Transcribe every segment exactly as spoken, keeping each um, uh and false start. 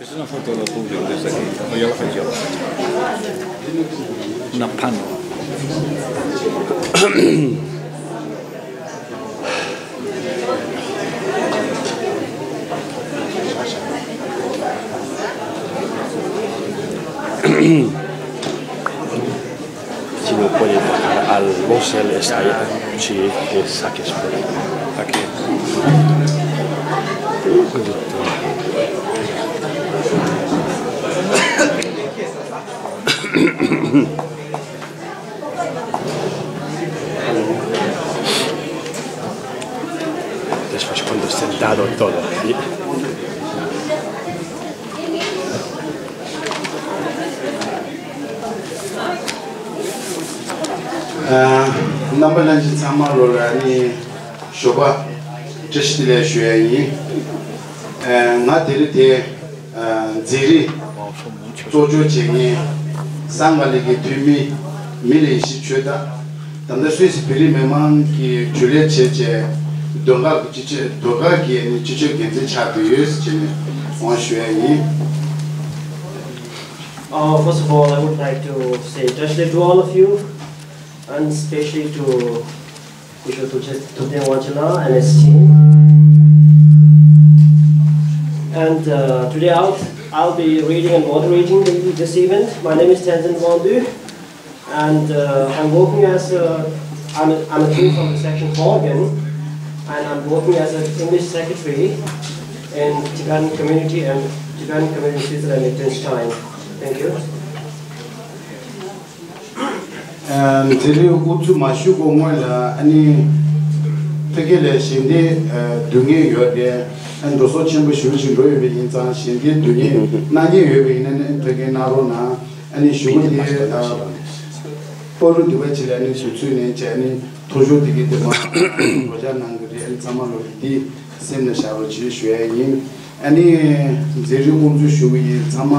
Es una foto de público desde aquí. No, ya la falló. Una pan. Si me puede tocar algo, se les haya, sí, que saques por ahí. Aquí. Después, cuando estén dado todo. རྣམ་པ་ལྷན་རྒྱས་ཚང་མ་ལོ་ལ་ནི་ཞོགས་པ་བཀྲ་ཤིས་བདེ་ལེགས་ཞུ་ཡ་ཡིན། ང་དེ་རིང་དེ་མཛད་རིམ་གཙོ་སྐྱོང་བྱེད་མཁན་སངས་མ་ལི་གི་འཐུས་མི་མི་ལ་ཡེ་ཤེས་ཆོས་དར། ད་ལྟ་སུད་སི་བོད་རིགས་མི་མང་གི་འབྲེལ་ཡོད་བྱས་རྗེས་ཟློས་གར་གྱི་སྤྱི་སྤྱོད་ཟློས་གར་གྱི་ནི་སྤྱི་སྤྱོད་འགན་འཛིན་ཆགས་བསྡད་ཡོད་ཟེར་ནས་དབང་ཞུ་ཡ་ཡིན། Uh, first of all, I would like to say Tashile to all of you, and especially to Kusho Thupten Wanchila and his team. And uh, today I'll, I'll be reading and moderating the, this event. My name is Tenzin Wangdu, and uh, I'm working as a, I'm a, I'm a team from the section four again, and I'm working as an English secretary in Tibetan community and Tibetan community in Switzerland, Liechtenstein. Thank you. མཛད་རིམ་དབུ་འཛུགས་མ་ཞུ་གོང་སྔོན་ལ་ཨ་ནི་ཕ་གི་ལ་ཞལ་འདེབས་སྡུད་མཁན་ཡོད་དེ། ཨ་ནི་འགྲོ་སོང་ཆེན་པོ་ཞེ་པོ་ཅིག་འགྲོ་ཡོད་པ་ཡིན་ཙང་ཞལ་འདེབས་སྡུད་མཁན་གནང་མཁན་ཡོད་པ་ཡིན་ན་ཨ་ནི་ཕ་གི་གནང་རོགས་གནང་། ཨ་ནི་ཞུ་གི་དེ་པ་རུ་འདི་པ་ཅིག་ལ་ཨ་ནི་དུས་ཚོད་ནས་བྱས་ཨ་ནི་ཐོ་ཤོ་དེ་གི་དེ་མ་རོགས་ཅག་གནང་གི་རེད། ཨ་ནི་ཚང་མ་ལོ་འདི་སེམས་ལ་བཞག་རོགས་བྱེད་ཞུ་ཡ་ཡིན། ཨ་ནི་མཛད་རིམ་དབུ་འཛུགས་ཞུ་གི་ཡིན། ཚང་མ་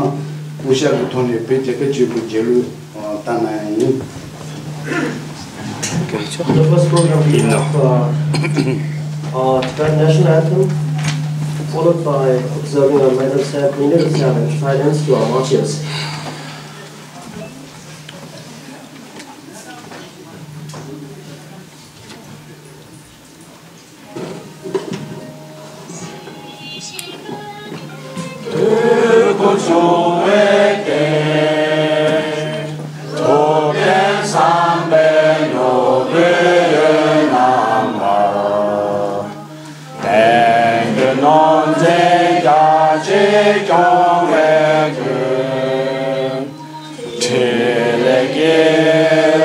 སྐུ་ཤ་གི་ཐོག་ནས་བོད་རྒྱལ་ཁབ་ཆེན་པོའི་རྒྱལ་གླུ་བཏང་གནང་ཡ་ཡིན། The first program we have uh, uh, Tibetan national anthem, followed by observing our Madam Sahib Minir Sahib and silence to our martyrs. འཕྲིན་ལས་ཀྱི་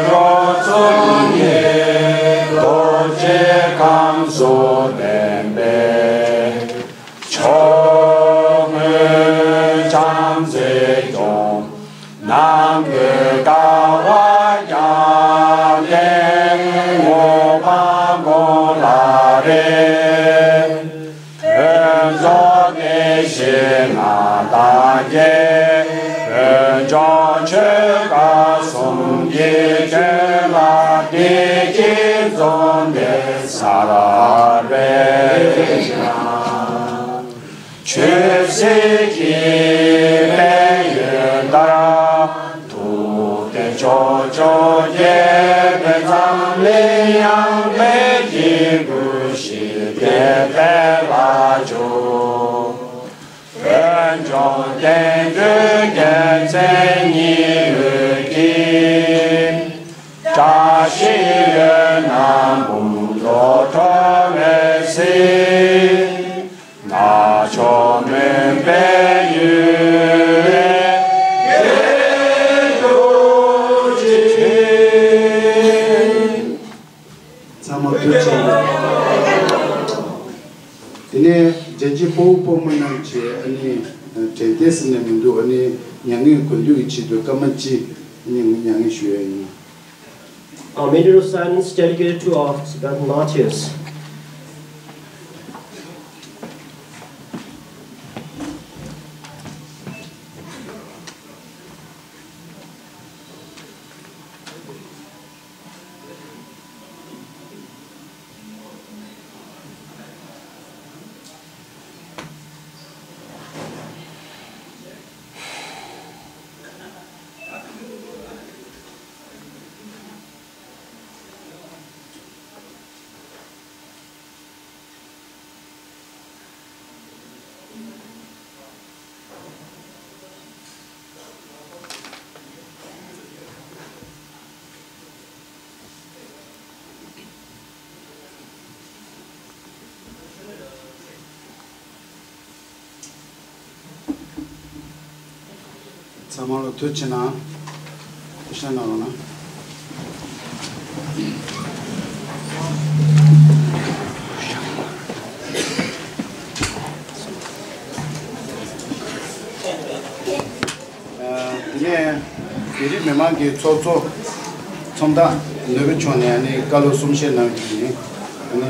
རོ་ཚོགས་ཀྱིས་རྡོ་རྗེ་ཁམས་སུ་ལྡན་པའི། ཕྱོགས་ཀུན་བྱམས་བརྩེས་སྐྱོང་། ནམ་མཁའི་ཀ་བ་བརྒྱ་ལས་མངོན་པ་མགོན་ལགས་རེད། དོན་རྫོགས་བདེ་གཤེགས་མངའ་བདག་རྒྱལ། བོད་ལྗོངས་ཆོལ་ཁ་གསུམ་གྱི་དོན་ལ། བདེ་སྐྱིད་འཛོམས་པའི་ས་ར་རེད་ཀྱང་། ཆོས་སྲིད་ཀྱི་དཔལ་ཡོན་ལྟར། ཐུབ་བསྟན་ཕྱོགས་བཅུར་རྒྱས་པའི་འཛམ་གླིང་ཡངས་པའི་དཀྱིལ་འཁོར་ཞི་བདེའི་དཔལ་ལ་འཇུག་བོད་ལྗོངས་བསྟན་འགྲོའི་རྒྱལ་མཚན་ཉི་འོད་ཀྱིས། བཀྲ་ཤིས་འོད་སྣང་འབུམ་སློག་འཕྲོ་བའི་གསེང་། རྣ་མཆོག་མུན་པའི་ཡུལ་ལས་རྒྱལ་གྱུར་ཅིག་ཚང་མ་ཐུགས་རྗེ་ཆེ། དེ་ནས་རྒྱལ་གཅེས་ཕོ་བོ་ཕོ་མོ་རྣམས་ཀྱིས་ཨ་ནི་དྲན་རྟེན་ཟེར་ནས་མི་འདུག་ཨ་ནི་མྱ་ངན་གུས་འདུད་ཀྱི་ཆེད་དུ་སྐར་མ་གཅིག་ཨ་ནི་མྱ་ངན་ཞུ་ཡ་ཡིན། A minute of silence dedicated to our Tibetan martyrs. ཚང་མ་ལ་ཐུགས་རྗེ་གནང་། ཐུགས་རྗེ་གནང་རོགས་གནང་། ཨ། དེ་ནས་བོད་རིགས་མི་མང་གི་ཚོགས་གཙོ་ཚོགས་མདའ་ནོར་བུ་མཆོག་ནས་ཨ་ནི་བཀའ་སློབ་གསུང་བཤད་གནང་རྒྱུ་ཡིན། ཨ་ནི།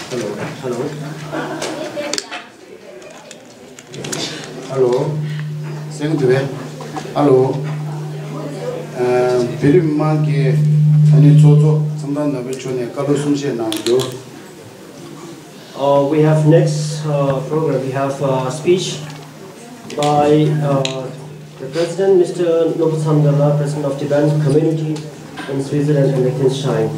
ཧ་ལོ། ཧ་ལོ། ཧ་ལོ། གསན་གྱི་འདུག་པས། ཧ་ལོ། ཨ། བོད་རིགས་མི་མང་གི་ཨ་ནི་ཚོགས་གཙོ་ཚོགས་མདའ་ནོར་བུ་མཆོག་ནས་བཀའ་སློབ་གསུང་བཤད་གནང་རྒྱུ། Uh, we have next uh, program. We have a speech by uh, the President, Mister Nobu Tsamdala, President of Tibetan Community in Switzerland and Liechtenstein.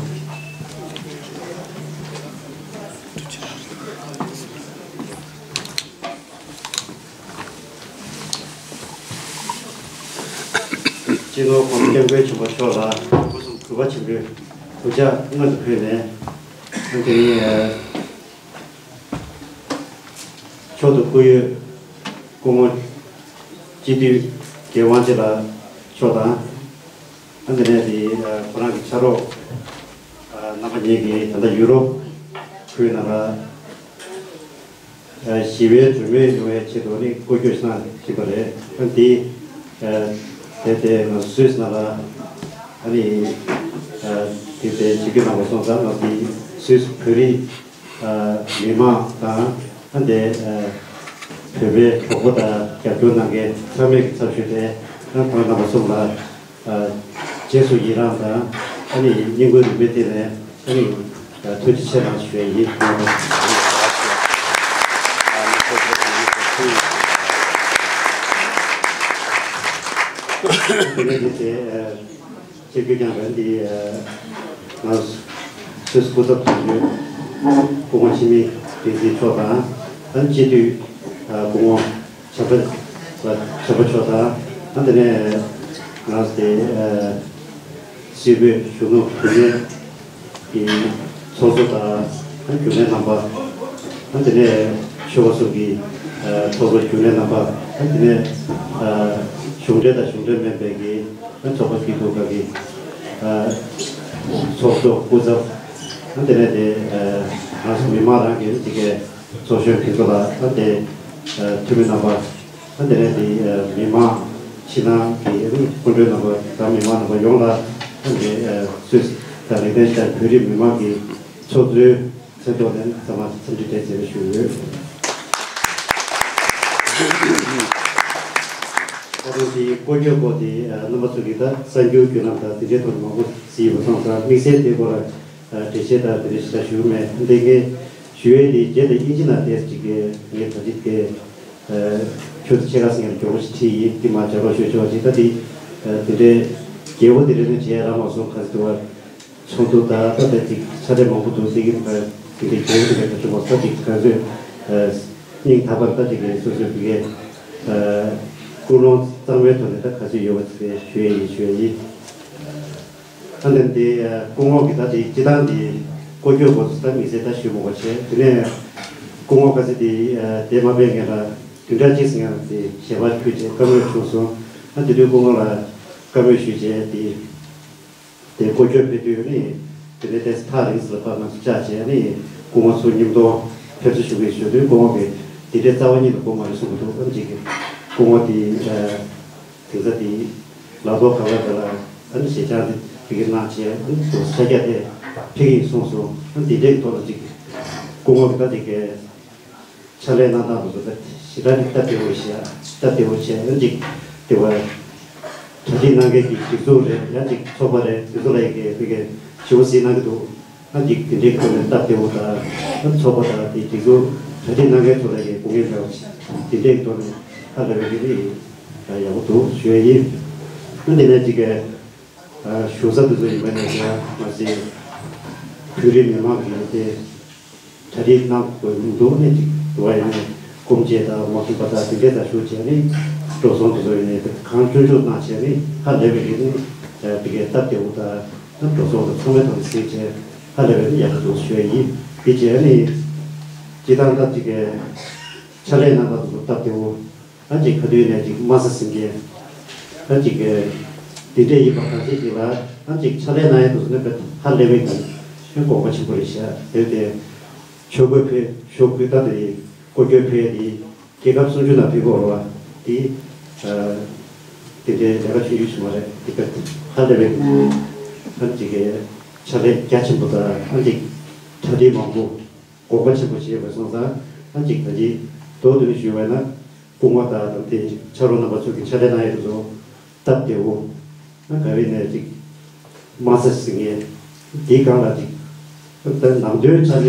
སྤྱི་ནོར་༸གོང་ས་༸སྐྱབས་མགོན་ཆེན་པོ་མཆོག་ལ་སྐུ་གཟུགས་གུས་པ་ཆེན་པོས་གུས་ཕྱག་སྔོན་དུ་ཕུལ་ནས། དེ་ནས་མཆོག་ཏུ་བཀུར་འོས་སྐུ་ངོ་སྤྱི་འཐུས་རྒྱལ་དབང་རྗེ་ལགས་མཆོག་དང་། དེ་ནས་དེ་ཁོ་རང་གི་ཕྱག་རོགས་རྣམ་པ་གཉིས་ཀྱིས་ད་ལྟ་ཡུ་རོབ་ཁུལ་ནང་ལ། ཞི་བའི་གྲོས་མོལ་ཡོང་བའི་ཆེད་དུ་ནི་སྐོར་སྐྱོད་གནང་བཞིན་པ་རེད། ཨ། འདི་དེ་དེ་ང་ཚོ་སུད་སི་ནང་ལ་ཨ་ནི་དེ་དེ་བྱེད་རྒྱུ་གནང་བ་སོང་ཙང་། ང་ཚོ་འདི་སུད་སི་བོད་རིགས་མི་མང་དང་། ཨ། དེ་བོད་པའི་གྲོགས་པོ་དང་རྒྱབ་སྐྱོར་གནང་མཁན་ཚང་མའི་གི་ཚབ་ཞུས་ཏེ། ཨ། ཁོང་རྣམ་པ་གསུམ་ལ། ཨ། རྗེས་སུ་ཡི་རངས་དང་། ཨ་ནི་སྙིང་ཁུང་རུས་པའི་གཏིང་ནས་ཨ་ནི་ཐུགས་རྗེ་ཆེ་གནང་ཞུ་ཡ་ཡིན། དེ་ནས་དེ་ཨ་སྤྱི་འཐུས་རྐྱང་རྐྱང་འདི་ང་སུད་སི་སྐུ་ཚབ་དོན་གཅོད་སྐུ་ངོ་འཆི་མེད་བསྟན་འཛིན་མཆོག་དང་། ཨ་ནི་སྤྱི་འཐུས་སྐུ་ངོ་བྱམས་པ་བྱམས་པ་མཆོག་དང་། ཨ་ནི་དེ་ནས་ང་ཚོ་དེ་སྲིད་བོད་གཞོན་ནུ་བུད་མེད་ཀྱི་ཚོགས་གཙོ་དང་། ཨ་ནི་རྒྱུན་ལས་རྣམ་པ། ཨ་ནི་དེ་ནས་ཆོལ་ཁ་གསུམ་གྱི་ཚོགས་གཙོ་རྒྱུན་ལས་རྣམ་པ། ཨ་ནི་དེ་ནས་གཞུང་འབྲེལ་དང་གཞུང་འབྲེལ་མིན་པའི་གི་ཚོགས་པ་སྐྱིད་སྡུག་ཁག་གི་ཚོགས་གཙོ་སྐུ་ཚབ། ཨ་ནི་དེ་ནས་དེ་ང་ཚོ་མི་མང་རང་གི་དེ་གའི་ཚོགས་གཞོན་དེ་ཚོ་ལ། ཨ་ནི་དེ་འཐུས་མི་རྣམ་པ། ཨ་ནི་དེ་ནས་དེ་མི་མང་ཕྱི་ནང་གི་སྐུ་མགྲོན་རྣམ་པ་དང་མི་མང་རྣམ་པ་ཡོངས་ལ། ཨ་ནི་དེ་སུད་སི་དང་ལིག་ཏེན་ཤི་ཏན་བོད་རིགས་མི་མང་གི་ཚོགས་གཙོའི་མཚན་ཐོག་ནས་ཚང་མ་འཚམས་འདྲི་བཀྲ་ཤིས་བདེ་ལེགས་ཞུ་གི་ཡོད། ད་དུང་དེའི་སྐོར་སྐྱོད་སྐོར་དེ་རྣམ་པ་ཚོ་གིས་ད་གསར་འགྱུར་བརྒྱུད་ལམ་དང་དེ་འདྲའི་ཐོག་ནས་མང་པོ་གཟིགས་ཡོད་པ་སོང་ཙང་། དམིགས་བསལ་དེའི་སྐོར་ལ་འགྲེལ་བཤད་དང་དེ་འདྲ་ཞིག་ད་ཞུ་གི་མེད། འདི་ངས་ཞུ་ཡས་དེ་རྒྱ་དང་དབྱིན་ཇི་ནང་བལྟས་ཅིག་གི་ངས་ད་ཅིག་དེ་ཁྱོད་ཚོ་ཆེ་ཁ་སེང་གི་མགྱོགས་པོ་ཞིག་ཁྲིད་ཡིན། དེ་མ་བྱ་རོགས་ཤོད་ཆོག་ཅིག་ད་དེ་དེ་འདྲའི་རྒྱལ་པོ་དེ་འདྲ་ནི་བྱས་ར་མ་སོང་། ག་ཚོད་དུ་བ། ཚོགས་འདུ་ད་ལྟ་དེ་ཅིག་ཚ་དྲོད་མང་པོ་འདུག་ཟེར་གྱི་འདུག་དེ་འདྲའི་རྒྱལ་པོ་དེ་འདྲ་ག་ཚོད་མ་ཚོགས་ཅིག་ག་ཚོད་སྙིང་ཐག་པར་ད་ཅིག་གི་སོ་སོའི་བི་གའི་ཀུན་སློང་གཙང་མའི་ཐོག་ནས་ད་ག་ཚོད་ཡོད་པ་ཚོད་ཞུ་ཡས་ཡིན། ཞུ་ཡས་ཡིན། ད་འདི་འདི་སྐུ་ངོ་གི་ད་དེ་སྤྱི་བཏང་དེ་སྐོར་སྐྱོད་སྐོར་ཚོ་ད་དམིགས་བསལ་ད་ཞུ་མ་དགོས་བྱས། དེ་ནས་སྐུ་ངོ་ག་ཚོད་དེ་དེ་མ་སྤེལ་ངེས་ལ་བདུན་ཕྲག་གཅིག་ཙམ་ཡང་དེ་ཞལ་པར་ཕུལ་བྱས་བཀའ་མོལ་བྱུང་སོང་། ད་དེ་དུས་སྐུ་ངོ་ལ་བཀའ་མོལ་ཞུས་བྱས་དེ། དེ་སྐོར་སྐྱོད་ཕེབས་དུས་ནི་དེ་ནས་ཏོག་ཙམ་ཐག་རིང་ས་ལ་ཕར་ང་ཚོ་བཅར་བྱས་ནི་སྐུ་ངོ་ཚོ་མཉམ་དུ་ཕེབས་བསུ་ཞུ་གི་ཡོད་ཞུ་དུས། སྐུ་ངོ་གིས་དེ་འདྲའི་རྩ་བ་ཉིད་དུ་གོ་མ་རེད་གསུངས་པ་འདུག་ཨ་ནི་ཅིག་གིས་སྐུ་ངོ་དེ་དེང་སང་དེ་ལག་ཐོག་ག་བ་དེ་ལ་ཨ་ནི་ཞེ་ཅང་དེ་དེ་གི་གནང་བྱས། ཨ་ནི་དུ་ས་རྒྱ་དེ་ཕེབས་ཀྱི་ཡིན་གསུངས་སོང་། ཨ་ནི་དེ་འདྲའི་ཐོག་ལ་ཅིག་སྐུ་ངོ་གིས་ད་དེ་གའི་ཕྱག་ལས་གནང་སྟངས་དེ་ཚོ་ད་ཞེ་དྲག་ནི་སྟབས་བདེ་བོ་ཞེ་སྟབས་བདེ་བོ་བྱས། ཨ་ནི་ཅིག་དེ་བ་གྲ་སྒྲིག་གནང་མཁན་གྱི་སྒྲིག་འཛུགས་རེད། ཡང་ཅིག་ཚོགས་པ་རེད། དེ་ཚོ་ལ་ཡི་གེ་དེ་གའི་ཞུ་བ་གཟིགས་གནང་གི་འདུག་ཨ་ནི་ཅིག་དེ་འདྲའི་ཐོག་ནས་སྟབས་བདེ་བོ་དང་། ཨ་ནི་ཚོགས་པ་དང་དེ་སྒྲིག་འཛུགས་གྲ་སྒྲིག་གནང་མཁན་ཚོ་ལ་ཡི་གེ་དགོངས་ངེས་འདྲ་བ་ཞིག་དེ་འདྲའི་ཐོག་ནས་ཧ་ལས་པའི་གི་ནི་ཡག་པོ་འདུག་ཞུ་ཡ་ཡིན། ཨ་ནི་དེ་ནས་ཅིག་གི་བཞུགས་ས་དེ་ཚོ་ཡིན་པ་ནས་ཀྱང་མ་ཟད་བོད་རིགས་མི་མང་གི་དེ་གྲ་སྒྲིག་གནང་དགོས་འདུག་ནས་ཅིག་འདུག་བ། ཡིན་ནའི་སྐུ་མཆེད་དང་མ་འོངས་པ་དང་དེ་འདྲའི་དང་ཞུ་བྱས་ནས་འགྲོ་སོང་དེ་ཚོ་ཡིན་ནའི་གང་སྐྱོན་བརྗོད་གནང་བྱས་ནས་ཧ་ལས་པའི་གི་ནི་དེ་གའི་སྟབས་བདེ་བོ་དང་འགྲོ་སོང་དང་ཚང་མའི་ཐོག་ནས་གཟིགས་བྱས། ཧ་ལས་པའི་ཡག་པོ་འདུག་ཞུ་ཡ་ཡིན། དེ་རྗེས་ནི་སྤྱི་བཏང་སྟབས་ཅིག་གི་ཕྱག་ལས་གནང་བ་དེ་ཚོ་སྟབས་བདེ་བོ། ཨ་ཅིག་ག་དུས་ནས་ཅིག་དམའ་ས་ཟིན་མཁན། ཨ་ཅིག་གི་དེ་འདྲས་ཡིན་པ་གང་ཤེས་ཅིག་ལ། ཨ་ཅིག་ཕྱག་ལས་གནང་ཡ་དེ་ཚོ་ནི་དཔེ་ཧ་ལས་པའི་གི་དགོངས་པ་ཆེན་པོ་རེད་ཤག་དེ་དེ་ཆོས་གོས་ཕེབས་ཆོས་གོས་ད་དེ་སྐུ་སྐྱོར་ཕེབས་དེ། རྒྱལ་ཁབ་སུམ་ཅུ་ནང་ཕེབས་དགོས་རེད་བ། དེ་ཨ་དེ་འདྲའི་ལས་ཀ་ཆུང་ཆུང་ཞིག་མ་རེད། དེ་ག་ཧ་ལས་པའི་ཨ་ཅིག་གི་ཕྱག་ལས་རྒྱ་ཆེན་པོ་དང་། ཨ་ཅིག་གྲ་སྒྲིག་མང་པོ། དགོངས་པ་ཆེན་པོ་བཞེས་པ་སོང་ཙང་། ཨ་ཅིག་ད་ཅིག་མདོར་བསྡུས་ནས་ཞུས་པ་ཡིན་ན། སྐུ་ངོ་དང་དེ་ཕྱག་རོགས་རྣམ་པ་ཚོ་གི་ཕྱག་ལས་གནང་ཡས་དེ་ཚོ་སྟབས་བདེ་བོ། ཨ་ག་རེ་ནས་ཅིག་དམའ་ས་ཟིན་མཁན། དེའི་སྒང་ལ་ཅིག་ད་ནང་དོན་ཆ་ནས་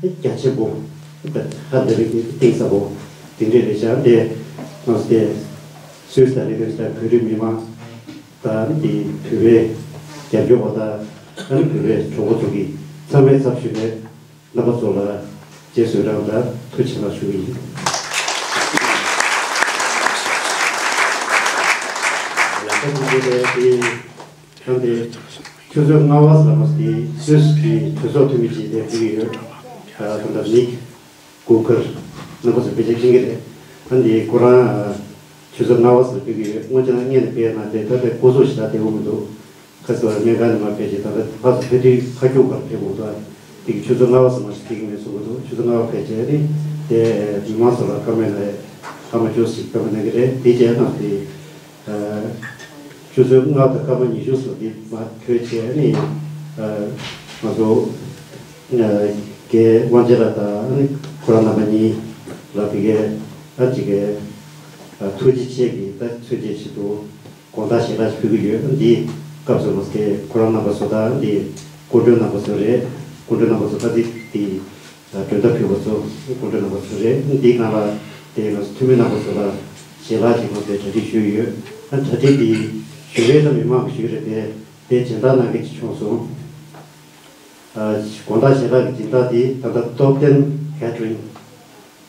རྒྱ་ཆེན་པོ། ད་ཧ་ལས་པའི་གཏིང་ཟབ་པོ་དེ་འདྲས་རེད་ཤག་དེ་ང་ཚོ་དེ་སུད་སི་དང་ལི་ཐན་སི་ཊན་བོད་རིགས་མི་མང་དང་། དེ་བོད་པའི་རྒྱབ་སྐྱོར་བ་དང་། ཨ་ནི་བོད་པའི་གྲོགས་པོ་ཚོ་གིས་ཚང་མའི་ཚབ་ཞུས་ནས། རྣམ་པ་ཚོ་ལ་རྗེས་སུ་ཡི་རང་དང་ཐུགས་རྗེ་ཆེ་གནང་ཞུ་གི་ཡིན། ལགས་སོ། དེ་ནས་དེ་ད་ལྟ་ཆུ་ཚོད་ལྔ་པ་ཙམ་ལ་མ་དེ་སུད་སི་གི་གྲོས་ཚོགས་འཐུས་མི་ཅིག་དེ་ཕེབས་ཀྱི་ཡོད། ད་ལྟ་ནིག་གུ་ཁར་རྣམ་པ་ཚོ་ཕལ་ཆེར་མཁྱེན་གྱི་རེད། ད་འདི་ཁོ་རང་ཆུ་ཚོད་ལྔ་པ་ཙམ་ལ་ཕེབས་ཀྱི་ཡོད། སྔོན་ཆད་ལ་སྔོན་ནས་ཕེབས་ན་དེ་ད་ལྟ་སྐུ་གཟུགས་ཞེ་དྲག་བདེ་པོ་མི་འདུག་ཁ་སང་སྨན་ཁང་ནས་མར་ཕེབས་རྗེས་ད་ལྟ་ཕར་ཚུར་ཕེབས་དུས་ཁ་རྒྱུག་གར་ཕེབས་དགོས་འདུག་དེ་གི་ཆུ་ཚོད་ལྔ་པ་ཙམ་མ་ཞིག་ཕེབས་ཀྱི་མེད་གསུང་གི་འདུག་ཆུ་ཚོད་ལྔ་པ་ཕེབས་རྗེས་ནི་དེ་མི་མང་ཚོ་ལ་བཀའ་མོལ་གནང་ཡས། བཀའ་མོལ་ཅུང་ཟད་བཀའ་མོལ་གནང་གི་རེད། དེ་རྗེས་ནང་དེ་ཆུ་ཚོད་ལྔ་དང་སྐར་མ་ཉི་ཤུ་ཙམ་དེ་མར་ཕེབས་རྗེས་ནི་ང་ཚོ་རྒན་དབང་ཆེན་ལགས་དང་ཁོ་རང་རྣམ་པ་གཉིས་ལ་ཕ་གིར་ཨ་ཅིག་གི་ཐུགས་རྗེ་ཆེ་གི་ད་མཚོན་བྱེད་ཆེད་དུ། དགོངས་དག་ཞལ་ལག་ཞིག་ཕུལ་གྱི་ཡོད། འདིའི་སྐབས་སུ་མ་ཟད་ཁོ་རང་རྣམ་པ་ཚོ་དང་། འདི་སྐུ་མགྲོན་རྣམ་པ་ཚོ་རེད། སྐུ་མགྲོན་རྣམ་པ་ཚོ་ད་འདི་འདི་མགྲོན་བརྡ་ཕུལ་བ་ཚོ་སྐུ་མགྲོན་རྣམ་པ་ཚོ་རེད། འདིའི་སྒང་ལ་དེ་ང་ཚོ་འཐུས་མི་རྣམ་པ་ཚོ་ལ་ཞལ་ལག་ཅིག་མ་ཟད་གྲ་སྒྲིག་ཞུས་ཡོད། ཨ་གྲ་སྒྲིག་འདི་ཞུ་རྒྱུ་རེད་དམ་མི་མང་གིས་ཞུ་རྒྱུ་རེད། དེ་དེ་སྦྱིན་བདག་གནང་མཁན་ཅིག་བྱུང་སོང་། ཨ་དགོངས་དག་ཞལ་ལག་གི་སྦྱིན་བདག་དེ་ད་ལྟ་Top Ten Catering།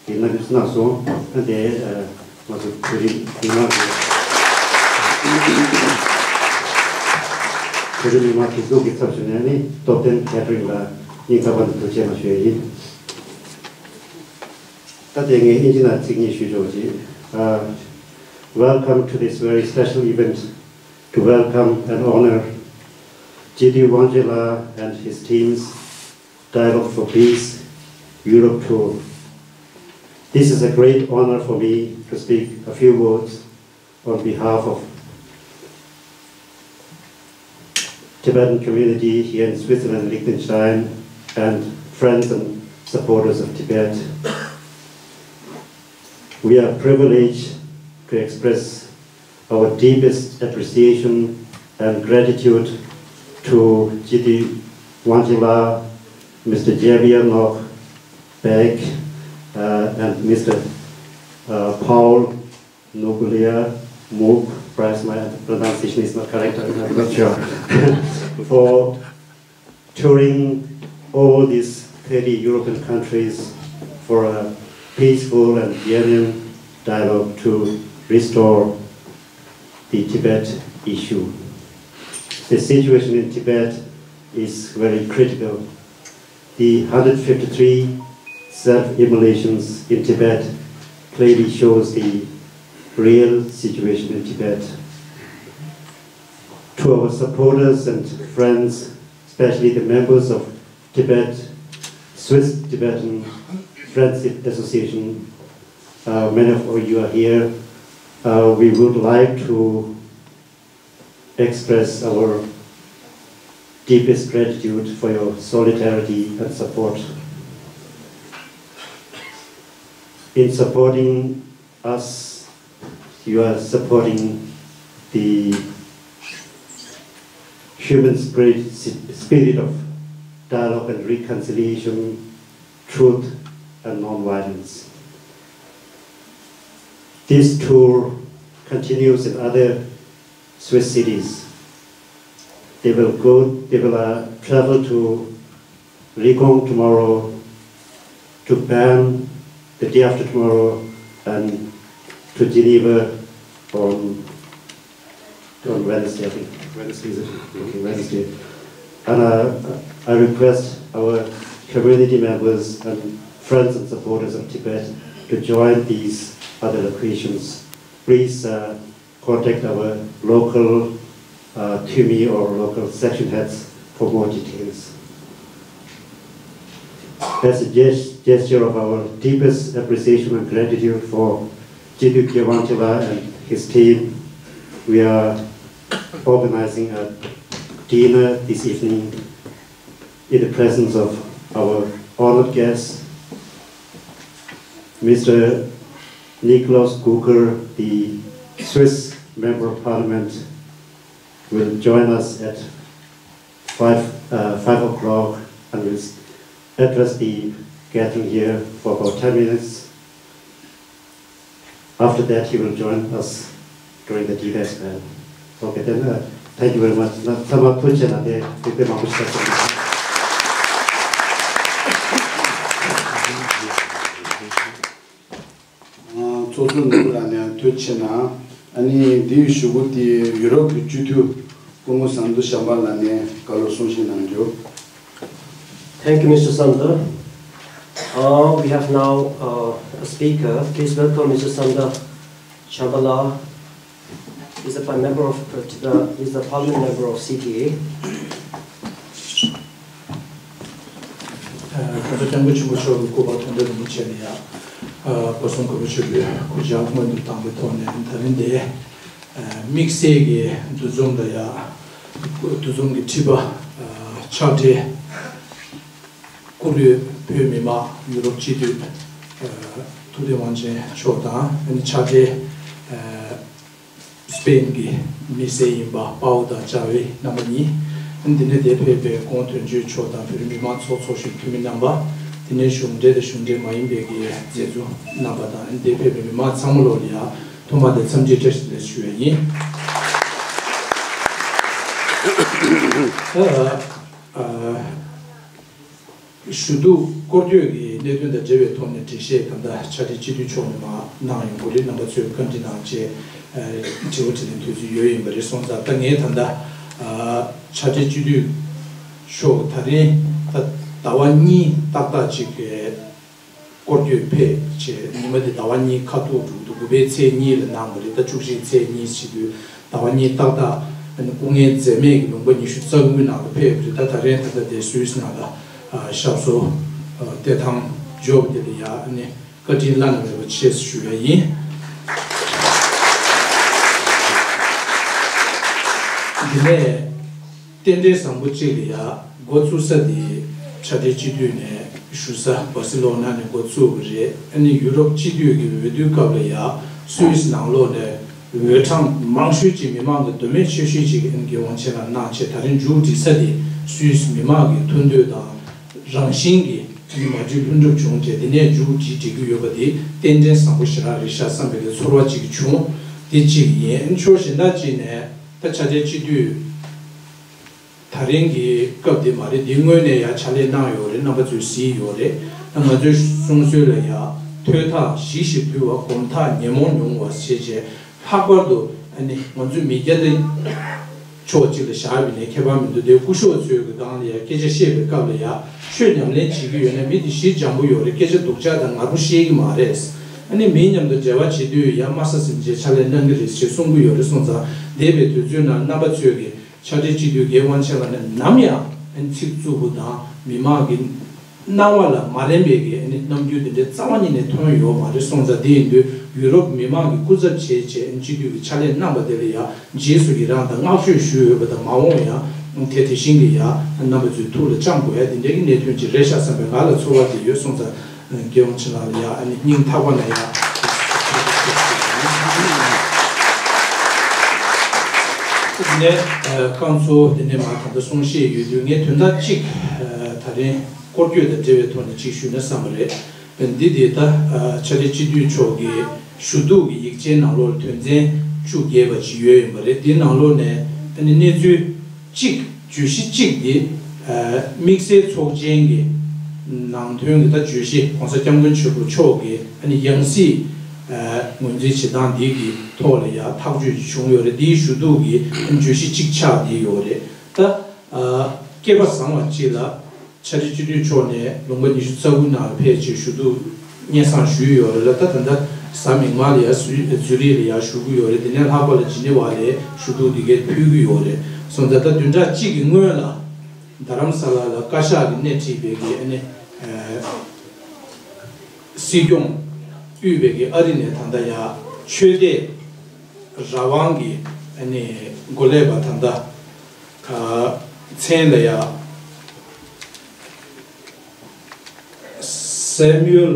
དེ་ནང་གི་གནང་སོང་། ཨ་དེ་ཨ་ང་ཚོ་བོད་རིགས་མི་མང་གི་བོད་རིགས་མི་མང་སྒྲིག་འཛུགས་ཀྱི་ཚབ་ཞུས་ནས་ནི་Top Ten Catering་ལ་སྙིང་ཐག་པ་ནས་ཐུགས་རྗེ་ཆེ་གནང་ཞུ་ཡ་ཡིན། ད་དེ་ངས་ཨིན་ཇི་ནང་ཚིག་གཉིས་ཞུ་ཆོག་ཅིག་ཨ། Welcome to this very special event to welcome and honor Jiti Wangchela and his team's Dialogue for Peace Europe tour. This is a great honor for me to speak a few words on behalf of Tibetan community here in Switzerland, Liechtenstein, and friends and supporters of Tibet. We are privileged to express our deepest appreciation and gratitude to Jiti Wangchela, Mister Javier Nok Beck, uh, and Mister uh, Paul Nogulia Mook. Perhaps my pronunciation is not correct, I'm not sure. For touring all these thirty European countries for a peaceful and genuine dialogue to restore the Tibet issue. The situation in Tibet is very critical. The hundred fifty-three self-immolations in Tibet clearly shows the real situation in Tibet. To our supporters and friends, especially the members of Tibet, Swiss Tibetan Friendship Association, uh, many of you are here. Uh, we would like to express our deepest gratitude for your solidarity and support. In supporting us, you are supporting the human spirit, spirit of dialogue and reconciliation, truth and non-violence. This tour continues in other Swiss cities. They will go, they will uh, travel to Rigon tomorrow, to Bern the day after tomorrow, and to Geneva on, on Wednesday, I think. Wednesday, is it? Okay, Wednesday. And uh, I request our community members and friends and supporters of Tibet to join these other locations. Please uh, contact our local uh, Tumi or local section heads for more details. As a gest- gesture of our deepest appreciation and gratitude for Jiddu Gewangchila and his team, we are organizing a dinner this evening in the presence of our honored guest, Mister Niklaus Gugger, the Swiss Member of Parliament, will join us at five, uh, five o'clock and will s- address the gathering here for about ten minutes. After that, he will join us during the tea as well. Okay, then, uh, thank you very much. ཚང་མ་ཐུགས་རྗེ་ཆེ་གནང་སྟེ་དེབ་དེ་མང་པོ་ཞིག་ཨ། ཚོགས་གཙོ་ནོར་བུ་ལགས་ནས་ཐུགས་རྗེ་ཆེ་གནང་། ཨ་ནི་འདིའི་གཞུག་གུ་དེ་ཡུ་རོབ་ཀྱི་སྤྱི་འཐུས་སྐུ་ངོ་ཟམ་གདོང་བྱམས་པ་ལགས་ནས་བཀའ་སློབ་གསུང་བཤད་གནང་རྒྱུ། Thank you, Mister Samdor. Uh, we have now uh, a speaker. Please welcome Mister Samdor Shambhala. He's a member of uh, the, he's a parliament member of C T A. ཨ། གོང་ས་སྐྱབས་མགོན་ཆེན་པོ་མཆོག་གི་སྐུ་པར་མཐོང་གྲོལ་རིན་པོ་ཆེ་ལ་ཡ། ཨ། སྐུ་གསུང་གོ་ཆོད་པའི་གུས་ཕྱག་སྔོན་དུ་བཏང་བའི་ཐོག་ནས་ད་རིང་འདིར། ཨ། དམིགས་བསལ་གྱི་འདུ་འཛོམས་ལ་ཡ། འདུ་འཛོམས་ཀྱི་ཁྲི་པ། ཨ། ཕྱག་སྦྲེལ། སྐུ་ལུས་བོད་མི་མང་ཡུ་རོབ་སྤྱི་འཐུས། ཨ། ཐུབ་བསྟན་དབང་ཆེན་མཆོག་དང་། ཨ་ནི་ཕྱག་སྦྲེལ། ཨ། སི་པེན་གྱི་མི་སེར་ཡིན་པ་པའོ་དང་ཇ་ཝེ་རྣམ་པ་གཉིས། འདི་ནས་འདིར་ཕེབས་པའི་ྋགོང་དོན་གཅོད་མཆོག་དང་བོད་རིགས་མི་མང་ཚོགས་ཚོགས་གཞོན་འཐུས་མི་རྣམ་པ། དེ་ནས་གཞུང་འབྲེལ་དང་གཞུང་འབྲེལ་མ་ཡིན་པའི་གི་མཛད་གཙོ་རྣམ་པ་དང་། འདིར་ཕེབས་པའི་མི་མང་ཚང་མ་ལོ་ལ་ཡ་ཐོག་མ་དེ་འཚམས་འདྲི་བཀྲ་ཤིས་བདེ་ལེགས་ཞུ་ཡ་ཡིན། ཨ། ཞུ་གཏུག་སྐོར་སྐྱོད་ཀྱི་གནད་དོན་དང་འབྲེལ་བའི་ཐོག་ནས་འགྲེལ་བཤད་ད་ལྟ་ཕྱག་སྦྲེལ་སྤྱི་འཐུས་མཆོག་ནས་མར་གནང་ཡོང་གི་རེད། རྣམ་པ་ཚོས་བཀའ་འདྲི་གནང་བྱས། ཨ། དྲི་བ་དྲིས་ལན་དུས་ཚོད་ཡོལ་ཡིན་པ་རེད། སོང་ཙང་ད་ངས་ད་ལྟ། ཨ། ཕྱག་སྦྲེལ་སྤྱི་འཐུས་མཆོག་ད་རིང་ད་ཟླ་བ་གཉིས་ཏག་ཏག་ཅིག་གི་སྐོར་སྐྱོད་ཕེབས་བྱས། ཉི་མ་འདི་ཟླ་བ་གཉིས་ཁ་ཐུག་འགྲོ་གི་འདུག་དགུ་པའི་ཚེས་གཉིས་ལ་གནང་བ་རེད། ད་བཅུ་བཞི་ཚེས་གཉིས་བྱེད་དུས་ཟླ་བ་གཉིས་ཏག་ཏག་ཨ་ནི་སྐུ་ངལ་འཛེམས་མེད་ཀྱི་ལུང་པ་ཉི་ཤུ་རྩ་དགུའི་ནང་དུ་ཕེབས་པ་རེད། ད་ད་རེས་ད་ལྟ་དེ་སུད་སི་ནང་ལ། ཨ། ཞབས་སོར། ཨ། གཏན་ཐམ་འཇོག་པ་དེ་ལ་ཡ་ཨ་ནི་བཀའ་དྲིན་བླ་ན་མེད་པ་ཆེ་ཞུ་ཡ་ཡིན། འདི་ནས། རྟེན་འབྲེལ་བཟང་པོ་གཅིག་ལ་ཡ་འགོ་བཙུགས་ས་དེ་ཕྱག་སྦྲེལ་སྤྱི་འཐུས་ནས་ཞུ་ས་སྦར་སི་ལོ་ན་ནས་འགོ་བཙུགས་པ་རེད། ཨ་ནི་ཡུ་རོབ་སྤྱི་འཐུས་ཀྱི་འོས་བསྡུའི་སྐབས་ལ་ཡ་སུད་སི་ནང་ལོགས་ནས་འོས་གྲངས་མང་ཤོས་ཅིག་མི་མང་གི་མདོ་སྨད་ཆེ་ཤོས་ཅིག་གི་ཨ་ནི་རྒྱལ་དབང་ཆེ་ལ་གནང་བྱས། ད་རིང་མཇུག་སྒྲིལ་ས་དེ་སུད་སི་མི་མང་གི་མཐུན་འདོད་དང་རང་བཞིན་གྱི་ཨ་ནི་མ་འགྲུལ་ལྷུན་གྲུབ་བྱུང་བྱས། དེ་ནས་མཇུག་སྒྲིལ་སྒྲིལ་གྱི་ཡོད་པ་དེ་རྟེན་འབྲེལ་བཟང་པོ་ཞེ་དྲག་རེད་ཤག་བསམ་པའི་གི་ཚོར་བ་ཅིག་བྱུང་། དེ་གཅིག་ཡིན། ཕྱོགས་གཞན་དག་ཅིག་ནས་ད་ཕྱག་སྦྲེལ་སྤྱི་འཐུས། ད་རིང་གི་སྐབས་འདི་མ་རེད། འདི་སྔོན་ནས་ཡང་ཕྱག་ལས་གནང་ཡོད་རེད། རྣམ་པ་ཚོས་གཟིགས་ཡོད་རེད། ད་ང་ཚོའི་གསུང་སྲོལ་ལ་ཡང་ཐོས་ཐག་ཞི་ཞིང་དུལ་བ། སྒོམ་ཐག་ཉོན་མོངས་ཉུང་བ་ཞེས་བྱས། ལྷག་པར་དུ་ཨ་ནི་ང་ཚོའི་མི་སྐྱ་འདི་ཕྱོགས་གཅིག་ལ་བཞག་པ་ཡིན་ན་ཁྱད་པར་མི་འདུག་དེ་སྐུ་ཞབས་ཚོའི་གི་སྒང་ལ་ཡང་སྐད་ཆ་བཤད་པའི་སྐབས་ལ་ཡང་ཆོས་ཉམས་ལེན་བྱེད་ཀྱི་ཡོད་ན་མི་དེ་ཞི་འཇམ་པོ་ཡོད་རེད། སྐད་ཆ་སྡུག་ཅག་དང་ངར་པོ་བཤད་ཀྱི་མ་རེད། ཨ་ནི་མིའི་མཉམ་དུ་འབྲེལ་བ་བྱེད་དུས་ཡང་དམའ་ས་ཟིན་བྱས་ཕྱག་ལས་གནང་གི་རེད་ཅེས་གསུང་གི་ཡོད་རེད། སོང་ཙང་འདས་པའི་དུས་ཚོད་ནང་རྣམ་པ་ཚོས་ཀྱི་ཕྱག་སྦྲེལ་སྤྱི་འཐུས་རྒྱལ་དབང་ཆེ་ལགས་ནས་ནམ་ཡང་ཚིག་རྩུབ་པོ་དང་མི་མང་གི་སྣང་བ་ལ་མ་རན་པའི་གི་རྣམ་འགྱུར་དེ་འདྲའི་རྩ་བ་ཉིད་ནས་མཐོང་ཡོད་མ་རེད། སོང་ཙང་དེ་ཡིན་དུས་ཡུ་རོབ་མི་མང་གི་སྐུ་ཚབ་བྱས་བྱས་སྤྱི་འཐུས་ཀྱི་ཕྱག་ལས་གནང་བ་དེ་ལ་ཡང་རྗེས་སུ་ཡི་རང་དང་བསྔགས་བརྗོད་ཞུས་ཡོད་པ་དང་། མ་འོངས་ཡང་དེ་དེ་བཞིན་གྱི་ཡང་རྣམ་པ་ཚོའི་ཐུགས་ལ་བཅངས་དགོས་ཡ་དེ་འདྲའི་གི་གནད་དོན་ཅིག་རེད་ཤག་བསམ་པའི་ང་ལ་ཚོར་བ་དེ་ཡོད། སོང་ཙང་རྒྱལ་དབང་ཆེ་ལགས་ལ་ཡང་ཨ་ནི་སྙིང་ཐག་པ་ནས་ཡང་། དེ་ནས་རྐང་ཚོ་དེ་ནས་མ་གང་ལྟར་གསུང་བཤད་ཡོད་དུས་ངས་དོན་དག་གཅིག་ད་རིང་སྐོར་སྐྱོད་དང་འབྲེལ་བའི་ཐོག་ནས་གཅིག་ཞུས་ན་བསམ་པ་རེད། འདི་དེ་ད་ཕྱག་སྦྲེལ་སྤྱི་འཐུས་མཆོག་གི་ཞུ་གཏུག་གི་ཡིག་ཆའི་ནང་ལོགས་དོན་ཚན་བཅུ་བརྒྱད་པ་ཅིག་ཡོད་ཡིན་པ་རེད། དེའི་ནང་ལོགས་ནས་ཨ་ནི་གནས་ཚུལ། གཅིག་བརྗོད་གཞི་གཅིག་འདི། ཨ། དམིགས་བསལ་ཚོགས་ཆེན་གྱི་ནང་དོན་གྱི་ད་བརྗོད་གཞི་༸གོང་ས་༸སྐྱབས་མགོན་ཆེན་པོ་མཆོག་གི་ཨ་ནི་ཡང་སྲིད། ཨ། ངོས་འཛིན་བྱེད་སྟངས་འདི་གི་ཐོག་ལ་ཡང་ཐག་གཅོད་ཅིག་བྱུང་ཡོད་རེད། འདིའི་ཞུ་གཏུག་གི་ཨ་ནི་བརྗོད་གཞི་གཅིག་ཆགས་བསྡད་ཡོད་རེད། ད། ཨ། སྐལ་པ་བཟང་བ་གཅིག་ལ་ཕྱག་སྦྲེལ་སྤྱི་འཐུས་མཆོག་ནས་ལུང་པ་ཉི་ཤུ་རྩ་དགུ་ནང་ལ་ཕེབས་བྱས་ཞུ་གཏུག་སྙན་སེང་ཞུས་ཡོད་རེད་ལ། ད་ད་ལྟ་གཟའ་མིག་དམར་ལ་ཡ་ཟུ་ཟུ་རིག་ལ་ཡ་བཞུགས་ཀྱི་ཡོད་རེད། དེ་ནས་ལྷག་པ་ལ་ཇི་ནི་ཝ་ལ་ཞུ་གཏུག་འདི་གས་ཕུལ་གྱི་ཡོད་རེད་སོང་ཙང་། ད་བདུན་ཕྲག་གཅིག་གི་སྔོན་ལ་རྡ་རམ་ས་ལ་ལ་བཀའ་ཤག་གིས་སྣེ་ཁྲིད་པའི་གི་ཨ་ནི་ཨ། སྲིད་སྐྱོང་དབུས་པའི་གི་ཨ་རི་ནས་ད་ལྟ་ཡ་ཆོས་དད་རང་དབང་གི་ཨ་ནི་འགོ་ལས་པ་ད་ལྟ་ཨ་མཚན་ལ་ཡ་Samuel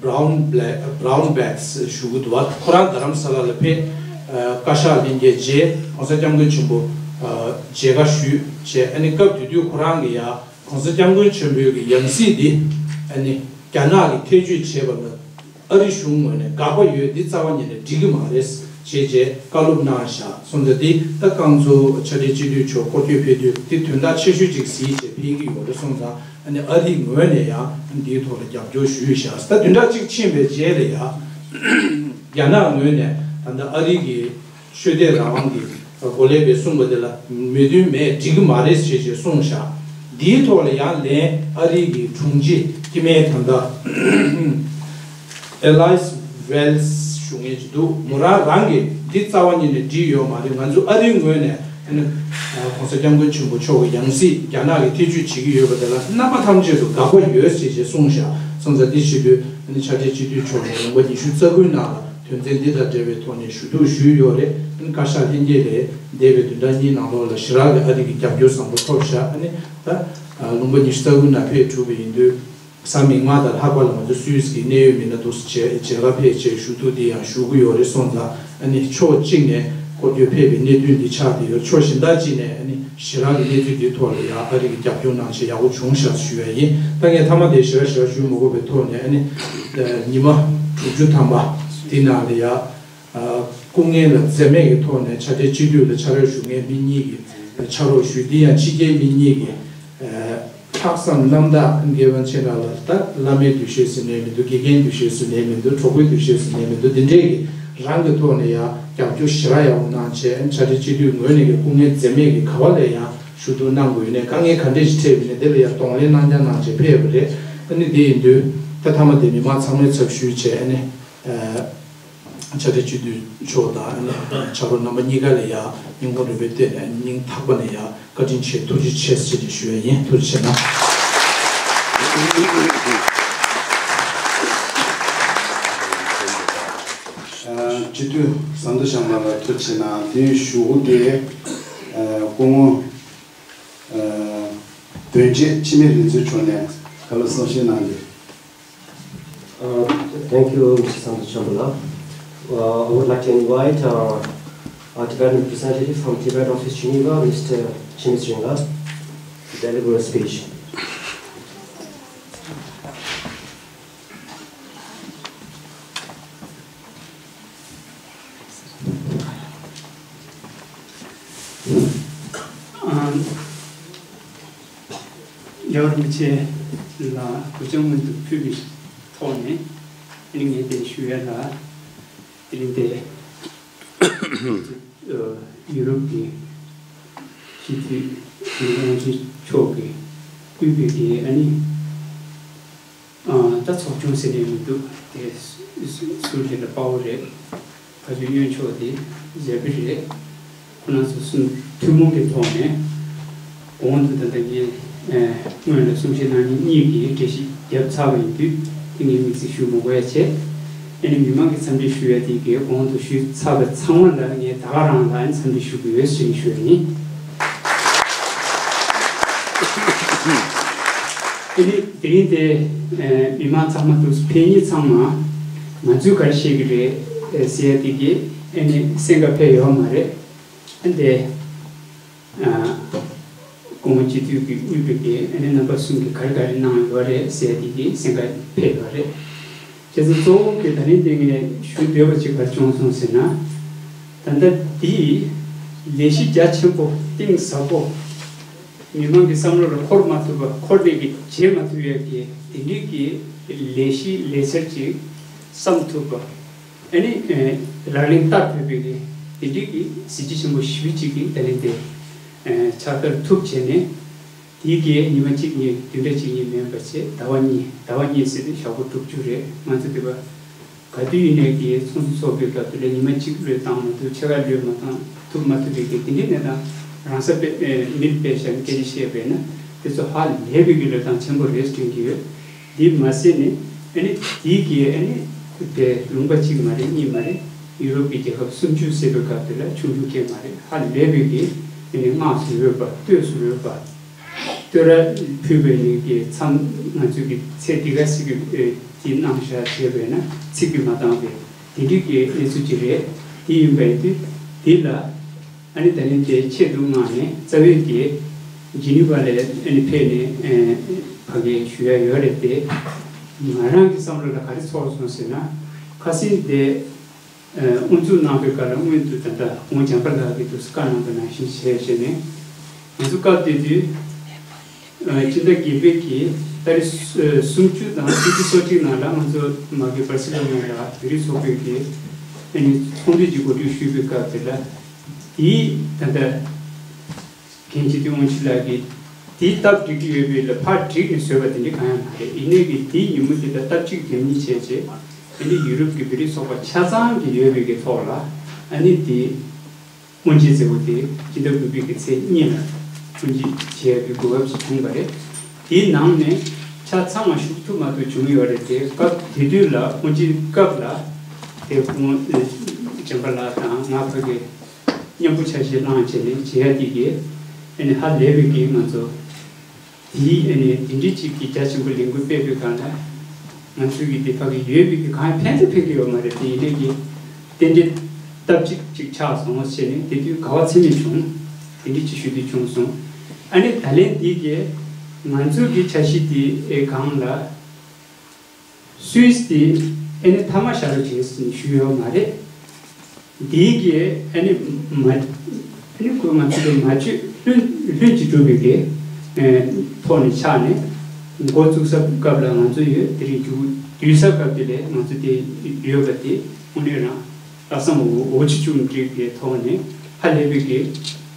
Brown Black Brown Bags་ཞུ་གི་འདུག་བ། ཁོ་རང་རྡ་རམ་ས་ལ་ལ་ཕེབས་ཨ་བཀའ་ཤག་ལྷན་རྒྱས་མཇལ། ༸གོང་ས་༸སྐྱབས་མགོན་ཆེན་པོ་ཨ་མཇལ་ཁ་ཞུས་བྱས། ཨ་ནི་སྐབས་དེ་དུས་ཁོ་རང་གི་ཡ་༸གོང་ས་༸སྐྱབས་མགོན་ཆེན་པོའི་གི་ཡང་སྲིད་འདི་ཨ་ནི་རྒྱ་ནག་གིས་ཐེ་བྱུས་བྱས་པ་ལ་ཨ་རི་གཞུང་ངོས་ནས་དགག་པ་ཡོད། འདི་རྩ་བ་ཉིད་ནས་འགྲིག་གི་མ་རེད་ཅེས་བྱས་བཀའ་སློབ་གནང་བཞག་སོང་ཙང་། འདི་ད་རྐང་ཚོ་ཕྱག་སྦྲེལ་སྤྱི་འཐུས་མཆོག་སྐོར་སྐྱོད་ཕེབས་དུས་འདི་དོན་དག་ཆེ་ཤོས་ཅིག་གཟིགས་བྱས་ཕེབས་ཀྱི་ཡོད་རེད་སོང་ཙང་། ཨ་ནི་ཨ་རིའི་ངོས་ནས་ཡང་འདིའི་ཐོག་ལ་རྒྱབ་སྐྱོར་ཞུས་བཞག་ད་བདུན་ཕྲག་གཅིག་ཕྱིན་པའི་རྗེས་ལ་ཡང་རྒྱ་ནག་ངོས་ནས་ད་ལྟ་ཨ་རི་གི་ཆོས་དད་རང་དབང་གི་འགོ་ལས་པས་གསུངས་པ་དེ་ལ་མོས་མཐུན་མེད། འགྲིག་གི་མ་རེད་ཅེས་ཅེས་གསུངས་བཞག་འདིའི་ཐོག་ལ་ཡང་ལན་ཨ་རི་གི་དྲུང་ཆེ་དཀྱུས་མའི་ད་ལྟ་Alice Wells་ཞུ་མཁན་ཅིག་འདུག་མོ་རང་རང་གིས་འདི་རྩ་བ་ཉིད་ནས་འགྲིག་ཡོད་མ་རེད། ང་ཚོ་ཨ་རིའི་ངོས་ནས་ཨ་ནི་༸གོང་ས་༸སྐྱབས་མགོན་ཆེན་པོ་མཆོག་གི་ཡང་སྲིད་རྒྱ་ནག་གིས་ཐེ་བྱུས་བྱེད་ཀྱི་ཡོད་པ་དེ་ལ་རྣམ་པ་ཐམས་ཅད་དུ་དགག་པ་ཡོད་ཅེས་ཅེས་གསུངས་བཞག་སོང་ཙང་། འདི་བྱེད་དུས་ཨ་ནི་ཕྱག་སྦྲེལ་སྤྱི་འཐུས་མཆོག་ནས་ལུང་པ་ཉི་ཤུ་རྩ་དགུའི་ནང་ལ་དོན་ཚན་འདི་དང་འབྲེལ་བའི་ཐོག་ནས་ཞུ་གཏུག་ཞུས་ཡོད་རེད། ཨ་ནི་བཀའ་ཤག་ལྷན་རྒྱས་ལས་འདས་པའི་བདུན་ཕྲག་གཉིས་ནང་ལོགས་ལ་ཞེ་དྲག་གི་ཨ་རི་གི་རྒྱབ་སྐྱོར་བཟང་པོ་ཐོབ་བཞག་ཨ་ནི་ད་ལུང་པ་ཉི་ཤུ་རྩ་དགུ་ནང་ཕེབས་གྲུབ་པ་ཡིན་དུས། གཟའ་མིག་དམར་དང་ལྷག་པ་ལ་ང་ཚོ་སུད་སི་གི་གནད་ཡོད་མི་སྣ་འདུག་སེ་མཇལ་མཇལ་ཁ་ཕེབས་བྱས་ཞུ་གཏུག་འདི་ཡང་ཞུ་གི་ཡོད་རེད་སོང་ཙང་། ཨ་ནི་ཕྱོགས་གཅིག་ནས་སྐོར་སྐྱོད་ཕེབས་པའི་གནད་དོན་འདི་ཆགས་བསྡད་ཡོད། ཕྱོགས་གཞན་དག་ཅིག་ནས་ཨ་ནི་ཞེ་དྲག་གི་གནས་ཚུལ་འདིའི་ཐོག་ལ་ཡང་ཨ་རི་གི་རྒྱབ་སྐྱོར་གནང་བྱས་ཡག་པོ་བྱུང་ཤག་ཞུ་ཡ་ཡིན། ད་ངས་མཐའ་མ་དེ་ཞེ་དྲག་ཞེ་དྲག་ཞུ་མ་དགོས་པའི་ཐོག་ནས། ཨ་ནི་ཉི་མ་དྲུག་ཅུ་ཐམ་པ་འདི་ནང་ལ་ཡ། སྐུ་ངལ་ལ་འཛེམས་མེད་ཀྱི་ཐོག་ནས་ཕྱག་སྦྲེལ་སྤྱི་འཐུས་ལ་ཕྱག་རོགས་ཞུ་མཁན་མི་གཉིས་ཀྱི་ཕྱག་རོགས་ཞུས། འདི་ཡང་ཕྱི་རྒྱལ་མི་གཉིས་ཀྱི་ལྷག་བསམ་རྣམ་དག་དགེ་བ་ཆེ་དྲགས་ལ། ད་བླ་མའི་འདུ་ཤེས་ཟེར་ནའི་མི་འདུག་དགེ་རྒན་འདུ་ཤེས་ཟེར་ནའི་མི་འདུག་གྲོགས་པོའི་འདུ་ཤེས་ཟེར་ནའི་མི་འདུག་འདི་འདྲས་ཀྱི་རང་གི་ཐོག་ནས་ཡང་རྒྱབ་སྐྱོར་ཞེ་དྲག་ཡག་པོ་གནང་བྱས། ཕྱག་སྦྲེལ་སྤྱི་འཐུས་ངོས་ནས་ཀྱི་སྐུ་ངལ་འཛེམས་མེད་ཀྱི་ག་བ་ལས་ཡང་ཞུ་གཏུག་གནང་དགོས་ཡོད་ནའི། དཀའ་ངལ་ག་འདྲས་ཞིག་འཕྲད་པ་ཡིན་ནའི་དེ་ལ་ཡང་གདོང་ལེན་གནང་རྐྱང་གནང་བྱས་ཕེབས་པ་རེད། ཨ་ནི་དེ་ཡིན་དུས་ད་མཐའ་མ་དེ་མི་མང་ཚང་མའི་ཚབ་ཞུས་བྱས། ཨ་ནི། ཕྱག་སྦྲེལ་སྤྱི་འཐུས་མཆོག་དང་ཨ་ནི་ཕྱག་རོགས་རྣམ་པ་གཉིས་ཀ་ལ་ཡང་སྙིང་ཁོང་རུས་པའི་གཏིང་ནས་སྙིང་ཐག་པ་ནས་ཡང་བཀའ་དྲིན་ཆེ། ཐུགས་རྗེ་ཆེ་ཟེར་ཞུ་ཡ་ཡིན། ཐུགས་རྗེ་ཆེ་གནང་། སྤྱི་འཐུས་ཟམ་གདོང་ཤམ་བྷ་ལ་ཐུགས་རྗེ་ཆེ་གནང་། དེའི་གཞུག་གུ་དེ་སྐུ་ངོ་དོན་གཅོད་འཆི་མེད་རིག་འཛིན་མཆོག་ནས་བཀའ་སློབ་གསུང་བཤད་གནང་རྒྱུ། Uh, thank you, Mister Santu Chambala. Uh, I would like to invite our, our Tibetan representative from Tibet Office Geneva, Mister Chimit Ringa, to deliver a speech. རྒྱལ་བ་རིན་པོ་ཆེ་ལ་གུས་ཕྱག་སྔོན་དུ་ཕུལ་བའི་ཐོག་ནས་ཨ་ནི་ངས་དེ་ཞུ་ཡ་ལ། དེ་རིང་དེ་ཡུ་རོབ་ཀྱི་སྤྱི་འཐུས་དབུ་ཁྲིད་མཆོག་གིས་དབུས་པའི་གི་ཨ་ནི། ད་ཚོགས་ཆུང་ཟེར་ནས་མི་འདུག་དེ་སུ་རེད་ལ་དཔའ་བོ་རེད། ཕ་ཆོས་གཡོན་ཕྱོགས་དེ་ཟེར་བི་རེད། ཁོ་རང་ཚོ་གསུམ་ཐུན་མོང་གི་ཐོག་ནས་གོང་དུ་ད་ལྟ་ངས་སྔོན་ལ་གསུང་བཤད་གནང་མཁན་གཉིས་ཀྱིས་འགྲེལ་བཤད་བརྒྱབ་ཚར་བ་ཡིན་དུས་དེ་ངས་དམིགས་བསལ་ཞུ་མ་དགོས་ཡ་བྱས། ཨ་ནི་མི་མང་གི་འཚམས་འདྲི་ཞུ་ཡ་དེ་གའི་གོང་དུ་ཞུས་ཚར་བ་ཚང་མ་ལ་ངས་ད་ག་རང་ལ་ཨ་ནི་འཚམས་འདྲི་ཞུ་དགོས་ཞེས་ཞུ་ཡ་ཡིན། དེ་ནི་དེ་རིང་དེ་མི་མང་ཚང་མ་འདུག་ཕེབས་མཁན་ཚང་མ་ང་ཚོས་ག་རེ་བཤད་ཀྱི་རེད་ཟེར་ཡ་དེ་གའི་ཨ་ནི་སེམས་ཁ་ཕེབས་ཡོད་མ་རེད། ཨ་ནི་དེ་སྐུ་ངོ་སྤྱི་འཐུས་ཀྱི་དབུས་པའི་གི་ཨ་ནི་རྣམ་པ་གསུམ་གྱིས་ག་རེ་ག་རེ་གནང་ཡོད་རེད་ཟེར་དེ་གི་སེམས་ཁ་ཕེབས་ཡོད་རེད། བྱས་ཙང་གཙོ་བོ་གི་ད་རིང་དེ་ངས་ཞུ་འདོད་པ་ཅིག་ག་རེ་བྱུང་སོང་ཟེར་ན། ད་ལྟ་འདི་ལས་གཞི་རྒྱ་ཆེན་པོ་གཏིང་ཟབ་པོ་མི་མང་གི་བསམ་བློ་ལ་འཁོར་མ་ཐུབ་པ་འཁོར་བསྡད་ཀྱི་བྱེད་མ་ཐུབ་ཡ་གི་དེ་འདྲའི་གི་ལས་གཞི་ལས་འཆར་ཅིག་བསམ་ཐུབ་པ། ཨ་ནི་ལག་ལེན་བསྟར་ཕོད་པའི་གི་དེ་འདྲའི་གི་གཟི་བརྗིད་ཆེན་པོ་ཞེ་པོ་ཅིག་གི་ད་རིང་དེ་ཕྱག་བསྟར་ཐུབ་བྱས་ནས། དེའི་གི་ཉི་མ་གཅིག་གཉིས་བདུན་ཕྲག་གཅིག་གཉིས་མིན་པ་བྱས་ཟླ་བ་གཉིས་ཟླ་བ་གཉིས་ཟེར་དུས་ཞག་པོ་དྲུག་ཅུ་རེད། ང་ཚོ་འདི་པ་ག་དུས་ཡིན་ནའི་གི་ཚོགས་འདུ་ཚོགས་པའི་སྐབས་དེ་ལ་ཉི་མ་གཅིག་ལོས་བཏང་མ་ཐུབ། ཕྱེད་ཀ་ལོས་མ་བཏང་ཐུབ་མ་ཐུབ་པའི་གི་དེ་འདྲའི་གནས་སྟངས་རང་ས་པའི་མིར་སྤེལ་བཞག་ནས་སྐད་ཆ་བཤད་པས་ན་དེ་ཚོ་ཧ་ལས་པའི་གི་ལོས་བཏང་ཆེན་པོ་རེད་དྲན་གྱི་ཡོད། འདི་མ་ཟད་ནས་ཨ་ནི་དེའི་གི་ཨ་ནི་དེ་ལུང་པ་གཅིག་མ་རེད་གཉིས་མ་རེད། ཡུ་རོབ་ཀྱི་རྒྱལ་ཁབ་སུམ་ཅུ་ཟེར་བའི་སྐབས་དེ་ལ་ཆུང་ཆུང་སྐད་མ་རེད། ཧ་ལས་པའི་གི་ཨ་ནི་སྔགས་སུ་འོས་པ་ལྟོས་སུ་འོས་པ། བསྟོད་ར་ཕུལ་བའི་ནི་གི་མཚམས་ང་ཚོས་ཀྱི་ཚེ་འདི་ག་ཞིག་གི་ཨེ་ཀྱི་གནང་བཞག་བྱས་པས་ན་ཚིག་གི་མ་བཏང་བས་དེ་འདྲའི་གི་གནས་ཚུལ་ཅིག་རེད། དེ་ཡིན་པ་ཡིན་དུས་འདི་ལ་ཨ་ནི་ད་ལན་དེ་ཆེད་དུ་མངགས་ནས་རྩ་བའི་གི་ཇི་ནི་ཝ་ལ་ཨ་ནི་ཕེབས་ནས་ཨེ་ཕ་གི་ཞུ་ཡ་ཡོད་རེད་དེ། ང་རང་གི་བསམ་བློ་ལ་ག་རེ་ཚོར་སོང་ཟེར་ན་ཁ་སང་དེ། དབུ་འཛུགས་གནང་བའི་སྐབས་ལ་སྔོན་དུ་ད་ལྟ་ཁོང་འཇམ་དཔལ་ལགས་ཀྱིས་དུས་སུ་བཀའ་གནང་པ་ནང་བཞིན་བྱས་བྱས་ནས་ང་ཚོ་སྐབས་དེ་དུས་སྤྱི་ཟླ་བརྒྱད་པའི་གི་ཏ་རིག་སུམ་ཅུ་དང་བཅུ་གཅིག་སོ་གཅིག་ནང་ལ་ང་ཚོ་མ་གི་བར་སི་ལོ་ན་ལ་བོད་རིགས་ཚོགས་པའི་གི་ཨ་ནི་ཚོགས་འདུ་གཅིག་གོ་སྒྲིག་ཞུས་པའི་སྐབས་དེ་ལ་དེའི་ད་ལྟ། མཁན་སྤྱི་འཐུས་དབང་ཕྱུག་ལགས་ཀྱིས་དེའི་སྟབས་འགྲིག་གི་ཡོད་པའི་ལ་ཕར་འགྲིག་ནས་བཟོས་པ་དེ་འདྲ་གང་ཡང་མ་རེད། ཡིན་ནའི་གི་དེའི་ཉིན་མོ་དེ་ལ་སྟབས་གཅིག་རྒྱབ་གཉིས་བྱས་རྗེས་ཨ་ནི་ཡུ་རོབ་ཀྱི་བོད་རིགས་ཚོགས་པ་ཆ་ཚང་གི་ཡོད་པའི་གི་ཐོག་ལ་ཨ་ནི་དེ་དབུ་འབྱེད་མཛད་སྒོ་དེ་སྤྱི་ཟླ་དགུ་པའི་གི་ཚེས་གཉིས་ལ་དབུ་འབྱེད་བྱེད་ཡ་གི་གོ་སྐབས་ཤིག་བྱུང་བ་རེད། དེའི་ནང་ནས་ཆ་ཚང་མ་ཞུགས་ཐུབ་མ་ཐུབ་བྱུང་ཡོད་རེད་དེ་སྐབས་དེ་དུས་ལ་དབུ་འབྱེད་སྐབས་ལ་དེ་ཁོང་འཇམ་པ་ལགས་དང་ང་ཕ་གི་མཉམ་པོ་འཆར་གཞི་བླངས་བྱས་ནས་བྱེད་ཡ་དེ་གི་ཨ་ནི་ཧ་ལས་པའི་གི་ང་ཚོ་དེའི་ཨ་ནི་དེ་འདྲའི་ཅིག་གི་རྒྱ་ཆེན་པོ་ལས་འགུལ་སྤེལ་བའི་སྒང་ལ་ང་ཚོའི་གི་དེ་ཕ་གི་ཡོད་པའི་གི་གང་ཡང་ཕན་ཐོགས་ཕན་གི་ཡོད་མ་རེད་དེ་ཡིན་ནའི་གི་རྟེན་འབྲེལ་སྟབས་གཅིག་ཅིག་ཆགས་སོང་ཟེར་ནས་དེ་དུས་དགའ་བ་ཚད་མེད་བྱུང་། དེ་འདྲའི་ཅིག་ཞུ་དུས་བྱུང་སོང་། ཨ་ནི་ད་ལན་འདི་གི་ང་ཚོའི་གི་འཆར་གཞི་དེ་ཨེ་སྒང་ལ། སུད་སི་དེ་ཨ་ནི་མཐའ་མ་བཞག་རོགས་བྱེད་ཟེར་ནས་ཞུས་ཡོད་མ་རེད། དེའི་གི་ཨ་ནི་མ་ཨ་ནི་ཁོས་ང་ཚོ་གི་མ་བཅོས་ལྷུན་ལྷུན་གྱིས་གྲུབ་པའི་གི་ཨེ་ཐོག་ནས་ཆགས་ནས་འགོ་བཙུགས་ས་སྐབས་ལ་ང་ཚོ་ཡོད། དེ་རིང་མཇུག་བསྡུས་ས་སྐབས་དེ་ལས་ང་ཚོ་དེ་ཡོད་པ་དེ་དངོས་གནས་རང་། ལྷག་བསམ་འོ་འོ་ཆུ་ཆུང་འགྲིག་པའི་ཐོག་ནས་ཧ་ལས་པའི་གི་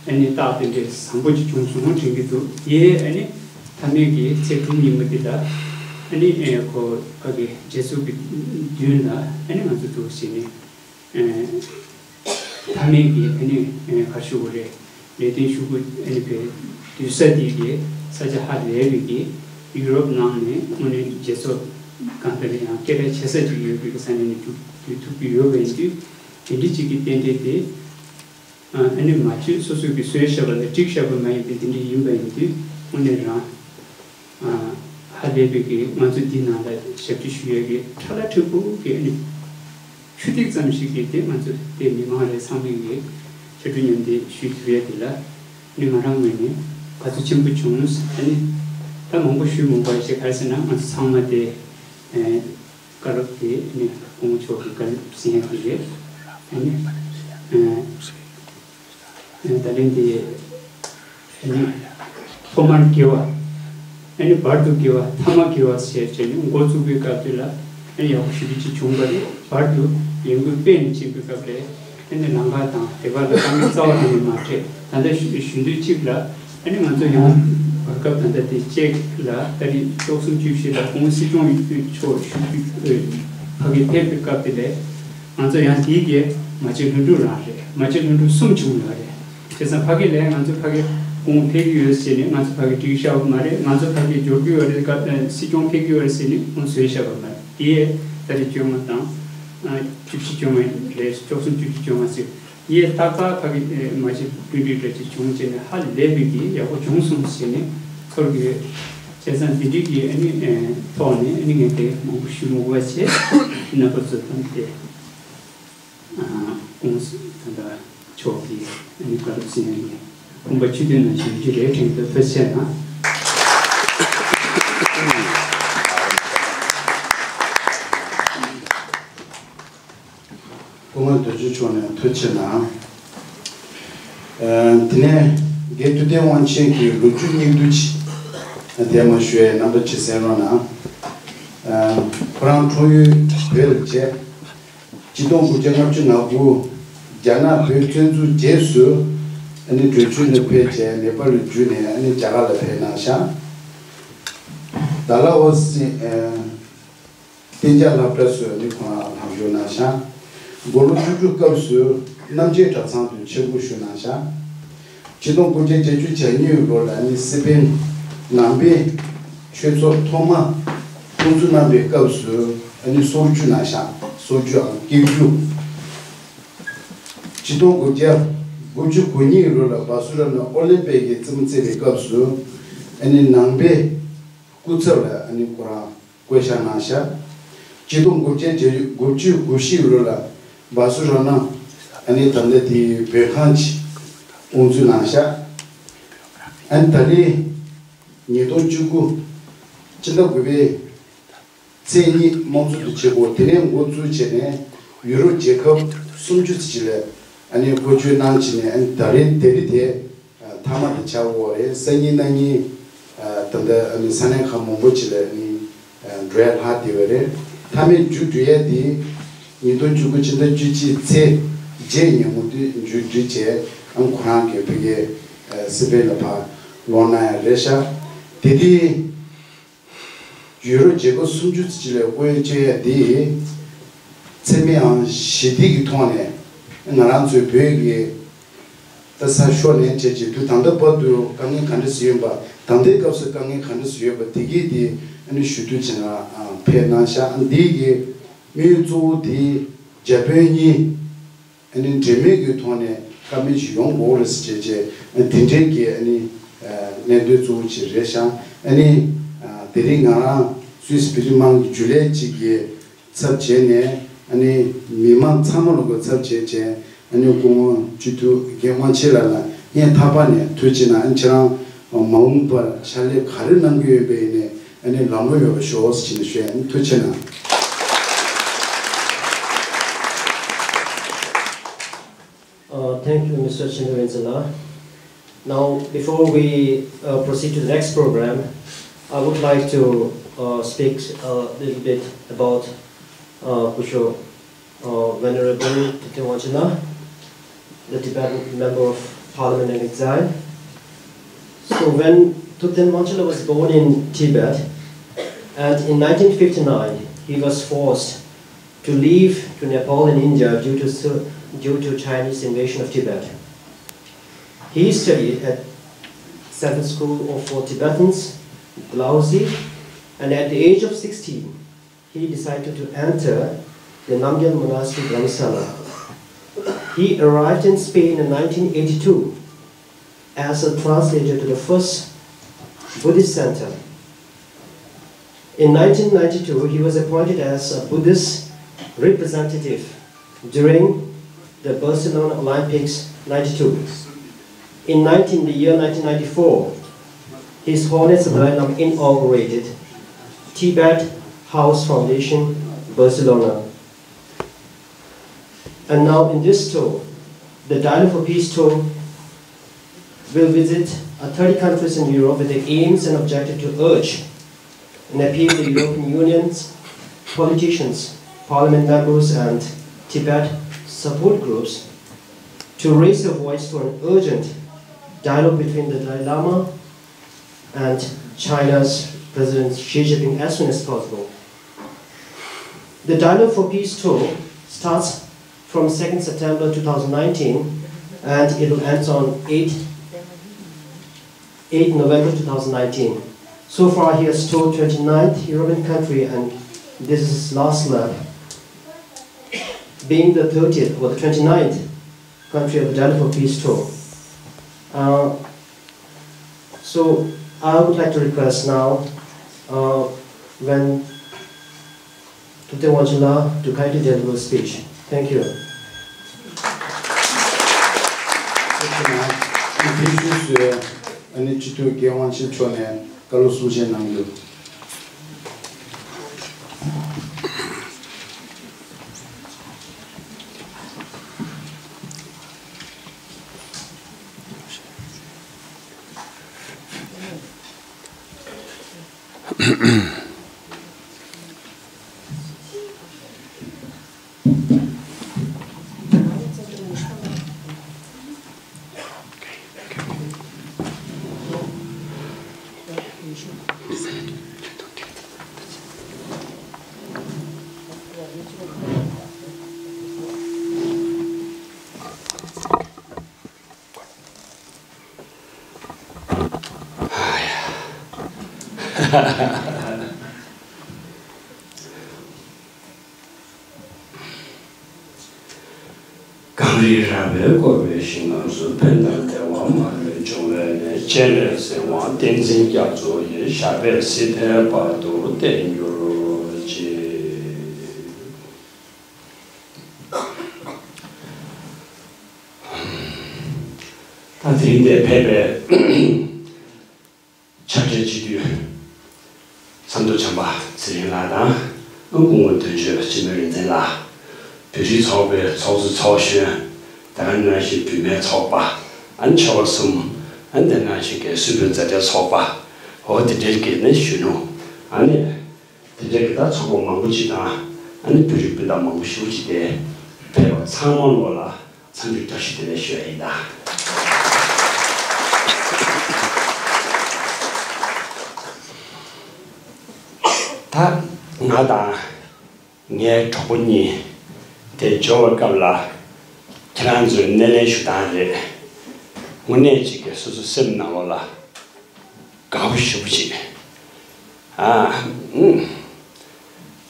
ཨ་ནི་རྟགས་དེ་འདྲའི་བཟང་པོ་ཅིག་བྱུང་སོང་དྲན་གྱི་འདུག་དེ་ཨ་ནི་མཐའ་མའི་གི་ཚེས་དྲུག་ཉིན་མོ་འདི་ལ་ཨ་ནི་ཨེ་ཁོ་ཕ་གི་རྗེས་ཚུགས་ཀྱི་མདུན་ལ་ཨ་ནི་ང་ཚོ་འདུག་ཟེར་ནས་ཨེ་མཐའ་མའི་གི་ཨ་ནི་ཨེ་ག་ཞུ་དགོས་རེད། ལས་དོན་ཞུ་སྒོ་ཨ་ནི་བའི་དུས་ས་དེ་གི་ས་ཆ་ཧ་ལས་པའི་གི་ཡུ་རོབ་ནང་ནས་དངོས་གནས་རྗེས་ཚོགས་གང་ལྟར་ཡང་སྐད་གྲགས་ཆེ་ས་ཅིག་ཡོད་པའི་གི་ས་གནས་ནས་བསྒྱུར་བསྒྱུར་ཐུབ་ཀྱི་ཡོད་པ་ཡིན་དུས། དེ་འདྲ་ཅིག་གི་རྟེན་འབྲེལ་དེ། ཨ་ནི་མ་བཅོས་སོ་སོ་གིས་བཟོས་བཞག་པ་ལ་སྒྲིག་བཞག་པ་མ་ཡིན་པའི་དེ་འདྲ་ཡིན་པ་ཡིན་དུས་དངོས་གནས་རང་། ཧ་ལས་པའི་གི་ང་ཚོ་འདི་ནང་ལ་ཞབས་ཕྱི་ཞུ་ཡས་ཀྱི་ཁྲ་ལ་ཕྲན་བུ་གི་ཨ་ནི་ཆུ་ཐིགས་ཙམ་ཞིག་གིས་དེ་ང་ཚོ་དེ་མི་མང་རེད་ཚང་མས་གི་ཕྱར་གྲུ་མཉམ་འདེགས་ཞུ་ཐུབ་ཡས་དེ་ལ་ནི་ང་རང་ངོས་ནས་དགའ་ཚོར་ཆེན་པོ་བྱུང་། ཨ་ནི་ད་མང་པོ་ཞུ་མི་དགོས་ཞེས་ག་རེ་ཟེར་ན་ང་ཚོ་ཚང་མ་དེ། བཀའ་སློབ་དེ་ནི་སྐུ་ངོ་མཆོག་གི་བཀའ་སློབ་ཟིན་ཡ་དེ་རེད། ཨ་ནི་ཨ་ད་ལན་དེ་ཨ་ནི་ཐོག་མར་དགེ་བ། ཨ་ནི་བར་དུ་དགེ་བ་ཐ་མ་དགེ་བ་ཟེར་བྱས་ནས་འགོ་བཙུགས་པའི་སྐབས་དེ་ལ་ཨ་ནི་ཡག་པོ་ཞེ་པོ་ཅིག་བྱུང་བ་རེད། བར་དུ་ལས་འགུལ་སྤེལ་ནས་ཕྱིན་པའི་སྐབས་ལ་ཨ་ནི་ལམ་ཁ་དང་དེ་ག་ལ་དཀའ་ངལ་རྩ་བ་ནས་མ་འཕྲད། ད་ལྟ་ཞུ་ཞུ་འདོད་གཅིག་ལ། ཨ་ནི་ང་ཚོ་ཡང་བར་སྐབས་ད་ལྟ་དེ་ཅེཀ་ལ་ཏ་རིག་བཅུ་གསུམ་བཅུ་བཞི་ལ་ཁོང་སྲིད་སྐྱོང་མཆོག་ཞུ་རྒྱུ་ཕ་གི་ཕེབས་པའི་སྐབས་དེ་ལས་ང་ཚོ་ཡང་དེའི་གི་མ་བཅོས་ལྷུན་གྲུབ་རང་རེད། མ་བཅོས་ལྷུན་གྲུབ་གསུམ་བྱུང་ཡོད་རེད། བྱས་ཙང་ཕ་གི་ལས་ང་ཚོ་ཕ་གི་ཁོང་ཕེབས་ཀྱི་ཡོད་ཟེར་ནས་ང་ཚོ་ཕ་གི་སྒྲིག་བཞག་པ་མ་རེད། ང་ཚོ་ཕ་གི་འབྱོར་གྱི་ཡོད་རེད། སྐབས་སྲིད་སྐྱོང་ཕེབས་ཀྱི་ཡོད་རེད་ཟེར་ནས་ཁོང་བཟོས་བཞག་པ་མ་རེད། དེ་ཏ་རིག་བཅོ་ལྔ་དང་བཅུ་བཞི་བཅོ་ལྔ་རེད། བཅུ་གསུམ་བཅུ་བཞི་བཅོ་ལྔ་ཟེར། ཡིས་ཏག་ཏག་ཕ་གི་མ་གཞི་བསྟུན་གྲོས་འདྲ་ཅིག་བྱུང་བྱས་ནས་ཧ་ལས་པའི་གི་ཡག་པོ་བྱུང་སོང་ཟེར་ནས་ཚོར་གི་ཡོད། བྱས་ཙང་འདི་འདྲའི་གི་ཨ་ནི་ཐོག་ནས་ཨ་ནི་ངས་དེ་མང་པོ་ཞུ་མི་དགོས་པ་བྱས། རྣམ་པ་ཚོ་དང་དེ་ཀུང་སི་ད་ལྟ་མཆོག་གི་ཨ་ནི་བཀའ་སློབ་ཟིན་ཡ་ཡིན། དགོངས་པ་ཆུ་དོན་ནང་བཞིན་གྱི་རེད་དྲན་འདུག་ཐུགས་རྗེ་ཆེ་གནང་། སྐུ་ངོ་རྡོ་རྗེ་མཆོག་ནས་ཐུགས་རྗེ་ཆེ་གནང་། ཨ་དེ་ནས་རྒན་ཐུབ་བསྟན་དབང་ཆེན་གྱི་ལོ་རྒྱུས་སྙིང་བསྡུས་ཅིག་དེ་མ་ཞུ་ཡའི་རྣམ་པ་ཅིག་གསན་རོགས་གནང་། ཨ་ཁོ་རང་འཁྲུངས་ཡུལ་བོད་ལ་བྱས། ཆིག་སྟོང་དགུ་བརྒྱ་ལྔ་བཅུ་ང་དགུ་རྒྱ་ནག་བོད་བཙན་འཛུལ་རྗེས་སུ། ཨ་ནི་བྲོས་བྱོལ་ནས་ཕེབས་བྱས་ནེ་པཱལ་ལ་བརྒྱུད་ནས་ཨ་ནི་རྒྱ་གར་ལ་ཕེབས་གནང་ཤག་ཌལ་ཧོ་སི་ཨ་གཏན་འཇགས་སློབ་གྲྭ་ཚོས་ཨ་ནི་ཁོ་རང་ལམ་ཞུགས་གནང་ཤག་དགུང་ལོ་བཅུ་དྲུག་སྐབས་སུ་རྣམ་རྒྱལ་གྲྭ་ཚང་དུ་ཆེད་འགོ་ཞུགས་གནང་ཤག་ཆིག་སྟོང་དགུ་བརྒྱ་བརྒྱད་ཅུ་གྱ་གཉིས་ལོ་ལ་ཨ་ནི་སི་པན་ནང་པའི་ཆོས་ཚོགས་ཐོག་མ་དབུ་འཛུགས་གནང་བའི་སྐབས་སུ་ཨ་ནི་སོ་བཅུ་གནང་ཤག་སོ་བཅུའམ་བརྒྱད་ཅུ། ཆིག་སྟོང་དགུ་བརྒྱ་དགུ་བཅུ་གོ་གཉིས་ལོ་ལ་བ་སུ་ར་ན་ཨོ་ལིམ་པིག་གི་རྩེད་མོ་རྩེ་བའི་སྐབས་སུ་ཨ་ནི་ནང་པའི་སྐུ་ཚབ་ལ་ཨ་ནི་ཁོ་རང་བསྐོ་བཞག་གནང་ཤག་ཆིག་སྟོང་དགུ་བརྒྱ་དགུ་བཅུ་གོ་བཞི་ལོ་ལ་བ་སུ་ར་ན་ཨ་ནི་ད་ལྟ་དེའི་བོད་ཁང་ཅིག་དབུ་འཛུགས་གནང་ཤག་ཨ་ནི་ད་རེས་ཉིས་སྟོང་བཅུ་དགུ་ཕྱི་ཟླ་དགུ་པའི་ཚེས་གཉིས་དམངས་གཙོ་དུ་བྱེད་སྒོ་དེ་ནས་འགོ་བཙུགས་བྱས་ནས་ཡུ་རོབ་རྒྱལ་ཁབ་སུམ་ཅུ་ཙམ་ཞིག་ལ་ཨ་ནི་བསྐོ་བཅོལ་གནང་བྱས་ནས་ཨ་ནི་ད་རེས་དེ་རིང་དེ་མཐའ་མ་དེ་ཆགས་ཡོད་རེད། སང་ཉིན་གནངས་ཉིན་ད་ལྟ་ཨ་ནི་ས་གནས་ཁག་མང་པོ་ཅིག་ལ་ཨ་ནི་འགྲོ་ཡ་ལྷག་བསྡད་ཡོད་རེད། མཐའ་མའི་མཇུག་སྒྲིལ་ཡ་དེ་ཉིས་སྟོང་བཅུ་དགུ་ཕྱི་ཟླ་བཅུ་གཅིག་ཚེས་བརྒྱད་ཉིན་མུ་མཐུད་མཇུག་སྒྲིལ་བྱས་ཨ་ནི་ཁོ་རང་གི་ཕ་གིའི་སི་པན་ལ་ཕར་ལོག་གནང་ཡ་རེད་ཤག་དེ་དུས། ཡུ་རོབ་རྒྱལ་ཁབ་སུམ་ཅུ་ཙམ་ཅིག་ལ་བསྐོ་བཅོལ་ཡ་དེ་འཚེ་མེད་ཨང་ཞི་བདེ་གི་ཐོག་ནས་ང་རང་ཚོའི་བོད་ཀྱི་ད་ས་ཤོར་ནས་བྱས་རྗེས་དུས་ད་ལྟ་བར་དུ་དཀའ་ངལ་ག་འདྲ་ཞིག་ཡོད་པ། ད་ལྟའི་སྐབས་སུ་དཀའ་ངལ་ག་འདྲ་ཞིག་ཡོད་པ་དེ་གའི་དེ་ཨ་ནི་ཞུ་གཏུག་བྱེད་ན་ཕེབས་གནང་ཤག་འདི་གི་དམིགས་ཡུལ་གཙོ་བོ་དེ་རྒྱ་བོད་གཉིས། ཨ་ནི་འབྲེལ་མོལ་གྱི་ཐོག་ནས་ཀ་མེད་ཅིག་ཡོང་དགོས་རེད་ཟེར་བྱས་བྱས་དེ་འདྲའི་གི་ཨ་ནི་གནད་དོན་གཙོ་བོ་ཅིག་རེད་ཤག་ཨ་ནི་དེ་རིང་ང་རང་སུད་སི་བོད་རིགས་དམངས་ཀྱི་རྒྱུན་ལས་ཅིག་གི་ཚབ་བྱས་ནས་ཨ་ནི་མི་མང་ཚང་མ་ལ་གོ་ཚབ་བྱས་བྱས་ཨ་ནི་སྐུ་ངོ་སྤྱི་འཐུས་རྒན་དབང་ཆེན་ལགས་ལ་སྙིང་ཐག་པ་ནས་ཐུགས་རྗེ་གནང་། ཨ་ནི་ཁྱེད་རང་མ་འོངས་པར་ཕྱག་ལས་ག་རེ་གནང་གི་ཡོད་པ་ཡིན་ནའི་ཨ་ནི་ལམ་ལྷོང་ཡོད་པ་ཤོག་ཟེར་ནས་ཞུ་ཡ་ཨ་ནི་ཐུགས་རྗེ་གནང་། Uh, thank you, Mister Chintu Venzela. Now, before we uh, proceed to the next program, I would like to uh, speak a little bit about uh, Kusho, uh, Venerable Thupten Wangchuk Lampa, the Tibetan Member of Parliament in exile. So, when Thupten Wangchuk Lampa was born in Tibet, and in nineteen fifty-nine, he was forced to leave to Nepal and India due to, due to Chinese invasion of Tibet. He studied at Central School of for Tibetans, Dalhousie, and at the age of sixteen, he decided to enter the Namgyal Monastery Dharamsala. He arrived in Spain in nineteen eighty-two as a translator to the first Buddhist center. In nineteen ninety-two, he was appointed as a Buddhist representative during the Barcelona Olympics ninety-two. In nineteen, the year nineteen ninety-four, His Holiness the Dalai Lama inaugurated Tibet House Foundation, Barcelona. And now in this tour, the Dialogue for Peace tour will visit uh, thirty countries in Europe with the aims and objective to urge and appeal the European Union's politicians, parliament members, and Tibet support groups to raise their voice for an urgent dialogue between the Dalai Lama and China's President Xi Jinping as soon as possible. The Dialogue for Peace tour starts from second September two thousand nineteen and it will end on eighth, eighth November two thousand nineteen. So far, he has toured twenty-ninth European country and this is his last lap, being the thirtieth or the twenty-ninth country of the Dialogue for Peace tour. Uh, so I would like to request now uh, when Thupten Wangchuk Lampa to kindly deliver a speech. Thank you. ཨ་ནི་སྤྱི་འཐུས་རྒན་དབང་ཆེན་མཆོག་ནས་བཀའ་སློབ་གསུང་བཤད་གནང་རྒྱུ། གངས་རི་ར་བས་བསྐོར་བའི་ཞིང་ཁམས་སུ། ཕན་དང་བདེ་བ་མ་ལུས་འབྱུང་བའི་གནས། སྤྱན་རས་གཟིགས་དབང་བསྟན་འཛིན་རྒྱ་མཚོ་ཡི། ཞབས་པད་སྲིད་མཐའི་བར་དུ་བརྟན་གྱུར་ཅིག་ད་དེ་རིང་འདིར་ཕེབས་པའི་ཕྱག་སྦྲེལ་སྤྱི་འཐུས་ཟམ་གདོང་བྱམས་པ་ཚེ་རིང་ལགས་དང་། སྐུ་ངོ་དོན་གཅོད་འཆི་མེད་རིག་འཛིན་ལགས། བོད་རིགས་ཚོགས་པའི་ཚོགས་གཙོ་ཚོགས་གཞོན། ད་ག་ནང་བཞིན་བུད་མེད་ཚོགས་པ། ཨ་ནི་ཆོལ་ཁ་གསུམ། ཨ་ནི་དེ་ནང་བཞིན་གྱི་སུད་བོད་མཛའ་འབྲེལ་ཚོགས་པ། འོ་དེ་འདྲའི་གི་ནི་གཞོན་ནུ། ཨ་ནི་དེ་འདྲའི་གི་ད་ཚོགས་པ་མང་པོ་ཅིག་དང་། ཨ་ནི་བོད་རིགས་སྤུན་ཟླ་མང་པོ་ཞེ་པོ་ཅིག་དེ་ཕེབས་པ་ཚང་མ་ལོ་ལ་འཚམས་འདྲི་བཀྲ་ཤིས་བདེ་ལེགས་ཞུ་ཡ་ཡིན་ད། ད་ང་དང་ངའི་གྲོགས་པོ་གཉིས་དེ་འབྱོར་བའི་སྐབས་ལ། ཁྱེད་རང་ཚོའི་སྣེ་ལེན་ཞུ་སྟངས་རེད། དངོས་གནས་ཅིག་གི་སོ་སོ་སེམས་ནང་ལོགས་ལ་དགའ་པོ་ཞེ་པོ་ཅིག་ཨ། ཨུམ།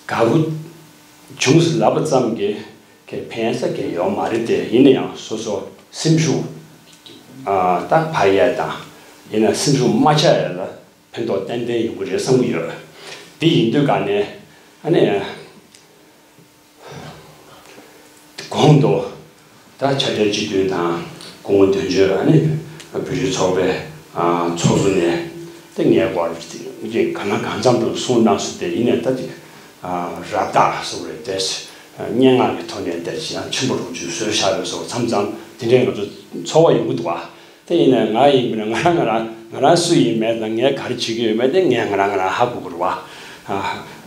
དགའ་པོ་བྱུང་ཟེར་ལབ་པ་ཙམ་གྱིས་གལ་ཕན་ས་གལ་ཡོད་མ་རེད་དེ། ཡིན་ན་ཡང་སོ་སོ་སེམས་ཤུགས་ཨ་ད་འཕར་ཡས་དང་། ཡིན་ན་སེམས་ཤུགས་མ་ཆག་ཡས་ལ་ཕན་ཐོགས་ཏན་ཏན་ཡོང་གི་རེད་བསམ་གྱི་ཡོད། འདི་ཡིན་དུས་ག་ནས་ཨ་ནི་གོང་དུ་ད་ཕྱག་སྦྲེལ་སྤྱི་འཐུས་དང་སྐུ་ངོ་དོན་གཅོད། ཨ་ནི་བོད་རིགས་ཚོགས་པའི་ཚོགས་གཙོ་ནས་ད་ངའི་སྐོར་གྱི་གང་ན་གང་འཚམ་དུ་གསུངས་གནང་སོང་། དེ་ཡིན་ནའི་ད་ཅིག་རབ་བཏགས་སུ་རེད་དེ། སྙན་ངག་གི་ཐོག་ནས་དེ་ཡང་ཆེན་པོ་རུ་ཅིག་བཟོས་བཞག་པའི་བཟོ་མཚམས་མཚམས་དེ་འདྲའི་ང་ཚོ་ཚོར་བ་ཡོང་གི་འདུག་བ། དེ་ཡིན་ནའི་ང་ཡིན་པ་ན་ང་རང་ང་རང་ང་རང་སུ་ཡིན་མེད་དང་། ངས་ག་རེ་བྱེད་ཀྱི་ཡོད་མེད་དེ་ངས་ང་རང་ང་རང་ཧ་གོ་གི་རེད་བ།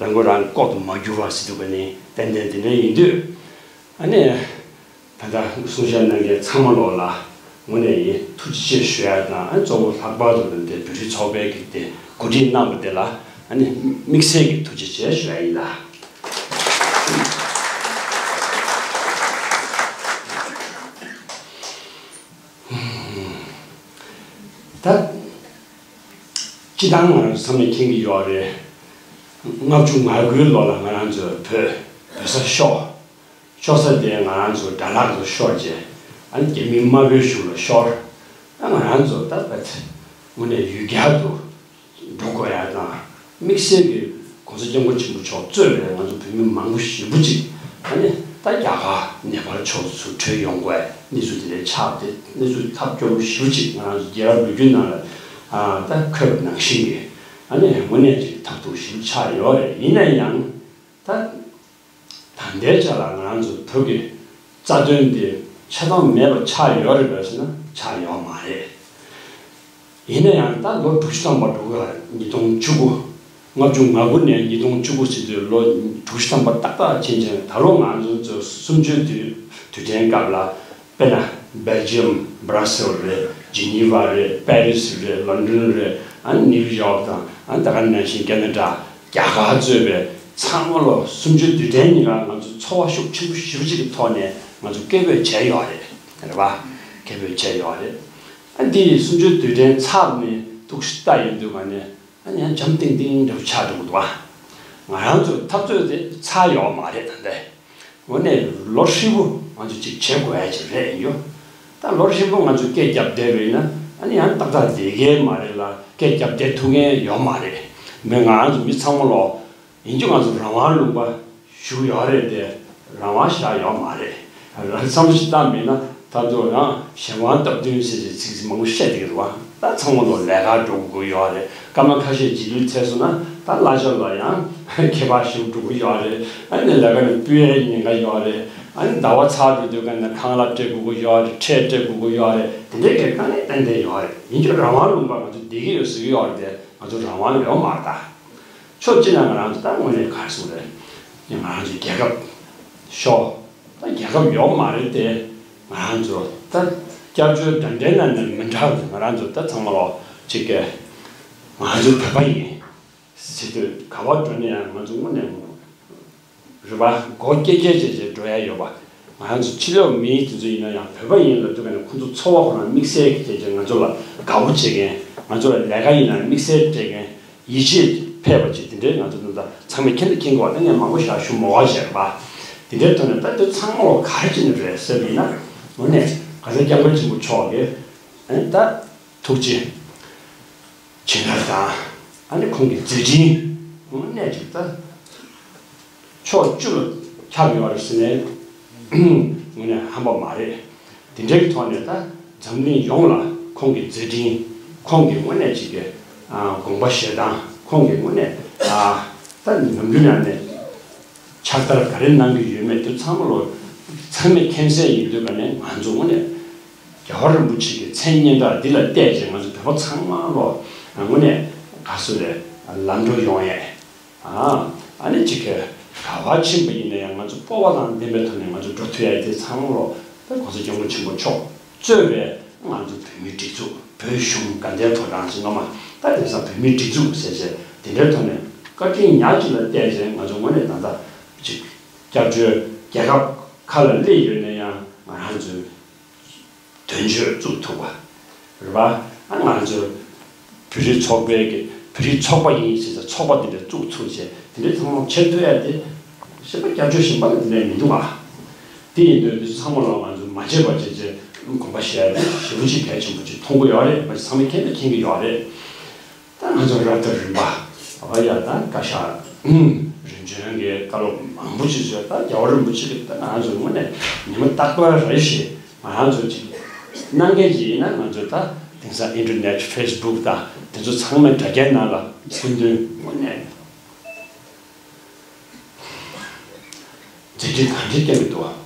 རང་མགོ་རང་ལྐོག་ཏུ་མ་གྱུར་བ་ཟེར་འདུག་ག་ནི་ཏན་ཏན་དེ་འདྲ་ཡིན་དུས། ཨ་ནི་ད་ལྟ་གསུང་བཤད་གནང་མཁན་ཚང་མ་ལོག་ལ་དངོས་གནས་ཡིན་ཐུགས་རྗེ་ཆེ་ཞུ་ཡ་དང་། ཨ་གཙོ་བོ་ལྷག་པར་དུ་འདི་བོད་རིགས་ཚོགས་པའི་གི་དེ་གོ་སྒྲིག་གནང་བ་དེ་ལ་ཨ་ནི་དམིགས་བསལ་གྱི་ཐུགས་རྗེ་ཆེ་ཞུ་ཡ་ཡིན་ལ། ད་སྤྱི་བཏང་ང་རང་ཚོ་ཚང་མས་མཁྱེན་གྱི་ཡོད་རེད། ལྔ་བཅུ་ང་དགུའི་ལོ་ལ་ང་རང་ཚོ་བོད་བོད་ས་ཤོར། ཤོར་ས་དེ་ང་རང་ཚོ་དགྲ་ལག་ཏུ་ཤོར་རྗེས། ཨ་ནི་རྒྱ་མི་དམར་པོའི་གཞུང་ལ་ཤོར། ད་ང་རང་ཚོ་ད་ད་དངོས་གནས་ཡུལ་གྱར་དུ་འགྲོ་དགོས་ཡ་དང་། དམིགས་བསལ་གྱི་༸གོང་ས་༸སྐྱབས་མགོན་ཆེན་པོ་མཆོག་གཙོས་པའི་ང་ཚོ་བོད་མི་མང་པོ་ཞེ་པོ་ཅིག་ཨ་ནི་ད་རྒྱ་གར་ནེ་པཱལ་ཕྱོགས་སུ་བྲོས་ཡོང་དགོས་གནས་ཚུལ་དེ་འདྲ་ཆགས་ཏེ། གནས་ཚུལ་ཐབས་སྐྱོ་པོ་ཞེ་པོ་ཅིག་ང་རང་ཚོ་རྒྱལ་རབས་ལོ་རྒྱུས་ནང་ལ་ཨ་ད་འཁོད་པ་ནང་བཞིན་གྱི་ཨ་ནི་དངོས་གནས་ཅིག་ཐབས་སྡུག་ཞེ་པོ་ཆགས་ཡོད་རེད། ཡིན་ན་ཡང་ད། ད་ལྟའི་ཆ་ལ་ང་རང་ཚོ་བོད་ཀྱི་རྩ་དོན་འདི་ཆགས་སྡང་མེད་པ་ཆགས་ཡོད་རེད་པས་ཟེར་ན་ཆགས་ཡོད་མ་རེད། ཡིན་ན་ཡང་ད་ལོ་དྲུག་ཅུ་ཐམ་པ་འགྲོ་གི་ཡོད་རེད། ཉིས་སྟོང་བཅུ་དགུ། ལྔ་བཅུ་ང་དགུ་ནས་ཉིས་སྟོང་བཅུ་དགུ་ཟེར་དུས་ལོ་དྲུག་ཅུ་ཐམ་པ་ཏག་ཏག་ཕྱིན་ཕྱིན། ད་ལོ་ང་ཚོ་ཚོ་གསུམ་བཅུའི་དུས་དུས་དྲན་སྐབས་ལ། དཔེར་ན་སྦེལ་ཇི་ཡམ། སྦ་ར་སེལ་རེད། ཇི་ནི་ཝ་རེད། པེ་རི་སི་རེད། ལོན་ཌོན་རེད། ཨ་ནི་ནིའུ་ཡོག་དང་། ཨ་ནི་ད་ག་ནང་བཞིན་ཁེ་ན་ཌ། རྒྱ་གར་གཙོས་པའི་ཚང་མ་ལོ་གསུམ་བཅུའི་དུས་དྲན་ཉིན་ལ་ང་ཚོ་ཚོར་བ་ཤུགས་ཆེན་པོ་ཞེ་པོ་ཅིག་གི་ཐོག་ནས་ང་ཚོ་སྐད་འབོད་བྱས་ཡོད་རེད། རེད་པ། སྐད་འབོད་བྱས་ཡོད་རེད། ཨ་འདི་གསུམ་བཅུའི་དུས་དྲན་ཚར་ནས་ཐུགས་ཤི་ལྟ་ཡོང་དུས་ག་ནས་ཨ་ནི་ཡང་འཇམ་ཐིང་ཐིང་འདྲ་པོ་ཆགས་འགྲོ་གི་འདུག་བ། ང་རང་ཚོའི་འཐབ་རྩོད་དེ་ཚར་ཡོད་མ་རེད་ད་ལྟ། དངོས་གནས་ལོ་ཧྲིལ་པོ་ང་ཚོ་ཅིག་བྱེད་དགོས་ཡ་ཅིག་རེད་ཡོད། ད་ལོ་ཧྲིལ་པོ་ང་ཚོ་སྐད་རྒྱབ་བསྡད་པ་ཡིན་ན་ཨ་ནི་ཡང་ཏག་ཏག་བསྡད་ཀྱི་མ་རེད་ལ། སྐད་རྒྱབ་བསྡད་ཐུབ་མཁན་ཡོད་མ་རེད། མི་ང་རང་ཚོ་མི་ཚང་མ་ལོ་ཡིན་རྒྱུ་ང་ཚོ་རང་དབང་ལུང་པ་ཞུགས་ཡོད་རེད་དེ། རང་དབང་ཞེ་དྲག་ཡོད་མ་རེད། རང་བསམ་བློ་ཞིག་བཏང་མེད་ན་ད་དུང་ཡང་གཞན་དབང་སྟབས་བསྟུན་ཟེར་བྱས་ཚིག་མང་པོ་བཤད་བསྡད་ཀྱི་འདུག་བ། ད་ཚང་མ་ལོ་ལས་ཀ་འགྲོ་དགོས་ཀྱི་ཡོད་རེད། སྐར་མ་ཁ་ཤས་རྗེས་ལུས་ཚར་སོང་ན་ད་གླ་ཆ་ལ་ཡང་ཁྱད་པར་ཞིག་འགྲོ་གི་ཡོད་རེད། ཨ་ནི་ལས་ཀ་ནས་སྤུས་ཡས་ཉེན་ཁ་ཡོད་རེད། ཨ་ནི་ཟླ་བ་ཚར་འགྲོ་དུས་ག་ནས་ཁང་གླ་སྤྲད་དགོས་ཀྱི་ཡོད་རེད། ཁྲལ་སྤྲད་དགོས་ཀྱི་ཡོད་རེད། དེ་འདྲའི་གི་དཀའ་ངལ་ཏན་ཏན་ཡོད་རེད། ཡིན་རྒྱུ་རང་དབང་ལུང་པ་ང་ཚོ་བསྡད་ཀྱི་ཡོད་ཟེར་གྱི་ཡོད་རེད་དེ། ང་ཚོ་རང་དབང་ཡོད་མ་རེད་ད། ཕྱོགས་གཅིག་ནས་ང་རང་ཚོ་ད་དངོས་གནས་ག་རེ་ཟེར་དགོས་རེད། ང་རང་ཚོ་རྒྱལ་ཁབ་ཤོར། ད་རྒྱལ་ཁབ་ཡོད་མ་རེད་དེ། ང་རང་ཚོ་ད་སྐྱབས་བཅོལ་འདྲ་འདྲའི་ནང་ནས་མི་འདྲ་བ། ང་རང་ཚོ་ད་ཚང་མ་ལོ་གཅིག་གི་ང་ཚོ་བོད་པ་ཡིན་ཟེར་དུས་ག་པར་འགྲོ་ན་ཡང་ང་ཚོ་དངོས་གནས་རེད་པ། མགོ་སྐྱེ་སྐྱེ་བྱས་བྱས་འགྲོ་ཡ་ཡོད་པ། ང་རང་ཚོ་ཕྱི་ལོགས་མི་དེ་ཚོ་ཡིན་ན་ཡང་བོད་པ་ཡིན་ལབ་དུས་ག་ནས་ཁོང་ཚོ་ཚོར་བ་ཁོ་རང་དམིགས་བསལ་གྱི་བྱས་བྱས་ང་ཚོ་ལ་དགའ་པོ་བྱེད་མཁན། ང་ཚོ་ལ་ལས་ཀ་ཡིན་ན་དམིགས་བསལ་སྤྲད་མཁན། ཡིད་ཆེས་འཕེལ་བ་བཅས་དེ་འདྲའི་ང་ཚོ་འདི་ཚང་མས་མཁྱེན་དང་མཁྱེན་དགོས་པ་ནི་ངས་མང་པོ་ཞིག་ཞུ་མི་དགོས་ཤེས་པ། དེ་འདྲའི་ཐོག་ནས་ད་དེ་ཚང་མ་ག་རེ་བྱས་ནས་རེད་ཟེར་བ་ཡིན་ན། དངོས་གནས་ག་ས་སྐྱབས་མགོན་ཆེན་པོ་མཆོག་གིས་ཨ་ནི་ད་ཐུགས་རྗེ་ཆེ་དྲགས་དང་། ཨ་ནི་ཁོང་གི་མཛད་འཕྲིན་དངོས་གནས་ཅིག་ད་ཕྱོགས་བཅུ་ལ་ཁྱབ་ཡོད་རེད་ཟེར་ནས་དངོས་གནས་ཧམ་པ་མ་རེད། དེ་འདྲའི་ཐོག་ནས་ད་འཛམ་གླིང་ཡོངས་ལ་ཁོང་གི་མཛད་འཕྲིན། ཁོང་གི་དངོས་གནས་ཅིག་གི་ཨ་དགོངས་པ་བཞེས་སྟངས། ཁོང་གི་དངོས་གནས་ཨ་ད་ནམ་རྒྱུན་ནང་ནས་ཕྱག་བསྟར་ག་རེ་གནང་གི་ཡོད་མེད་དེ་ཚང་མ་ལོ་ཚང་མས་མཁྱེན་གསལ་ཡིན་དུས། ག་ནས་ང་ཚོ་དངོས་གནས་རྒྱལ་བ་རིན་པོ་ཆེ་གི་མཚན་སྙན་གྲགས་འདི་ལ་བལྟས་བྱས་ང་ཚོ་བོད་པ་ཚང་མ་ལོ་དངོས་གནས་ག་ཚོད་རེད། ལམ་འགྲོ་ཡོང་ཡས། ཨ་ཨ་ནི་གཅིག་གི་ག་བ་ཕྱིན་པ་ཡིན་ན་ཡང་ང་ཚོ་སྤོབས་པ་དང་ལྡན་པའི་ཐོག་ནས་ང་ཚོ་འགྲོ་ཐུབ་ཡ་དེ་ཚང་མ་ལོ་ད་གོང་ས་སྐྱབས་མགོན་ཆེན་པོ་མཆོག་གཙོས་པའི་ང་ཚོ་བོད་མིའི་སྒྲིག་འཛུགས། བོད་གཞུང་དགའ་ལྡན་ཕོ་བྲང་ཟེར་ངོ་མ་ད་དེང་སང་བོད་མིའི་སྒྲིག་འཛུགས་ཟེར་བྱས་དེ་འདྲའི་ཐོག་ནས་བཀའ་དྲིན་ཉག་གཅིག་ལ་བལྟས་བྱས་ང་ཚོ་དངོས་གནས་ད་ལྟ་ཅིག་སྐྱབས་བཅོལ་རྒྱལ་ཁབ་ཁ་ལ་སླེབས་ཡོད་ན་ཡང་ང་རང་ཚོའི་དོན་གཅོད་བཙུགས་ཐུབ་པ་རེད་པ། ཨ་ང་ཚོ་བོད་རིགས་ཚོགས་པའི་གི་བོད་རིགས་ཚོགས་པ་ཡིན་ཟེར་ཚོགས་པ་དེ་འདྲ་བཙུགས་ཚུགས་བྱས་དེ་འདྲའི་ཚང་མ་བྱེད་ཐུབ་ཡ་དེ་གཞན་པ་སྐྱབས་བཅོལ་གཞན་པ་ལ་དེ་འདྲ་མི་འདུག་ཨ། དེ་ཡིན་དུས་འདི་ཚང་མ་ལ་ང་ཚོ་མ་བརྗེད་པ་བྱས་བྱས་དགོངས་པ་བཞེས་ཡ་དེ་ཞེ་པོ་ཅིག་གལ་ཆེན་པོ་ཅིག་མཐོང་གི་ཡོད་རེད། མ་གཞི་ཚང་མས་མཁྱེན་དང་མཁྱེན་གི་ཡོད་རེད། ད་ང་ཚོ་རབ་དང་རིམ་པ་ཨ་ཡ་ད་བཀའ་ཤག་རིམ་བྱོན་གྱི་བཀའ་སློབ་མང་པོ་ཅིག་བཟོས། ད་རྒྱལ་བ་རིན་པོ་ཆེ་གིས་ད་ང་ཚོ་དངོས་གནས་ཉི་མ་རྟག་པར་རེ་བཞིན་ང་རང་ཚོ་ཅིག་གནང་མཁན་ཅིག་ཡིན་ན་ང་ཚོ་ད་དེང་སང་ཨིན་ཊར་ནེཊ་ཕེ་སི་བུག་དང་དེ་ཚོ་ཚང་མའི་དྲ་རྒྱའི་ནང་ལ་སྐུ་མདུན་དངོས་གནས་མཛད་འཕྲིན་གང་འདྲ་བསྐྱངས་ཀྱི་འདུག་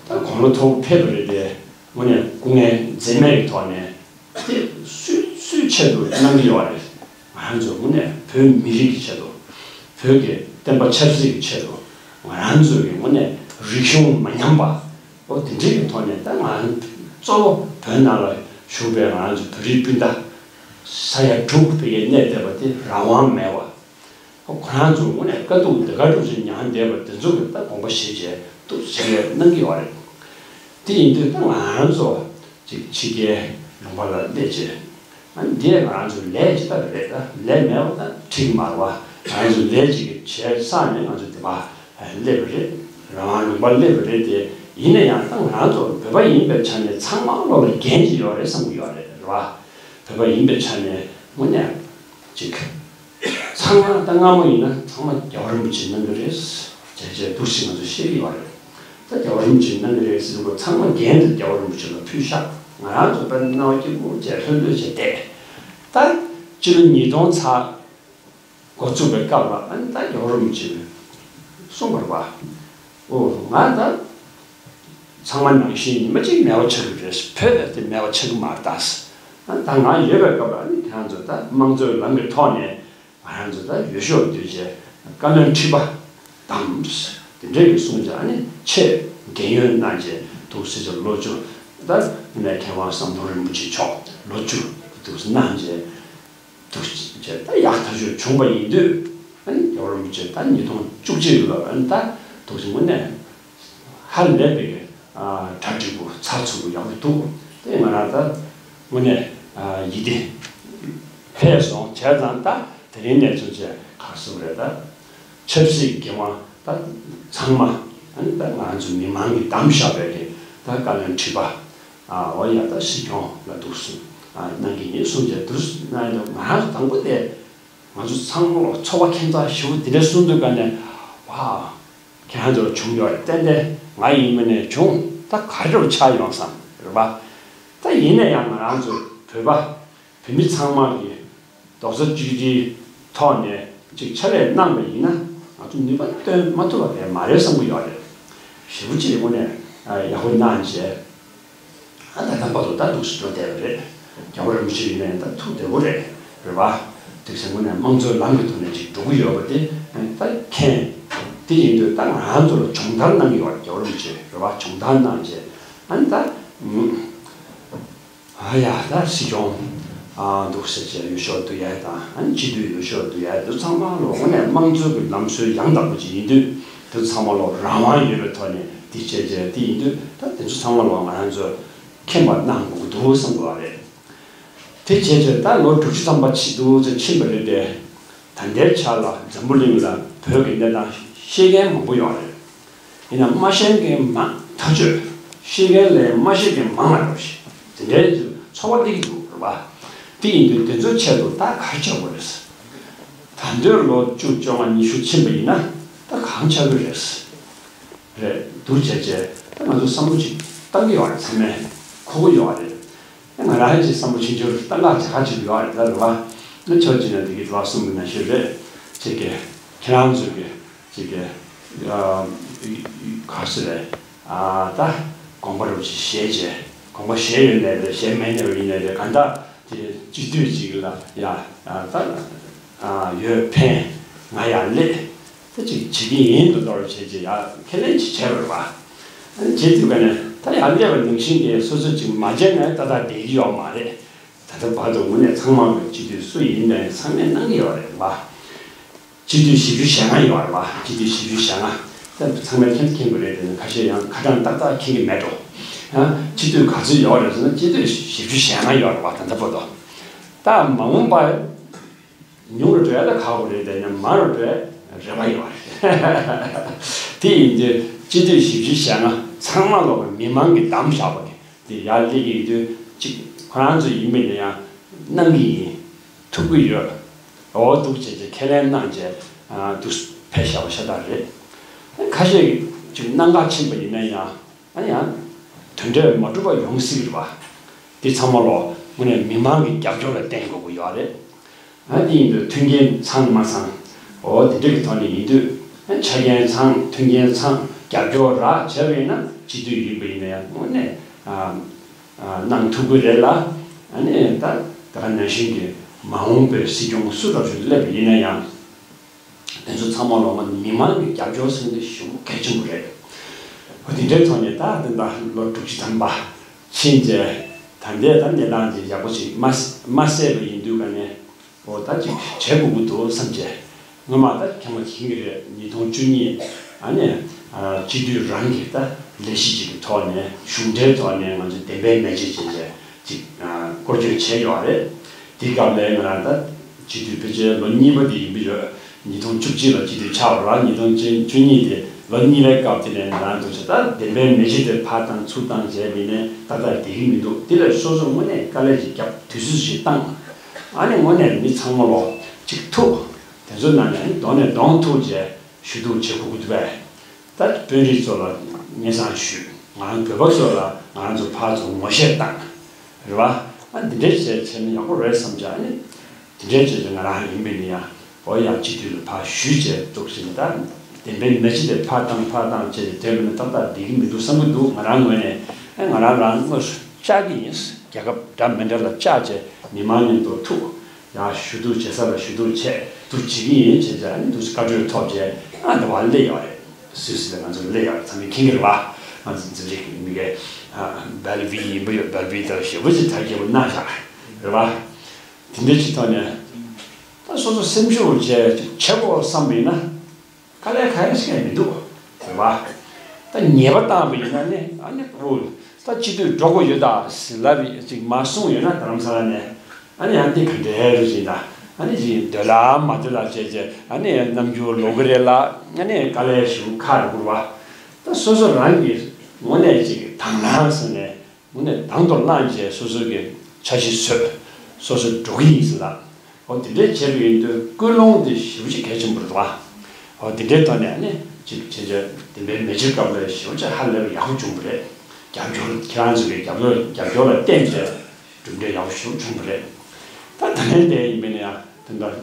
ད་དགུང་ལོ་མཐོ་པོ་ཕེབས་པ་རེད་དེ་དངོས་གནས་སྐུ་ངལ་འཛེམས་མེད་ཀྱི་ཐོག་ནས་དེ་སུའི་སུའི་ཆེད་དུ་གནང་གི་ཡོད་རེད། ང་རང་ཚོ་དངོས་གནས་བོད་མི་རིགས་ཀྱི་ཆེད་དུ། བོད་ཀྱི་བསྟན་པ་ཆབ་སྲིད་ཀྱི་ཆེད་དུ། ང་རང་ཚོ་གི་དངོས་གནས་རིག་གཞུང་མ་ཉམས་པ། ཨོ་དེ་འདྲའི་གི་ཐོག་ནས་ད་ང་རང་གཙོ་བོ་བོད་ནང་ལ་བཞུགས་པའི་ང་རང་ཚོ་བོད་རིགས་སྤུན་ཟླ་ས་ཡ་དྲུག་ཕ་གིར་གནས་བསྡད་པ་དེ་རང་དབང་མེད་པ། ཁོ་རང་ཚོ་དངོས་གནས་དཀའ་སྡུག་འདི་ག་འདྲ་ཞིག་མྱངས་བསྡད་པ་དེ་ཚོ་གི་ད་དགོངས་པ་བཞེས་བྱས་འདུག་བྱས་གནང་གི་ཡོད་རེད། དེ་ཡིན་དུས་ད་ང་རང་ཚོ་ཅིག་ཕྱི་རྒྱལ་ལུང་པ་ལ་སླེབས་བྱས། ཨ་ནི་འདི་ང་རང་ཚོའི་ལས་ཅིག་ལྟ་བུ་རེད། ད་ལས་མེད་པ་ད་འགྲིག་མ་རེད་པ། ང་རང་ཚོ་ལས་ཅིག་བྱས་བསགས་ནས་ང་ཚོ་འདི་པ་སླེབས་པ་རེད། རང་དབང་ལུང་པ་སླེབས་པ་རེད་དེ། ཡིན་ན་ཡང་ད་ང་རང་ཚོ་བོད་པ་ཡིན་པའི་ཆ་ནས་ཚང་མ་བློ་ལ་འགན་ཅིག་ཡོད་རེད་བསམ་གྱི་ཡོད་རེད། རེད་པ། བོད་པ་ཡིན་པའི་ཆ་ནས་དངོས་གནས་ཅིག་ཚང་མ་ད་སྔ་མོ་ཡིན་ན་ཚང་མ་རྒྱལ་བ་རིན་པོ་ཆེ་གནང་གི་རེད་ཅེས་བྱས་འདུག་སེ་ང་ཚོ་བཤད་ཀྱི་ཡོད་རེད། ད་རྒྱལ་བ་རིན་པོ་ཆེ་གནང་གི་རེད་ཟེར་དུས་ཚང་མ་འགན་དེ་རྒྱལ་བ་རིན་པོ་ཆེ་ལ་ཕུལ་ཤག་ང་རང་ཚོ་དཔེར་ན་རྣ་བ་སྐྱིད་པོ་བྱས་ལྷོད་ལྷོད་བྱས་བསྡད། ད་སྤྱི་ལོ་ཉིས་སྟོང་ཚར་འགོ་བཙུགས་པའི་སྐབས་ལ་ཨ་ནི་ད་རྒྱལ་བ་རིན་པོ་ཆེས་གསུངས་པ་རེད་པ། ཨོ་ང་ད་ཚང་མ་ནང་བཞིན་ཉི་མ་གཅིག་མེད་པ་ཆགས་ཀྱི་རེད། བོད་དེ་མེད་པ་ཆགས་ཀྱི་མ་རེད་ད། ཨ་ད་ང་ཡོད་པའི་སྐབས་ལ་ཨ་ནི་ཁྱེད་རང་ཚོ་ད་དམངས་གཙོའི་ལམ་གྱི་ཐོག་ནས་ང་རང་ཚོ་ད་འོས་ཤོག་བསྡུས་བྱས་བཀའ་བློན་ཁྲི་པ་བདམས། དེ་འདྲའི་གི་གསུང་བྱས་ཨ་ནི་ཆེས་རྒན་ཡོལ་གནང་བྱས་འདུག་སེ་བྱས་ལོ་བཅུ། ད་ནས་མཁས་དབང་ཟམ་གདོང་རིན་པོ་ཆེ་མཆོག་ལོ་བཅུ་འདུག་སེ་གནང་བྱས། འདུག་ཅེས་ད་ཡག་ཐག་ཆོད་བྱུང་བ་ཡིན་དུས། ཨ་ནི་རྒྱལ་བ་རིན་པོ་ཆེ་ད་ཉིས་སྟོང་བཅུ་གཅིག་ལོར་ཨ་ནི་ད་འདུག་ཅེས་དངོས་གནས་ཧ་ལས་པའི་གྲ་འགྲིག་པོ་ཚགས་ཚུད་པོ་ཡག་པོ་འདུག་དེ་ང་རང་ད་དངོས་གནས་ཡིད་བདེ་འཕེལ་སོང་། བྱས་ཙང་ད་དེ་རིང་ནས་བཟུང་བྱས་ག་རེ་ཟེར་དགོས་རེད། ད་ཆབ་སྲིད་འགན་དབང་ད་ཚང་མ་ཨ་ནི་ད་ང་ཚོ་མི་མང་གིས་བདམས་བཞག་པའི་གི་ད་བཀའ་བློན་ཁྲི་པ། ཨ་འོ་ཡ་ད་སྲིད་སྐྱོང་ལ་འདུག་སེ་ཨ་གནང་གི་ཡིན་གསུངས་བྱས་འདུག་སེ་གནང་ཡོད། ང་རང་ཚོ་དང་པོ་དེ་ང་ཚོ་ཚང་མ་ལ་ཚོར་བ་ཁྱད་མཚར་ཞེ་པོ་དེ་འདྲ་གསུངས་དུས་ག་ནས་ཝ་ཁྱེད་རང་ཚོ་ལ་བྱུང་ཡོད་རེད། ཏན་ཏན་ང་ཡིན་མིན་ནས་བྱུང་། ད་ག་རེ་ཆགས་ཡོང་བསམ་རེད་པ། ད་ཡིན་ན་ཡང་ང་རང་ཚོ་བོད་པ་བོད་མི་ཚང་མ་གི་རྡོག་རྩ་གཅིག་སྒྲིལ་ཐོག་ནས་ཅིག་ཕྱག་ལས་གནང་བ་ཡིན་ན་ང་ཚོ་ནུས་པ་བཏོན་མ་ཐུབ་པ་གང་མ་རེད་བསམ་གྱི་ཡོད་རེད། ཞེ་པོ་ཅིག་དངོས་གནས་ཡག་པོ་གནང་བྱས། ཨ་ད་ལྟ་བར་དུ་ད་འདུག་སེ་འགྲོ་བསྡད་པ་རེད། རྒྱལ་བ་རིན་པོ་ཆེ་ཡིན་ན་ཡང་ད་ཐུགས་བདེ་པོ་རེད། རེད་པ། དེ་ཚེ་དངོས་གནས་དམངས་གཙོའི་ལམ་གྱི་ཐོག་ནས་ཅིག་འགྲོ་གི་ཡོད་པ་དེ་ད་མཁྱེན། དེ་ཡིན་དུས་ད་ང་རང་ཚོ་ལ་སྦྱོང་བརྡར་གནང་གི་ཡོད་རེད། རྒྱལ་བ་རིན་པོ་ཆེ་རེད་པ། སྦྱོང་བརྡར་གནང་བྱས་ཨ་ནི་ད། ཨ་ཡ་ད་སྲིད་སྐྱོང་ཨ་འདུག་སེ་བྱས་འོས་ཤོག་བསྡུ་ཡ་དང་ཨ་ནི་སྤྱི་འཐུས་འོས་ཤོག་བསྡུ་ཡ་འདི་ཚང་མ་ལོ་དངོས་གནས་དམངས་གཙོའི་གི་ལམ་སྲོལ་ཡང་དག་པ་ཅིག་ཡིན་དུས་འདི་ཚང་མ་ལོ་རང་དབང་ཡོད་པའི་ཐོག་ནས་འདི་བྱས་བྱས་འདི་ཡིན་དུས་ད་འདི་ཚོ་ཚང་མ་ལོ་ང་རང་ཚོས་མཁྱེན་པ་གནང་དགོས་ཀྱི་འདུག་བསམ་གྱི་ཡོད་རེད། དེ་བྱས་ཚེ་ད་ལོ་དྲུག་ཅུ་ཐམ་པ་ཕྱིན་འདུག་ཚེ་ཕྱིན་པ་རེད་དེ། ད་ལྟའི་ཆ་ལ་འཛམ་བུ་གླིང་ལ་བོད་ཀྱི་གནས་སྟངས་ཤེས་མཁན་མང་པོ་ཡོད་རེད། ཡིན་ན་མ་ཤེས་མཁན་མང་ཐག་ཆོད། ཤེས་མཁན་ལས་མ་ཤེས་མཁན་མང་བ་འགྲོ་ཞིག་དེ་འདྲའི་ཚོར་བ་སླེབས་ཀྱི་འདུག་རེད་པ། དེ་ཡིན་དུས་དེ་ཚོའི་ཆེད་དུ་ད་ག་རེ་བྱ་དགོས་རེད། ད་ལྟའི་ལོ་བཅུ་བཅོ་ལྔ་ཉི་ཤུ་ཕྱིན་པ་ཡིན་ན་ད་གང་ཆགས་ཀྱི་རེད། རེད་འདུག་བྱས་བྱས་ད་ང་ཚོ་བསམ་བློ་ཅིག་བཏང་གི་ཡོད་རེད། ཚང་མས་གོ་གི་ཡོད་རེད། ང་རང་ཅིག་བསམ་བློ་ཆུང་ཆུང་བཏང་ག་བྱ་ག་ཅིག་ཡོད་རེད། ད་རེད་བ། ང་ཆོས་ཅིག་ན་དེ་གི་དུ་བ་གསུམ་གྱི་ན་ཤོད་རེད། ཅིག་གི་ཁྱེད་རང་ཚོ་གི་ཅིག་གི་ག་སུ་རེད། ད་དགོངས་པ་རུ་ཅིག་བཞེས་བྱས་དགོངས་པ་བཞེས་ཡོད་ནའི་རེད། བཞེས་མེད་ནའི་ཡིན་ནའི་རེད། གང་ལྟར་དེ་སྤྱི་འཐུས་ཅིག་ལ་ཡ་ད་ཡོད་ཕན་ང་ཡ་ལེགས། ད་ཅིག་བྱེད་ཀྱི་ཡིན་དུ་གཏོར་བྱས་རྗེས་ཡ་ཁས་ལེན་ཅིག་བྱས་པ་རེད་པ། ཨ་ནི་བྱེད་དུས་ག་ནས་ད་ཡར་སླེབས་པ་ནང་བཞིན་གྱི་སོ་སོ་ཅིག་མ་བྱས་ན་ད་ལྟ་བསྡད་ཀྱི་ཡོད་མ་རེད། ད་ལྟ་བར་དུ་དངོས་གནས་ཚང་མ་གི་སྤྱི་འཐུས་སུ་ཡིན་ནའི་ཚང་མས་གནང་གི་ཡོད་རེད་པ། སྤྱི་འཐུས་བཞི་བཅུ་ཞེ་ལྔ་ཡོད་རེད་པ། སྤྱི་འཐུས་བཞི་བཅུ་ཞེ་ལྔ། ད་ཚང་མས་མཁྱེན་མཁྱེན་པ་རེད། དེ་ནི་ཁ་ཤས་ཡང་ཁ་གྲངས་ཏག་ཏག་མཁྱེན་གྱི་མེད་འགྲོ། ཡང་སྤྱི་འཐུས་ག་ཚོད་ཡོད་རེད་ཟེར་ན་སྤྱི་འཐུས་བཞི་བཅུ་ཞེ་ལྔ་ཡོད་རེད་པ། ད་ལྟ་བར་དུ། ད་མ་འོངས་པ། ཉུང་རུ་འགྲོ་ཡ་ལ་ཁག་པོ་རེད། དེ་ནས་མང་རུ་འགྲོ་ཡ་རེ་བ་ཡོད་རེད། དེ་ཡིན་དུས་སྤྱི་འཐུས་བཞི་བཅུ་ཞེ་ལྔ་ཚང་མ་ལོག་གི་མི་མང་གིས་བདམས་བཞག་པ་དེ་ཡར་སླེབས་ཀྱི་ཡོད་དུས་གཅིག་ཁོ་རང་ཚོ་ཡིན་པས་ན་ཡང་གནང་གི་ཡིན། ཐུབ་ཀྱི་ཡོད། འོ་འདུག་བྱས་རྗེས་ཁས་ལེན་གནང་རྗེས་འདུག་ཕེབས་བཞག་པ་ཤ་སྟག་རེད། ཁ་ཤས་ཀྱིས་གཅིག་གནང་ག་ཕྱིན་པ་ཡིན་ན་ཡང་། ཨ་ནི་ཡང་། དོན་འབྲས་མ་གྲུབ་པ་ཡོང་སྲིད་རེད་པ། འདི་ཚང་མ་ལོ་དངོས་གནས་མི་མང་གི་རྒྱབ་སྐྱོར་ལ་བརྟེན་དགོས་ཀྱི་ཡོད་རེད། ཨ་འདི་ཡིན་དུས་མཐུན་རྐྱེན་ཚང་མ་ཚང་། འོ་འདི་འདྲ་གི་ཐོག་ནས་ཡིན་དུས་ཨ་ཆ་རྐྱེན་ཚང་མཐུན་རྐྱེན་ཚང་རྒྱབ་སྐྱོར་རག་བྱས་པ་ཡིན་ན་སྤྱི་འཐུས་ཡིན་པ་ཡིན་ན་ཡང་དངོས་གནས་ཨ་ཨ་གནང་ཐུབ་ཀྱི་རེད་ལ། ཨ་ནི་ད་ད་ག་ནང་བཞིན་གྱི་མ་འོངས་པའི་སྲིད་སྐྱོང་སུ་འདྲ་ཞིག་སླེབས་པ་ཡིན་ན་ཡང་། དེ་ཚོ་ཚང་མ་ལོག་མ་མི་མང་གི་རྒྱབ་སྐྱོར་ཟེར་འདི་ཞེ་པོ་གལ་ཆེན་པོ་རེད། འོ་དེ་འདྲའི་ཐོག་ནས་ད་དེ་འདྲ་ལོ་དྲུག་ཅུ་ཐམ་པ་ཕྱིན་རྗེས་ད་ལྟའི་ད་གནས་སྟངས་ཅིག་ཡག་པོ་ཅིག་མ་མ་སད་པ་ཡིན་དུས་ག་ནས་འོ་ད་ཅིག་བྱེད་དགོས་ཀྱི་འདུག་བསམ་རྗེས་སྔོན་མ་ད་ཁྱེད་མ་མཁྱེན་གྱི་རེད། ཉིས་སྟོང་བཅུ་གཉིས་ཨ་ནས་སྤྱི་འཐུས་རང་གི་ད་ལས་གཞི་ཅིག་གི་ཐོག་ནས་གཞུང་འབྲེལ་ཐོག་ནས་ང་ཚོ་བདེན་པའི་མེ་ལྕེ་བྱས་རྗེས་ཅིག་སྐོར་སྐྱོད་བྱས་ཡོད་རེད། དེའི་སྐབས་ལ་ང་རང་ད་སྤྱི་འཐུས་ཕལ་ཆེར་ལོ་གཉིས་པ་དེ་ཡིན་པ་ཡོད། ཉིས་སྟོང་བཅུ་གཅིག་ལ་སྤྱི་འཐུས་ཆགས་པ་རེད། ཉིས་སྟོང་བཅུ་གཉིས་དེ་ལོ་གཉིས་པའི་སྐབས་དེ་ནས་ང་རང་འདུག་བྱས་ད་བདེན་པའི་མེ་ལྕེ་དེ་ཕར་བཏང་ཚུར་བཏང་བྱས་པ་ཡིན་ནའི་ཏག་ཏག་བསྡད་ཀྱི་མི་འདུག་དེ་ལས་སོ་སོ་དངོས་གནས་དཀའ་ལས་ཅིག་བརྒྱབ་དུས་ཚོད་ཅིག་བཏང་། ཨ་ནི་དངོས་གནས་མི་ཚང་མ་ལོ་ཅིག་ཐུག་དེ་ཚོའི་ནང་ནས་ཨ་ནི་གདོང་ནས་གདོང་ཐུག་བྱས་ཞུ་གཏུག་བྱེད་དགོས་ཀྱི་འདུག་པས། ད་དཔོན་རིགས་ཚོ་ལ་སྙན་སེང་ཞུས། ང་རང་བོད་པ་ཚོ་ལ་ང་རང་ཚོ་ཕར་ཚུར་ངོ་ཤེས་བཏང་། རེད་བ། ཨ་འདི་འདྲས་བྱས་བྱས་ན་ཡག་པོ་རེད་བསམ་བྱས་ཨ་ནི། འདི་འདྲས་བྱས་ཏེ་ང་རང་ཡིན་པས་ནི་ཡང་འོ་ཡ་སྤྱི་འཐུས་ལ་ཕར་ཞུས་བྱས་འདུག་ཟེར་ནས་ད་བདེན་པའི་མེ་ལྕེ་དེ་ཕར་བཏང་ཕར་བཏང་བྱས་ཏེ་དེ་མིན་ན་ཏག་ཏག་བསྡད་ཀྱི་མི་འདུག་བསམ་གྱི་འདུག་ང་རང་ངོས་ནས་ཨ་ང་རང་རང་དངོས་སུ་བཅར་གྱི་ཡིན། རྒྱལ་ཁབ་འདྲ་མི་འདྲ་ལ་བཅར་བྱས་མི་མང་མཉམ་དུ་ཐུག་ཡང་ཞུ་གཏུག་བྱེད་ས་ལ་ཞུ་གཏུག་བྱས་འདུག་བྱེད་ཀྱི་ཡིན་བྱས་བྱས་ཨ་ནི་འདུག་སེ་བཀའ་འཁྲོལ་ཐོབ་བྱས་ཨ་འདི་བ་སླེབས་ཡོད་རེད། སུད་སི་ལ་ང་ཚོ་སླེབས་ཡོད་རེད། ཚང་མས་མཁྱེན་གྱི་རེད་བ། ང་ཚོ་འཛིན་རིགས་མི་གའི་སྦེལ་བི་ཡིན་པ་ཡོད། སྦེལ་བི་དང་ཞེ་པོ་ཅིག་དར་རྒྱས་པོ་གནང་བཞག་རེད་བ། དེ་འདྲའི་ཅིག་ཐོག་ནས་ད་སོ་སོ་སེམས་ཤུགས་བྱས་བྱེད་དགོས་བསམ་པ་ཡིན་ན། དཀའ་ལས་ག་རེ་བྱེད་མི་འདུག་རེད་བ། ད་ཉེས་པ་བཏང་བ་ཡིན་ན་ནི་ཨ་ནི་འུ་ད་སྤྱི་འཐུས་འགྲོ་དགོས་ཡོད་ད་ཟེར་ལབ་ཅིག་མ་གསུངས་ཡོད་ན་རྡ་རམ་ས་ལ་ནས་ཨ་ནི་ཡང་འདི་ག་འདྲའི་རུ་ཅིག་ད་ཨ་ནི་ཅིག་འདོད་ལ་མ་འདོད་ལ་བྱས་བྱས་ཨ་ནི་རྣམ་འགྱུར་ལོག་གི་རེད་ལ་ཨ་ནི་དཀའ་ལས་ཞེ་པོ་ཁག་རེད་བ། ད་སོ་སོ་རང་གི་ངོས་ནས་ཅིག་དང་བླངས་ཟེར་ནས། དངོས་གནས་དང་དུ་བླངས་བྱས་སོ་སོ་གི་འཆར་གཞི་བཟོས། སོ་སོ་འགྲོ་གི་ཡིན་ཟེར་ལ། འོ་དེ་འདྲའི་བྱས་པ་ཡིན་དུས་ཀུན་སློང་དེ་ཞེ་པོ་ཅིག་གལ་ཆེན་པོ་རེད་བ། འོ་དེ་འདྲའི་ཐོག་ནས་ནི་ཅིག་བྱས་བྱས་བདེན་པའི་མེ་ལྕེ་སྐབས་ལ་ཞེ་པོ་ཅིག་ཧ་ལས་པ་ཡག་པོ་བྱུང་བ་རེད། རྒྱབ་སྐྱོར་ཁྱེད་རང་ཚོ་གི་རྒྱབ་སྐྱོར་རྒྱབ་སྐྱོར་ལ་བརྟེན་བྱས་གྲུབ་འབྲས་ཡག་པོ་ཞེ་པོ་བྱུང་བ་རེད། ད་ད་ལན་དེ་ཡིན་པས་ན་ཡང་དེ་འདྲ།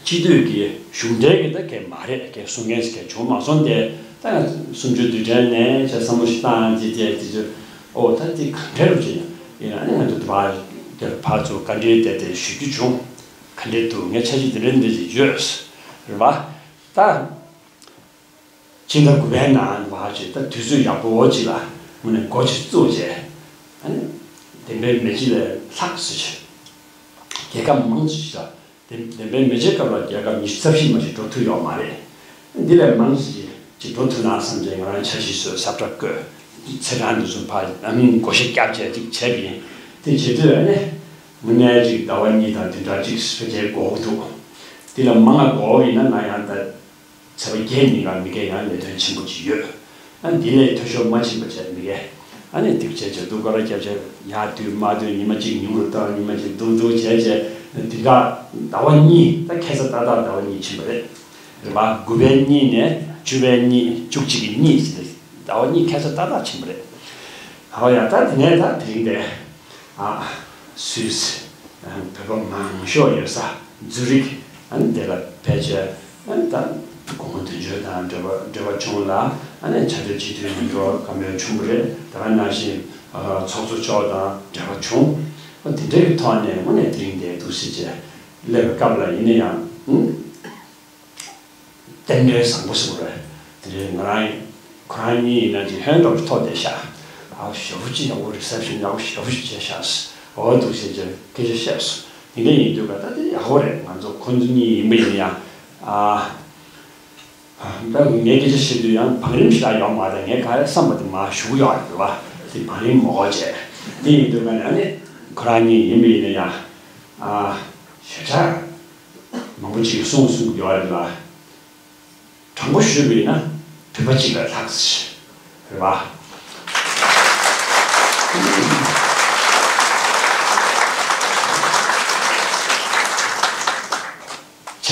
སྤྱི་འཐུས་ཀྱི་གཞུང་འབྲེལ་གྱི་ད་གལ་མ་རེད། གལ་གསུང་མཁན་ཞིག་གལ་བྱུང་མ་སོང་སྟེ། ད་ང་གསུམ་བཅུ་དུས་དྲན་ནས་བྱས་བསམ་བློ་ཞིག་བཏང་དེ་དེ་དེ་ཚོ་ཨོ་ད་དེ་ག་འདྲ་རུ་བྱས་ཡིན་ན་ནི་ང་ཚོ་དེ་བར་དེ་ཕར་ཚུར་བཀའ་འདྲི་དེ་དེ་ཞུ་རྒྱུ་བྱུང་། ག་འདྲ་འདུག་ངས་འཆར་གཞི་དེ་འདྲ་འདི་ཞིག་ཡོད་རེད་བ། ད། སྤྱི་ཟླ་དགུ་པའི་ནང་བ་ཅིག་ད་དུས་ཚོད་ཡག་པོ་ཅིག་ལ་དངོས་གནས་འགོ་ཅིག་བཙུགས་བྱས། ཨ་ནི་བདེན་པའི་མེ་ལྕེ་ལས་ལྷག་ཟེར་བྱས། རྒྱལ་ཁབ་མང་ཅིག་ལ་བདེན་བདེན་པའི་མེ་ལྕེ་སྐབས་ལ་རྒྱལ་ཁབ་ཉི་ཤུ་རྩ་བཞི་མ་ཞིག་འགྲོ་ཐུབ་ཡོད་མ་རེད། འདི་ལས་མང་ཅིག་ཅིག་འགྲོ་ཐུབ་ན་བསམ་བྱས་ང་རང་འཆར་གཞི་བཟོས་ས་བཀྲ་བཀོད། ཚེས་གྲངས་འདི་ཚོ་ཕར་ཨ་ནི་བགོ་བཤའ་བརྒྱབ་བྱས་ཅིག་བྱས་པ་ཡིན། དེ་བྱེད་དུས་ཨ་ནི། དངོས་གནས་ཅིག་ཟླ་བ་གཉིས་དང་དེ་འདྲ་ཅིག་ཕལ་ཆེར་འགོར་གྱི་འདུག་དེ་ལ་མང་ང་འགོར་བ་ཡིན་ན་ང་ཡང་ད་ཚེས་པ་བརྒྱད་ཉིན་གང་མི་སྐད་ཡང་ལས་དོན་ཆེན་པོ་ཅིག་ཡོད། ཨ་འདི་ལས་མཐོ་ཤོས་མ་ཕྱིན་པ་བྱས་མི་སྐད། ཨ་ནི་སྡིག་བྱས་བྱས་སྡུག་སྐོར་ར་བརྒྱབ་བྱས་ཡར་སྡུད་མར་སྡུད་ཉི་མ་གཅིག་ཉུང་རུ་བཏང་ཉི་མ་གཅིག་སྡུག་སྡུག་བྱས་བྱས་འདི་འདྲ་ཟླ་བ་གཉིས་ད་ཁ་སང་ཏག་ཏག་ཟླ་བ་གཉིས་ཕྱིན་པ་རེད། རེད་པ། དགུ་པའི་གཉིས་ནས་བཅུ་པའི་གཉིས་བཅུ་གཅིག་གི་གཉིས་ཟེར་ཏེ་ཟླ་བ་གཉིས་ཁ་སང་ཏག་ཏག་ཕྱིན་པ་རེད། ཨོ་ཡ་ད་དེ་ནས་ད་དེ་རིང་དེ། ཨ། སུད་སི། བོད་པ་མང་ཤོས་ཡོད་ས་ཛུ་རིག་ཨ་ནི་དེ་ལ་ཕལ་ཆེར་ཨ་ནི་ད་དགོང་མོ་དུས་མཆོད་དང་འབྲེལ་བ་འབྲེལ་བ་བྱུང་ལ་ཨ་ནི་ཕྱག་སྦྲེལ་སྤྱི་འཐུས་མི་འགྲོ་བཀའ་མོལ་བྱུང་བ་རེད། ད་ག་ནང་བཞིན་ཚོགས་གཙོ་མཆོག་དང་འབྲེལ་བ་བྱུང་། ཨ་དེ་འདྲའི་ཐོག་ནས་དངོས་གནས་དེ་རིང་དེ་འདུག་སེ་བྱས་སླེབས་པའི་སྐབས་ལ་ཡིན་ན་ཡང་། རྟེན་འབྲེལ་བཟང་པོ་ཟེར་བ་རེད། དེ་རིང་ང་རང་ཁོ་རང་གཉིས་ཡིན་ན་ཅིག་ཧན་འདྲ་པོ་ཐོག་བསྡད་ཤག་ཨ་ཞེ་པོ་ཅིག་ཡག་པོ་རི་སེབ་ཤན་ཡག་པོ་ཞེ་པོ་ཅིག་བྱས་ཤག་འོ་འདུག་ཟེར་གྱི་སྐད་ཆ་བཤད་སོང་། དེ་འདྲ་ཡིན་དུས་ཀ་ད་དེ་ཡག་པོ་རེད། ང་ཚོ་ཁོ་ཚོ་གཉིས་ཡིན་པ་ཡིན་ན་ཡང་ཨ། ད་ངས་སྐད་ཆ་བཤད་དུས་ཡང་བང་རིམ་ཞིག་ལ་ཡོང་མ་ད་ངས་ག་རེ་བསམ་པ་དེ་མར་ཞུ་གི་ཡོད་རེད་པ། དེ་བང་རིམ་མ་འགོར་བྱས་དེ་ཡིན་དུས་ཀ་ནས་ཨ་ནི་ཁོ་རང་གཉིས་ཡིན་པ་ཡིན་ན་ཡང་ཨ་ཞེ་དྲག་མང་པོ་ཅིག་གསུང་གསུང་གི་ཡོད་རེད་ལ། དྲང་པོ་ཞུས་པ་ཡིན་ན་བོད་པ་གཅིག་ལས་ལྷག་ཟེར་རེད་པ།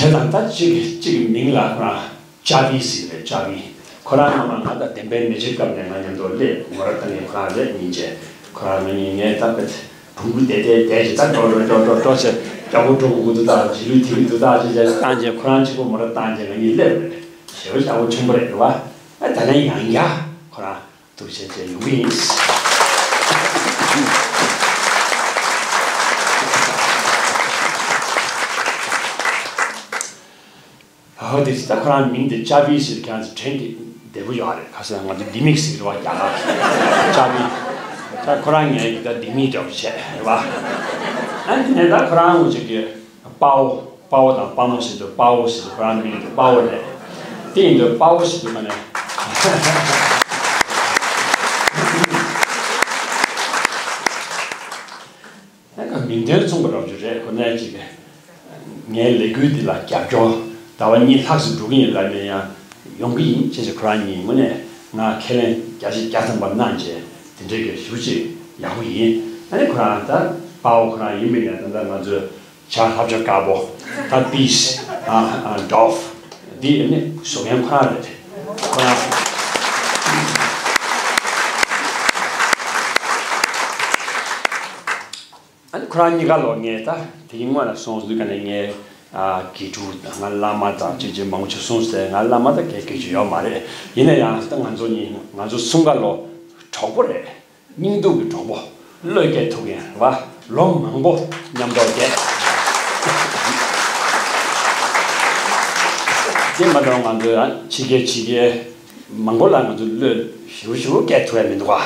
བྱས་ཙང་ད་གཅིག་གཅིག་གི་མིང་ལ་ཁོ་རང་ཅཱ་བི་ཟེར་གི་རེད། ཅཱ་བི། ཁོ་རང་སྔ་མ་ང་དང་བདེན་པའི་མེ་ལྕེ་སྐབས་ནས་ང་མཉམ་དུ་སླེབས་མོ་ར་ཏང་ཡིན་ཁོ་རང་རེད་སྙིང་རྗེ། ཁོ་རང་ང་གཉིས་ངས་ད་བེད་བུང་བུ་བསྡད་བསྡད་བསྡད་ཅིག་ད་འགྲོ་འགྲོ་འགྲོ་འགྲོ་འགྲོ་ཟེར་སྐྱ་བོ་འགྲོ་དགོས་ཀྱི་འདུག་ད་རྗེས་ལུས་དེ་གི་འདུག་ད་ཅེས་བྱས་བཏང་རྗེས་ཁོ་རང་གཅིག་པོ་མོ་ར་བཏང་རྗེས་ང་གཉིས་སླེབས་རེད། ཞེ་པོ་སྐྱ་བོ་ཆེན་པོ་རེད་རེད་བ། ཨ་ད་ནས་ཡང་བསྐྱར་ཁོ་རང་འདུག་བྱས་བྱས་ཡོང་གི་ཡིན། ཨོ་དེ་ད་ཁོ་རང་མིང་དེ་ཅཱ་བི་ཟེར་ཁྱེད་རང་ཚོ་དྲན་གི་བདེ་པོ་ཡོད་རེད། ཁ་སང་ང་ཚོ་ལྡེ་མིག་ཟེར་གི་རེད་བ་རྒྱ་གར། ཅཱ་བི། ད་ཁོ་རང་ངའི་གི་ད་ལྡེ་མིག་འདྲ་པོ་བྱས་རེད་བ། ཨ་ནི་དེ་ནས་ད་ཁོ་རང་ངོ་ཅིག་གི་དཔའ་བོ་དཔའ་བོ་དང་དཔའ་མོ་ཟེར་དུས་དཔའ་བོ་ཟེར་དུས་ཁོ་རང་མིང་དེ་དཔའ་བོ་རེད། དེ་ཡིན་དུས་དཔའ་བོ་ཟེར་དུས་ཁ་ནས། ཨ་ཁ་མིང་དོན་མཚུངས་པ་འདྲ་པོ་ཅིག་རེད། ཁོ་ནའི་ཅིག་གི་ངའི་ལས་འགུལ་འདི་ལ་རྒྱབ་སྐྱོར་ཟླ་བ་གཉིས་ལྷག་ཙམ་འགྲོ་གི་ཡིན་ལབ་ནས་ཡང་ཡོང་གི་ཡིན་ཅེས་ཁོ་རང་གཉིས་ངོས་ནས་ང་ཁས་ལེན་བརྒྱ་ཆ་བརྒྱ་ཐམ་པ་གནང་བྱས་དེ་འདྲའི་གི་ཞུ་ཅིག་ཡག་པོ་ཡིན། ཨ་ནི་ཁོ་རང་ད་དཔའ་བོ་ཁོ་རང་ཡིན་མིན་ནས་ད་ལྟ་ང་ཚོའི་བྱ་ལྷ་བྱ་དཀར་པོ་ད་པིས་ཨ་ཨ་ཌོལ་འདི་ཨ་ནི་བཟོ་མཁན་ཁོ་རང་རེད། ཁོ་རང་། ཨ་ནི་ཁོ་རང་གཉིས་ཀ་ལོ་ངས་ད་དེ་གི་སྔོན་ལ་སོང་ཟིན་ག་ནས་ངས་ཨ་དགེ་ཕྲུག་དང་ང་བླ་མ་དང་གཅིག་གཅིག་མང་པོ་ཅིག་གསུངས་ཟེར། ང་བླ་མ་དང་གལ་གལ་ཅིག་ཡོད་མ་རེད། ཡིན་ན་ཡང་ད་ང་ཚོ་གཉིས་ང་ཚོ་གསུམ་ཀ་ལོ་གྲོགས་པོ་རེད། སྙིང་སྡུག་གི་གྲོགས་པོ། བློས་སྐྱེལ་ཐུབ་མཁན་རེད་བ། ལོ་མང་པོ་མཉམ་དུ་བསྡད། དེ་མ་གཏོགས་ང་ཚོ་ཡང་ཕྱི་རྒྱལ་ཕྱི་རྒྱལ། མང་པོ་ལ་ང་ཚོ་བློས་ཞེ་པོ་ཞེ་པོ་སྐྱེལ་ཐུབ་ཡ་མི་འདུག་ག་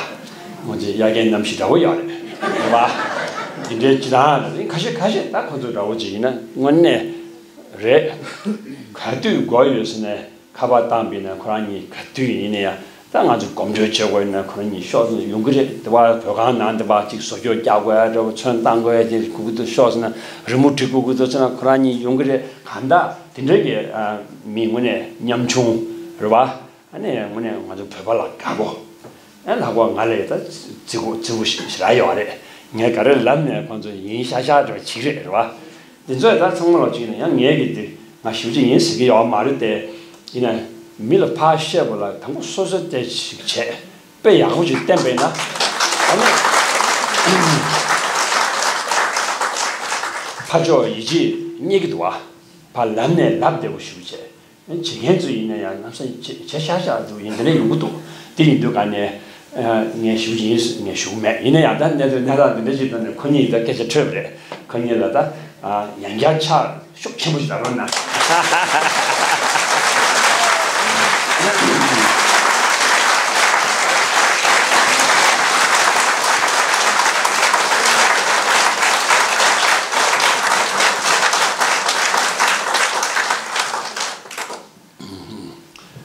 ང་ཚོ་དབྱར་ཁའི་གནམ་གཤིས་འདྲ་པོ་ཡོད་རེད། རེད་པ། འདི་འདྲའི་སྤྱིར་བཏང་ལ་ནི་ཁ་ཤས་ཁ་ཤས་ད་ཁོ་ཚོ་འདྲ་པོ་ཅིག་ཡིན་ན་དངོས་གནས་རེད། ག་དུས་དགོས་ཡོད་ཟེར་ནས་ཁ་པར་བཏང་པ་ཡིན་ན་ཁོ་རང་གཉིས་ག་དུས་ཡིན་ན་ཡང་ད་ང་ཚོ་གོམ་བགྲོད་བྱེད་དགོས་ཡིན་ན་ཁོ་རང་གཉིས་ཤོག་ཟེར་ན་ཡོང་གི་རེད། དེ་བ་བོད་ཁང་ནང་དེ་བ་ཅིག་བཟོ་བཅོས་རྒྱག་དགོས་ཡ་འདྲ་པོ་ཚོན་བཏང་དགོས་ཡ་དེ་དགོས་ཀྱི་འདུག་ཤོག་ཟེར་ན་རི་མོ་བྲིས་དགོས་ཀྱི་འདུག་ཟེར་ན་ཁོ་རང་གཉིས་ཡོང་གི་རེད། གང་ལྟར་དེ་འདྲའི་གི་མི་དངོས་གནས་ཉམ་ཆུང་རེད་བ། ཨ་ནི་དངོས་གནས་ང་ཚོ་བོད་པ་ལ་དགའ་པོ། ཨ་ལྷག་པར་ང་ལས་ད་བརྩི་བཀུར་བརྩི་བཀུར་ཞེ་དྲག་ཡོད་རེད། ངས་ག་རེ་ལབ་ནས་ཁོང་ཚོ་ཡིན་ཤག་ཤག་འདྲ་བྱེད་ཀྱི་རེད་རེད་བ། འདི་ཚོས་ད་ཚང་མ་ལ་བྱས་ན་ཡང་ངས་གི་འདི་ང་ཞེ་པོ་ཅིག་ཡིན་ཟེར་གྱི་ཡོད་མ་རེད་དེ། ཡིན་ན་མི་ལ་ཕར་བཤད་པ་ལ་དང་པོ་སོ་སོ་དེ་ཞིག་བྱས་དཔེ་ཡག་པོ་ཅིག་བསྟན་པས་ན། ཨ་ནི་ཕར་ཕྱོགས་ཡིད་ཆེས་རྙེད་ཀྱི་འདུག་བ། ཕར་ལབ་ནས་ལབ་བདེ་པོ་ཞེ་པོ་བྱས། བྱེད་མཁན་ཚོ་ཡིན་ན་ཡང་ལམ་སང་བྱེད་བྱེད་ཤག་ཤག་འདུག་ཡིན་དེ་འདྲ་ཡོང་གི་འདུག་དེ་ཡིན་དུས་ག་ནས་ངས་ཞུ་ཡིན་ངས་ཞུ་མེད། ཡིན་ན་ཡང་ད་གནད་དོན་གནད་རགས་འདི་འདྲ་ཞིག་ཐོག་ནས་ཁོ་གཉིས་ད་སྐད་ཆ་འཕྲོས་པ་རེད། ཁོ་གཉིས་ལ་ད་ཡང་བསྐྱར་ཕྱག་ཤུགས་ཆེན་པོ་ཞིག་རྒྱག་རོགས་གནང་།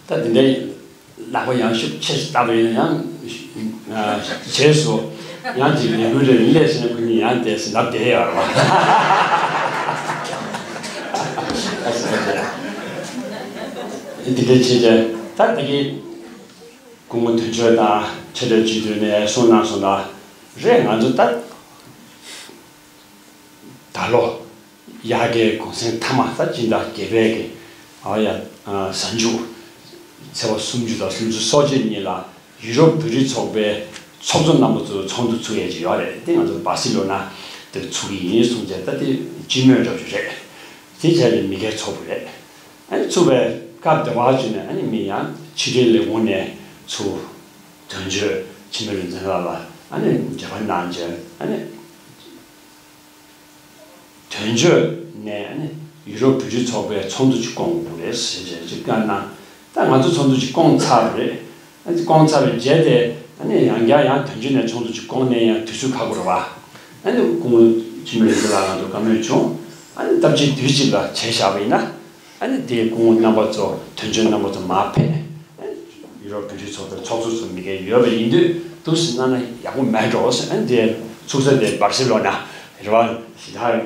ད་དེ་འདྲའི་ལག་པ་ཡང་ཤུགས་ཆེ་ཞིག་བཏབ་པ་ཡིན་ན་ཡང་རྗེས་སུ་ ཡང་ཅིག་ལས་འགུལ་རེ་ལས་ཟིན་ན་ཁོ་གཉིས་ཡང་བསྡད་ཟིན་ལབ་བསྡད་ཡོད་རེད་བ། འདི་འདྲ་བྱས་ཏེ་ད་ལྟ་གི་སྐུ་ངོ་དོན་གཅོད་དང་ཆེ་བསྟོད་སྤྱི་འཐུས་ནས་གསུངས་གནང་སོང་ལ་རེད། ང་ཚོ་ད་ད་ལོ། ཡར་རྒྱས་གུང་སེང་མཐའ་མ་ད་སྤྱི་ཟླ་བརྒྱད་པའི་གི་ཨ་ཡ་ཨ་གཟའ་མཇུག་ཚེས་པ་སུམ་ཅུ་དང་སུམ་ཅུ་སོ་གཅིག་གཉིས་ལ་ཡུ་རོབ་བོད་རིགས་ཚོགས་པའི་ཚོགས་གཙོ་རྣམ་པ་ཚོ་ཚོགས་འདུ་ཚུགས་ཡས་ཅིག་ཡོད་རེད། དེ་ང་ཚོ་སྦར་སི་ལོ་ན་དེར་ཚུགས་ཀྱི་ཡིན་གསུངས་བྱས། ད་དེ་སྤྱི་མོས་འདྲ་པོ་ཅིག་རེད། དེ་བྱས་ནས་མི་སྒེར་ཚོགས་པ་རེད། ཨ་ནི་ཚུགས་པའི་སྐབས་དེ་བར་བྱས་ནས་ཨ་ནི་མི་ཡང་ཕྱི་དྲིལ་ལས་ཁུངས་ནས་ཚུར་དོན་གཅོད་འཆི་མེད་རིག་འཛིན་ལགས་ལ་ཨ་ནི་འབྲེལ་བ་གནང་བྱས། ཨ་ནི། དོན་གཅོད་ནས་ཨ་ནི་ཡུ་རོབ་བོད་རིགས་ཚོགས་པའི་ཚོགས་འདུ་ཅིག་བསྐོང་དགོས་རེད་ཟེར་བྱས་ཅིག་བཀའ་གནང་། ད་ང་ཚོ་ཚོགས་འདུ་ཅིག་བསྐོང་ཚར་བ་རེད། ཨ་ནི་བསྐོང་ཚར་བའི་རྗེས་དེ་ཨ་ནི་ཡང་བསྐྱར་ཡང་དོན་གཅོད་ནས་ཚོགས་འདུ་ཅིག་བསྐོང་ནས་ཡང་དུས་ཚོད་ཁག་པོ་རེད་བ། ཨ་ནི་སྐུ་ངོ་འཆི་མེད་རིག་འཛིན་ལགས་ང་ཚོ་བཀའ་མོལ་བྱུང་། ཨ་ནི་སྟབས་གཅིག་དུས་གཅིག་ལ་བྱས་བཞག་པ་ཡིན་ན། ཨ་ནི་དེའི་སྐུ་ངོ་རྣམ་པ་ཚོ་དོན་གཅོད་རྣམ་པ་ཚོ་མར་ཕེབས། ཨ་ནི་ཡུ་རོབ་བོད་རིགས་ཚོགས་པའི་ཚོགས་གཙོ་ཚོ་མི་སྒེར་ཡོད་པ་ཡིན་དུས་འདུག་སེ་གནང་ན་ཡག་པོ་མེད་འགྲོ་ཟེར། ཨ་ནི་དེ་ཚུགས་ས་དེ་སྦར་སི་ལོ་ན་རེད་བ། ཞེ་དྲག་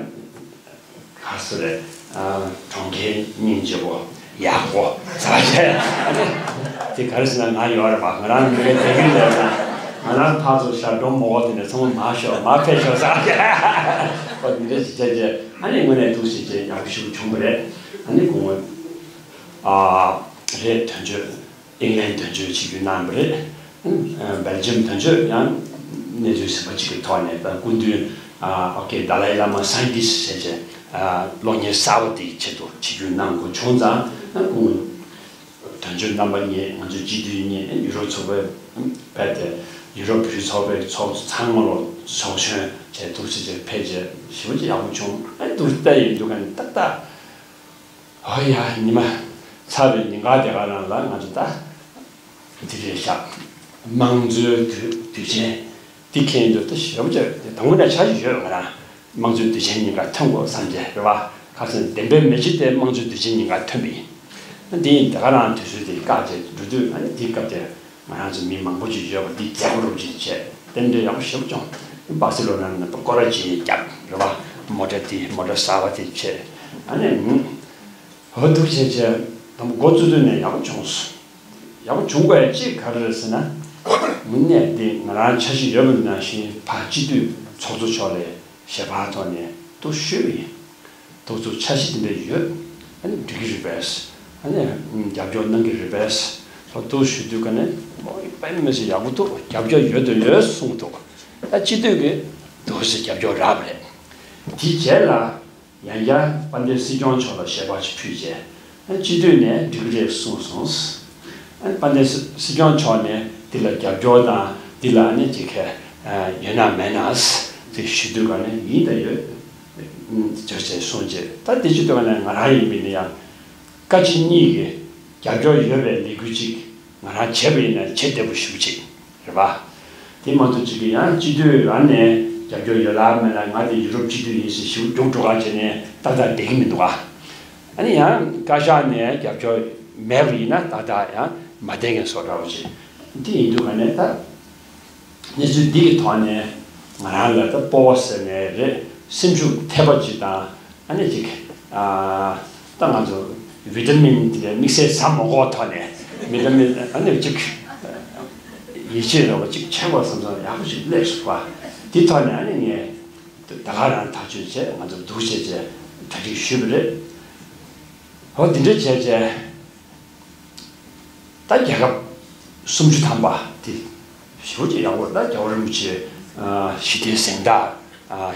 ག་སུ་རེད། ཨ་གྲོང་ཁྱེར་སྙིང་རྗེ་པོ་ཡག་པོ་ཟེར་བ་བྱས། ཨ་ནི་དེ་ག་རེ་ཟེར་ན་ང་ཡོད་རེད་བ། ང་རང་མི་སྒེར་དེ་གིན་ལས་ན་ང་རང་ཕར་ཚུར་ཞབས་བྲོ་མོ་གོ་དེ་ནས་ཚང་མ་མར་ཤོག་མར་ཕེབས་ཤོག་ཟེར་བ་བྱས། ཨོ་འདི་འདྲ་ཞིག་བྱས་བྱས། ཨ་ནི་དངོས་གནས་འདུག་སེ་བྱས་ཡག་པོ་ཞིག་བྱུང་བ་རེད། ཨ་ནི་སྐུ་ངོ་ཨ་རེད། དོན་གཅོད་ཨིང་ལན་དོན་གཅོད་ཆིབས་བསྒྱུར་གནང་བ་རེད། བྷེལ་ཇམ་དོན་གཅོད་ཡང་གནས་ཚུལ་ཟིན་པ་གཅིག་གི་ཐོག་ནས་ད་སྐུ་མདུན་ཨ་ཨོ་ཁེ་དཱ་ལའི་བླ་མ་སཱའེན་ཊིསི་ཊི་བྱས་བྱས་ཨ་སློབ་གཉེར་གསར་པ་དེའི་ཆེད་དུ་ཆིབས་བསྒྱུར་གནང་དགོས་བྱུང་ཙང་། ཨ་སྐུ་ངོ་དོན་གཅོད་རྣམ་པ་གཉིས་ང་ཚོའི་སྤྱི་འཐུས་གཉིས་ཡུ་རོབ་ཚོགས་པའི་ཕེབས་ཏེ་ཡུ་རོབ་བོད་རིགས་ཚོགས་པའི་ཚོགས་གཙོ་ཚང་མ་ལོ་ཚོགས་གཞོན་བྱས་འདུག་སེ་བྱས་ཕེབས་བྱས་ཞེ་པོ་ཅིག་ཡག་པོ་བྱུང་། ཨ་འདུག་ལྟ་ཡིན་འདུག་ག་ནས་ཏག་ཏག་ཨོ་ཡ། ཉི་མ་ཚར་བའི་ཉིན་ག་དེ་ག་རང་ལ་ང་ཚོ་ད་འདི་རེད་ཤག་དམངས་གཙོའི་དུས་དུས་ཆེན་འདི་ཁེལ་འདུག་ད་ཞེ་པོ་ཅིག་དེ་དང་པོ་ནས་འཆར་གཞི་ཡོད་པ། ང་རང་དམངས་གཙོའི་དུས་ཆེན་ཉིན་ག་ཐོན་དགོས་བསམ་བྱས་རེད་བ། ཁ་སང་བདེན་པའི་མེ་ལྕེ་དེ་དམངས་གཙོའི་དུས་ཆེན་ཉིན་ག་ཐོན་པ་ཡིན། འདི་ཡིན་དེ་ག་རང་དུས་ཚོད་དེ་བཀག་བྱས་འགྲོ་དུས། ཨ་ནི་འདི་སྐབས་དེར་ང་རང་ཚོ་མི་མང་པོ་ཅིག་ཡོད་པ་འདི་མཛད་སྒོ་རུ་ཅིག་བྱས། རྟེན་འབྲེལ་ཡག་པོ་ཞེ་པོ་བྱུང་། སྦར་སི་ལོ་ན་ནས་སྐོར་ར་ཅིག་བརྒྱབ་རེད་བ། མོ་ཊ་དེ་མོ་ཊ་གསར་པ་དེ་བྱས། ཨ་ནི་ཧོ་འདུག་བྱས་བྱས་དང་པོ་འགོ་བཙུགས་དུས་ནས་ཡག་པོ་བྱུང་སོང་། ཡག་པོ་བྱུང་དགོས་ཡ་གཅིག་ག་རེ་རེད་ཟེར་ན། དངོས་གནས་འདི་ང་རང་འཆར་གཞི་ཡོད་པ་ནང་བཞིན་ཕར་སྤྱི་འཐུས་ཚོགས་གཙོ་མཆོག་ལ་ཞལ་པར་ཐོག་ནས་ཐུགས་ཞུས་པ་ཡིན། ཐུགས་ཚུར་འཆར་གཞི་འདི་འདྲ་ཡོད། ཨ་ནི་འགྲིག་གི་རེད་པས། ཨ་ནི་རྒྱབ་སྐྱོར་གནང་གི་རེད་པས། ལྷོ་ཐུགས་ཞུ་དུས་ཀ་ནས་ཨོ་དཔེ་མི་སྲིད་ཡག་པོ་འདུག་རྒྱབ་སྐྱོར་ཡོད་དང་ཡོད་གསུངས་འདུག་ད་སྤྱི་འཐུས་ཀྱིས་འདུག་སེ་རྒྱབ་སྐྱོར་རག་པ་རེད། དེའི་རྗེས་ལ་ཡང་བསྐྱར་དཔལ་ལྡན་སྲིད་སྐྱོང་མཆོག་ལ་ཞལ་པར་ཞིག་ཕུལ་རྗེས། ཨ་སྤྱི་འཐུས་ནས་འགྲིག་གི་རེད་གསུངས་སོང་། ཨ་དཔལ་ལྡན་སྲིད་སྐྱོང་མཆོག་ནས་འདི་ལ་རྒྱབ་སྐྱོར་དང་འདི་ལ་ཨ་ནི་ཅིག་ག་ཡོད་ན་མེད་ན་ཅིག་ཞུ་དུས་ཀ་ནས་ཡིན་དང་ཡོད། ཅོ་ཅེས་གསུངས་རྗེས། ད་དེ་བྱེད་དུས་ཀ་ནས་ང་རང་ཡིན་པ་ཡིན་ན་ཡང་བཀའ་སྤྱི་གཉིས་ཀྱི་རྒྱབ་སྐྱོར་ཡོད་པའི་ལས་འགུལ་ཅིག་ང་རང་བྱས་པ་ཡིན་ན་བྱེད་བདེ་པོ་ཞེ་པོ་ཅིག་རེད་པ། དེ་མ་གཏོགས་ཅིག་གི་ཡང་སྤྱི་འཐུས་རང་ནས་རྒྱབ་སྐྱོར་ཡོད་ལ་མེད་ལ་ང་དེ་ཡུ་རོབ་སྤྱི་འཐུས་ཡིན་ཟེར་ཞེ་པོ་རྒྱུགས་འགྲོ་ག་བྱས་ནས་ཏག་ཏག་བསྡད་ཀྱི་མི་འདུག་ག་ཨ་ནི་ཡང་བཀའ་ཤག་ནས་རྒྱབ་སྐྱོར་མེད་པ་ཡིན་ན་ཏག་ཏག་ཡང་མ་བསྡད་མཁན་བཟོ་འདྲ་བོ་ཅིག་འདི་ཡིན་དུས་ཀ་ནས་ད། གནས་ཚུལ་འདི་གི་ཐོག་ནས་ང་རང་ལ་ད་སྤོབས་པ་ཟེར་ནས་རེད། སེམས་ཤུགས་ཐེབས་པ་ཅིག་དང་། ཨ་ནི་ཅིག་ཨ་ད་ང་ཚོ་ཝི་ཏ་མིན་དེ་དམིགས་བསལ་ཟ་མ་དགོས་ཐོག་ནས་ཝི་ཏ་མིན་ཨ་ནི་ཅིག་ཡིད་ཆེས་རེ་བ་ཅིག་ཆེ་བ་བསམ་བསམ་ཡག་པོ་ཞིག་སླེབས་སོང་བ། དེ་ཐོག་ནས་ཨ་ནི་ངས་ད་ག་རང་ཐག་གཅོད་བྱས། ང་ཚོ་འདུག་བྱས་བྱས་གྲ་སྒྲིག་ཞུས་པ་རེད། ཧོ་དེ་འདྲ་བྱས་བྱས། ད་རྒྱལ་ཁབ་སུམ་ཅུ་ཐམ་པ་དེ་ཞེ་པོ་ཅིག་ཡག་པོ། ད་རྒྱལ་བ་རིན་པོ་ཆེ་ཞི་བདེའི་གཟེངས་རྟགས་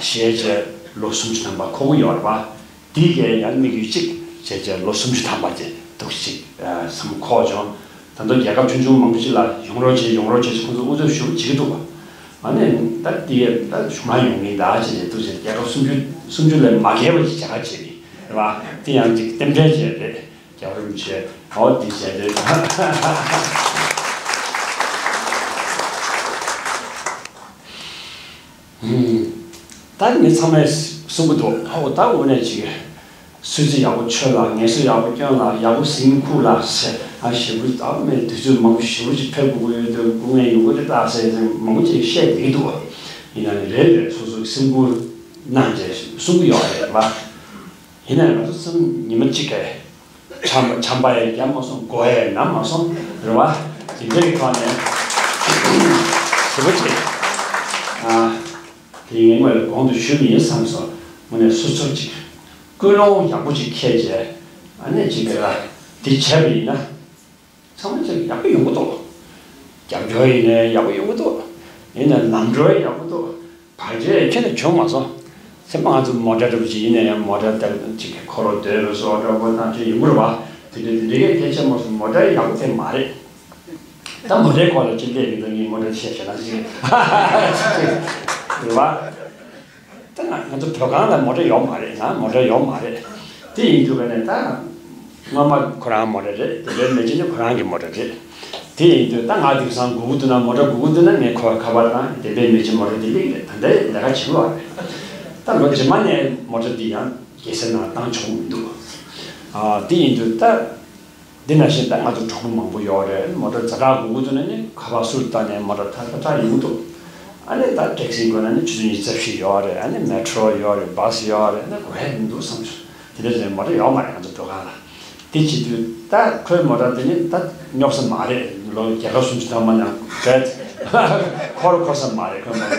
བཞེས་བྱས་ལོ་སུམ་ཅུ་ཐམ་པ་འཁོར་གྱི་ཡོད་རེད་པ། དེ་གས་ཡང་དམིགས་ཡུལ་གཅིག་བྱས་བྱས་ལོ་སུམ་ཅུ་ཐམ་པ་དེ་འདུག་ཅིག་བསམ་འཁོར་བྱུང་། ད་དུང་རྒྱལ་ཁབ་ཆུང་ཆུང་མང་པོ་ཅིག་ལ་ཡོང་རོགས་བྱེད་ཡོང་རོགས་བྱེད་ཅེས་ཁོང་ཚོ་ཨུ་ཚུགས་ཞེ་པོ་བྱེད་ཀྱི་འདུག་པ། ཨ་ནི་ད་དེ་ད་གཞུང་ལ་ཡོང་མིན་ད་བྱས་ནས་འདུག་ཅིག་རྒྱལ་ཁབ་སུམ་ཅུ་སུམ་ཅུ་ལས་མ་བརྒལ་བ་ཅིག་བྱ་ག་བྱེད་ཀྱི་རེད་པ། དེ་ཡང་ཅིག་རྟེན་འབྲེལ་བྱས་རེད། རྒྱལ་བ་རིན་པོ་ཆེ་འོ་འདི་བྱས་ཏེ། ད་མི་ཚང་མས་གསུང་གི་འདུག་ཨོ་ད་དངོས་གནས་ཅིག་གསོལ་ཚིགས་ཡག་པོ་མཆོད་ལ། ངལ་གསོ་ཡག་པོ་བསྐྱོན་ལ། ཡག་པོ་གཟིམ་ཁུག་ལ་ཟེར། ཨ་ཞེ་པོ་ད་མི་དུས་ཚོད་མང་པོ་ཞེ་པོ་ཅིག་ཕེབས་དགོས་ཀྱི་ཡོད་འདུག་སྐུ་ངལ་ཡོང་གི་རེད་ད་ཟེར་མང་པོ་ཅིག་བཤད་བསྡད་ཀྱི་འདུག་ཡིན་ན་རེད་རེད། སོ་སོ་སེམས་ཁུར་གནང་བྱས་གསུང་གི་ཡོད་རེད་བ། ཡིན་ན་ང་ཚོ་སེམས་ཉི་མ་གཅིག་གི་ཆམ་ཆམ་པ་ཡང་བརྒྱབ་མ་སོང་། མགོ་ཡང་ན་མ་སོང་རེད་བ། དེ་འདྲའི་ཐོག་ནས་ཞེ་པོ་ཅིག་ཨ་དེ་ངས་སྔོན་ལ་གོང་དུ་ཞུས་པ་ཡིན་བསམ་སོང་། དངོས་གནས་སོ་སོ་ཅིག་ཀུན་སློང་ཡག་པོ་ཅིག་འཁྱེར་བྱས། ཨ་ནི་ཅིག་ག་དེ་བྱས་པ་ཡིན་ན། ཚང་མ་ཅིག་ཡག་པོ་ཡོང་གི་འདུག་རྒྱབ་སྐྱོར་ཡིན་ནའི་ཡག་པོ་ཡོང་གི་འདུག་ཡིན་ནའི་ལམ་གྲོན་ཡག་པོ་འདུག་བར་ཆད་ཁྱོན་ནས་བྱུང་མ་སོང་། སེམས་པ་ང་ཚོ་མོ་ཊ་འདྲ་པོ་ཅིག་ཡིན་ན་ཡང་མོ་ཊ་དེ་ཅིག་གི་འཁོར་ལོ་སྡོད་པའི་བཟོ་འདྲ་པོ་དང་ཅིག་ཡོང་གི་རེད་བ། དེ་འདྲ་དེ་འདྲའི་གལ་ཆེ་མ་སོང་། མོ་ཊ་ཡག་པོ་དེ་མ་རེད། ད་མོ་ཊའི་སྐོར་ལ་ཅིག་སླེབས་ཡོང་དུས་ངས་མོ་ཊ་བཤད་བྱས་ན་ཅིག་རེད་བ། ད་ང་ང་ཚོ་བོད་ཁང་ལ་མོ་ཊ་ཡོད་མ་རེད། ང་མོ་ཊ་ཡོད་མ་རེད། དེ་ཡིན་དུས་ག་ནས་ད་སྔོན་མ་ཁོ་རང་མོ་ཊ་རེད། དེ་འདྲའི་མེ་ཆེན་ནི་ཁོ་རང་གི་མོ་ཊ་རེད། དེ་ཡིན་དུས་ད་ང་དེང་སང་སྒུག་གི་འདུག་ན། མོ་ཊ་སྒུག་གི་འདུག་ན་ངས་ཁོ་ཁ་པར་དང་དེ་འདྲའི་མེ་ཆེན་མོ་ཊ་དེ་གླེང་རེད། ད་ལྟའི་ལས་ཀ་བྱེད་ཀྱི་ཡོད་རེད། ད་ལོ་རྗེས་མ་ནས་མོ་ཊ་འདི་ཡང་རྒྱལ་སའི་ནང་བཏང་ཆོག་གི་མི་འདུག་ཨ་དེ་ཡིན་དུས་ད། འདི་ནང་བཞིན་ད་ང་ཚོ་གྲོགས་པོ་མང་པོ་ཡོད་རེད། མོ་ཊ་ཛ་དྲག་དགོས་ཀྱི་འདུག་ན་ནི་ཁ་པར་ཟུར་བཏང་ནས་མོ་ཊ་ཐག་ཐག་ཐག་ཡོང་གི་འདུག་ཨ་ནི་ད་ཊེག་སི་དགོས་ན་ནི་ཆུ་ཚོད་ཉི་ཤུ་རྩ་བཞི་ཡོད་རེད། ཨ་ནི་མེ་ཊྲོ་ཡོད་རེད། བྷ་སི་ཡོད་རེད། ཨ་ནི་དགོས་ཡ་མི་འདུག་བསམ་སོང་། དེ་འདྲ་ཟེར་ནས་མོ་ཊ་ཡོད་མ་རེད་ང་ཚོ་འགྲོ་ཁང་ལ། དེ་བྱེད་དུས་ད་ཁོའི་མོ་ཊ་དེ་ནི་ད་སྙོབ་ས་མ་རེད། ལོ་རྒྱལ་ཁབ་སུམ་ཅུ་ཐམ་པ་ནང་བྲལ་འཁོར་འཁོར་ས་མ་རེད་ཁོའི་མོ་ཊ་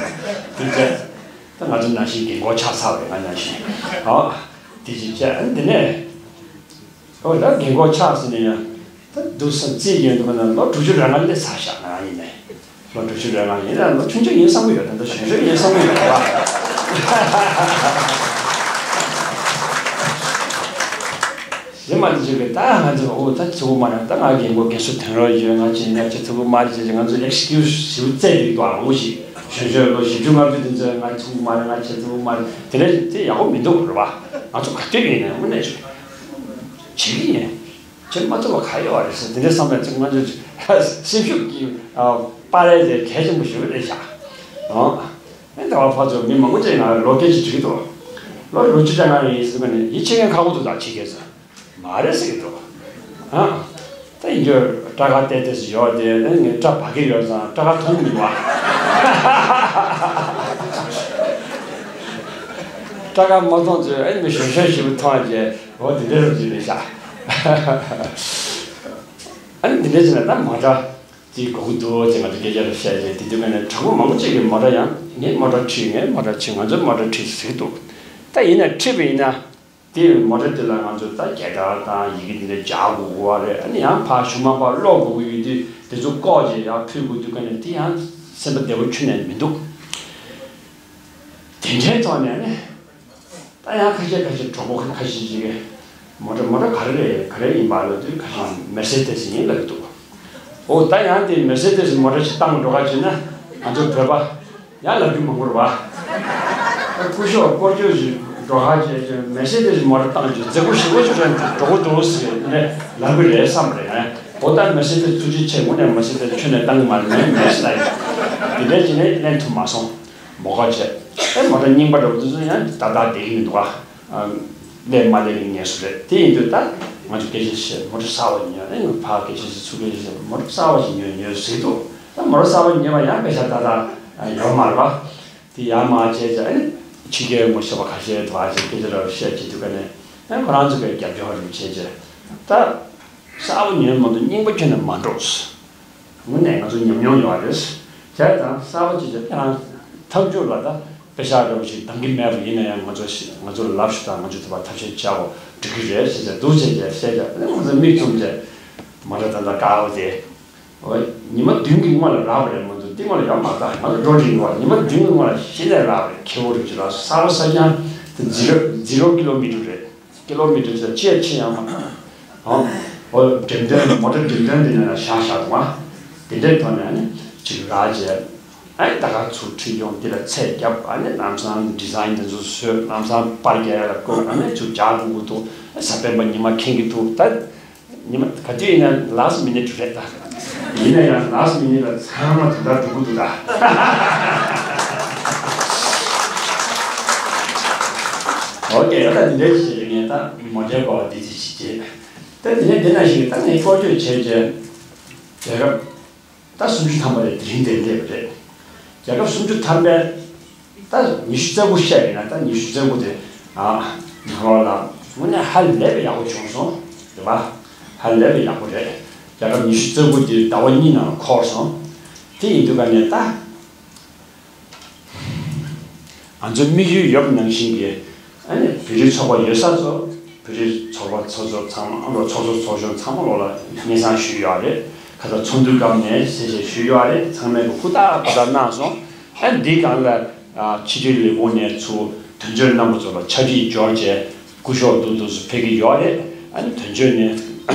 དེ་བྲལ། ད་ང་ཚོ་ནང་བཞིན་རྒན་གོག་ཆགས་ཚར་བ་རེད། ང་ནང་བཞིན་ཨ་དེ་བྱེད་བྱས། ཨ་ནི་དེ་ནས། ཨོ་ད་རྒན་གོག་ཆགས་ཟིན་ནས་ཡང་ད་འདུག་བསམ་རྩིས་ཡོང་དུས་ན་ལོ་དྲུག་ཅུ་རེ་ལྔ་སླེབས་ཚར་ཤག་ང་ཡིན་ནའི་ལོ་དྲུག་ཅུ་རེ་ལྔ་ཡིན་ན་ལོ་ཆུང་ཆུང་ཡིན་བསམ་གྱི་ཡོད། ད་ལྟ་གཞོན་གཞོན་ཡིན་བསམ་གྱི་ཡོད་པ། རེད་མ་དེ་ཅིག་གི་ད་ང་ཚོ་ཨོ་ད་ཚུགས་པ་མ་རེད། ད་ང་རྒན་གོག་རྒན་གསོ་དོན་རོགས་ཡོད། ང་ཅི་ང་ཅི་ཚུགས་པ་མ་རེད་ཅེས་ང་ཚོ་ཨེག་སི་ཀིའུ་སི་ཞིག་བཙལ་བསྡད་ཀྱི་འདུག་ཨ་ལོ་ཞིག་གཞོན་གཞོན་ལོ་བཞི་བཅུ་ལྔ་བཅུ་དེ་ཚོས་ང་ཚུགས་པ་མ་རེད། ང་ཅི་ཚུགས་པ་མ་རེད། དེ་འདྲ་དེ་ཡག་པོ་མི་འདུག་རེད་པ། ང་ཚོ་ག་དུས་ཡིན་ནའི་དངོས་གནས་བྱེད་ཀྱི་ཡིན། བྱེད་མ་ཐུབ་པ་ག་ཡོད་རེད་ཟེར། དེ་འདྲའི་བསམ་པའི་ཚིག་ང་ཚོ་སེམས་ཤུགས་ཀྱི་ཨ་སྤར་ཡས་དེ་གལ་ཆེན་པོ་ཞིག་རེད་ཤག་ཨང་། ཨེ་ད་བར་ཕར་ཚུར་མི་མང་པོ་ཅིག་ང་ལོ་སྐད་ཅིག་དྲིས་འདུག་ལོ་དྲུག་ཅུ་རེ་ལྔ་རེད་ཟེར་ག་ནས་ཡིད་ཆེས་མཁན་ཁག་པོ་འདུག་ད་ཕྱི་རྒྱལ་ས་མ་རེད་ཟེར་གྱི་འདུག་ཨང་། ད་ཡིན་རྒྱུ་སྐྲ་དཀར་ཏོག་ཏོ་ཞིག་ཡོད་དེ། ཨེ་ངས་སྐྲ་བག་གི་ཡོད་ཙང་སྐྲ་དཀར་མཐོང་མི་འདུག་ཨ། སྐྲ་དཀར་མ་མཐོང་ཚོད་ཨེ་མི་གཞོན་གཞོན་ཞིག་མཐོང་རྗེས། འོ་དེ་འདྲ་རུ་ཅིག་རེད་ཤག་ཨ་ནི་འདི་འདྲ་བྱས་ན་ད་མོ་ཊ་དེ་དགོས་ཀྱི་འདུག་ཅེས་ང་ཚོ་སྐད་ཆ་རེ་བཤད་རྗེས། དེ་དུས་ཀ་ནས་གྲོགས་པོ་མང་པོ་ཅིག་གིས་མོ་ཊ་ཡང་ངས་མོ་ཊ་ཁྲིད། ངས་མོ་ཊ་ཁྲིད། ང་ཚོས་མོ་ཊ་ཁྲིད་ཟེར་གྱི་འདུག་ད་ཡིན་ན་ཁྲིད་པ་ཡིན་ན་དེ་མོ་ཊ་དེ་ལ་ང་ཚོ་ད་རྒྱལ་དར་དང་ཡི་གེ་འདི་འདྲ་སྦྱར་དགོས་ཀྱི་རེད། ཨ་ནི་ཡང་ཕར་གཞུག་མ་ཕར་སློག་དགོས་ཀྱི་ཡོད་དུས་དེ་ཚོ་བཀོག་བྱས་ཡར་ཕུལ་དགོས་དུས་ཀ་ནས་དེ་ཡང་སེམས་པ་བདེ་པོ་ཁྱོན་ནས་མི་འདུག་དེ་འདྲའི་ཐོག་ནས་ནི། ད་ཡང་ཁ་ཤས་ཁ་ཤས་གྲོགས་པོ་ཁ་ཤས་ཅིག་གིས་མོ་ཊ་མོ་ཊ་ག་རེ་རེད་ག་རེ་ཡིན་པ་ལབ་དུས་ཁ་ཤས་མེར་སེ་ཏེ་སི་ཡིན་ལབ་ཀྱི་འདུག་ཨོ་ད་ཡང་དེ་མེར་སེ་ཏེ་སི་མོ་ཊ་ཞིག་བཏང་འགྲོ་ག་བྱས་ན་ང་ཚོ་བོད་པ་ཡང་ལབ་རྒྱུ་མང་པོ་རེད་པ། ད་སྐུ་ཞབས་སྐོར་སྐྱོད་ཞིག་འགྲོ་ག་བྱས་བྱས་མེར་སེ་ཏེ་སི་མོ་ཊ་བཏང་རྒྱུ་མཛེས་པོ་ཞེ་པོ་ཞིག་རེད། འགྲོ་གི་འདུག་ཟེར་ནས་ལབ་གི་རེད་བསམ་པ་རེད། ཨོ་ད་མེར་སེ་ཏེ་སི་ཐུགས་རྗེ་ཆེ། དངོས་གནས་མེར་སེ་ཏེ་སི་ཁྱོན་ནས་བཏང་གི་མ་རེད། མེར་སི་ལབ་ཡོད། དེ་འདྲ་བྱས་ནས་ལེན་ཐུབ་མ་སོང་། མོ་ཀ་བྱས། ཨེ་མོ་ཊ་རྙིང་པ་འདྲ་པོ་དེ་ཚོ་ཡང་ཏག་ཏག་བསྡད་ཀྱི་མི་འདུག་ཨ། ཨ། ལས་མ་ལས་ཀྱི་ངལ་གསོ་རེད། དེ་ཡིན་དུས་ད་ང་ཚོ་སྐད་ཆ་བཤད། མོ་ཊ་གསར་པ་ཉོས། ཨེ་ང་ཕར་སྐད་ཆ་བཤད་ཚུར་སྐད་ཆ་བཤད། མོ་ཊ་གསར་པ་ཞིག་ཉོས་ཉོས་ཟེར་འདུག་ད་མོ་ཊ་གསར་པ་ཉོས་པ་ཡང་པེ་ཤ་ཏག་ཏག་ཡོད་མ་རེད་པ། དེ་ཡར་མར་བྱས་བྱས་ཨེ་ཕྱི་རྒྱལ་ངོ་ཤེས་པ་ཁ་ཤས་འདུག་ཨ་ཅེ་སྐད་ཆ་འདྲ་པོ་བཤད་བྱེད་དུས་ཀ་ནས་ཨེ་ཁོ་རང་ཚོ་གི་རྒྱབ་སྐྱོར་རེ་བྱས་བྱས་ད་གསར་པ་ཉོས་མ་གཏོགས་རྙིང་པ་ཁྱོན་ནས་མ་འགྲོ། དངོས་གནས་ང་ཚོ་ཉམས་མྱོང་ཡོད་རེད། བྱས་ཙང་གསར་པ་ཅིག་ཅིག་ཁྱེད་རང་ཐབས་ཇུས་ལ་ད་པེ་ཤག་འདྲ་པོ་ཞིག་འདང་གི་མེད་པ་ཡིན་ན་ཡང་ང་ཚོ་ང་ཚོ་ལ་ལབ་ཤོག་དང་། ང་ཚོས་དེ་བ་ཐབས་ཤེས་བྱའོ། འགྲིག་གི་རེད་ཟེར་བྱས་འདུག་བྱས་བྱས་བཤད་བྱས་ང་ཚོ་མིག་བཙུམ་བྱས་མ་འདྲ་ད་ལྟ་དཀར་པོ་དེ། འོ་ཉི་མ་བདུན་གྱི་སྔོན་ལ་རག་པ་རེད་མ་གཏོགས་འདི་སྔོན་ལ་ཡོད་མ་རེད། ད་ང་ཚོ་འགྲོ་འགྲིག་གི་བ་ཉི་མ་བདུན་གྱི་སྔོན་ལ་གཞི་ནས་རག་པ་རེད། ཁེ་བོ་རིགས་ཅིག་ལ་གསར་པ་གསར་རྐྱང་དེ་ཛི་རོ་ཛི་རོ་ཀི་ལོ་མི་ཊར་རེད། ཀི་ལོ་མི་ཊར་ཅིག་ལ་ཆེ་ཡང་ཆེ་ཡང་མ། ཨང་། འོ་འགྲེམས་སྟོན་མོ་ཊ་འགྲེམས་སྟོན་འདི་ནང་ལ་བཞག་བཞག་འདུག་ཨ། དེ་འདྲའི་ཐོག་ནས་ཨ་ནི་ཅིག་རག་བྱས། ཨ་ནི་ད་ག་ཚུར་ཁྲིད་ཡོང་། འདི་ལ་ཚད་བརྒྱབ། ཨ་ནི་ལམ་སང་ཌི་ཛའིན་འདི་ཚོ་བཟོས། ལམ་སང་པར་རྒྱག་ཡ་ལ་བཀོད། ཨ་ནི་ཚུར་རྒྱག་དགོས་ཀྱི་འདུག་ཨ་གཟའ་སྤེན་པ་ཉི་མ་འཁེལ་གྱི་འདུག་ད་ཉི་མ་ག་དུས་ཡིན་ན་ལཱ་སི་མི་ནིཊ་རེད་ད། ཡིན་ན་ཡང་ལཱ་སི་མི་ནིཊ་ལ་ཚང་མ་དོན་དག་འགྲོ་གི་འདུག་ད། ཨོ་ཀེ། ད་འདི་འདྲའི་བྱས་ནས་ངས་ད་མོ་ཊའི་སྐོར་ལ་འདི་ཚོ་ཞིག་བྱས། ད་འདི་ནས་འདི་ནང་བཞིན་ད་ངས་སྐོར་སྐྱོད་བྱས་རྗེས་རྒྱལ་ཁབ་ད་སུམ་ཅུ་ཐམ་པ་རེད། དེ་རིང་དེར་སླེབས་པ་རེད། རྒྱལ་ཁབ་སུམ་ཅུ་ཐམ་པའི་ ད་ཉི་ཤུ་རྩ་དགུ་བཤད་ཡིན་ན། ད་ཉི་ཤུ་རྩ་དགུ་དེ་ཨ་ནང་ལོགས་ལ་དངོས་གནས་ཧ་ལས་པའི་ཡག་པོ་བྱུང་སོང་རེད་པ། ཧ་ལས་པའི་ཡག་པོ་རེད། རྒྱལ་ཁབ་ཉི་ཤུ་རྩ་དགུ་དེ་ཟླ་བ་གཉིས་ནང་ལ་འཁོར་སོང་། དེ་ཡིན་དུས་ཀ་ནས་ད། ང་ཚོའི་དམིགས་ཡུལ་ཡོད་པ་ནང་བཞིན་གྱི། ཨ་ནི་བོད་རིགས་ཚོགས་པ་ཡོད་ས་ཚོ། བོད་རིགས་ཚོགས་པ་ཚོ་ཚོ་ཚང་མ་ལོ། ཚོགས་གཙོ་ཚོགས་གཞོན་ཚང་མ་ལོ་ལ་སྙན་སེང་ཞུས་ཡོད་རེད། ཁ་སང་ཚོགས་འདུའི་སྐབས་ནས་གསལ་བཤད་ཞུས་ཡོད་རེད། ཚང་མས་ཀྱི་ཧུར་ཐག་ཧུར་ཐག་གནང་སོང་། ཨ་ནི་འདིའི་སྒང་ལ་ཨ་ཕྱི་དྲིལ་ལས་ཁུངས་ནས་ཚུར་དོན་གཅོད་རྣམ་པ་ཚོ་ལ་ཆ་རྒྱུས་འབྱོར་བྱས། སྐུ་ཞབས་འདུག་འདུག་སུ་ཕེབས་ཀྱི་ཡོད་རེད། ཨ་ནི་དོན་གཅོད་ནས་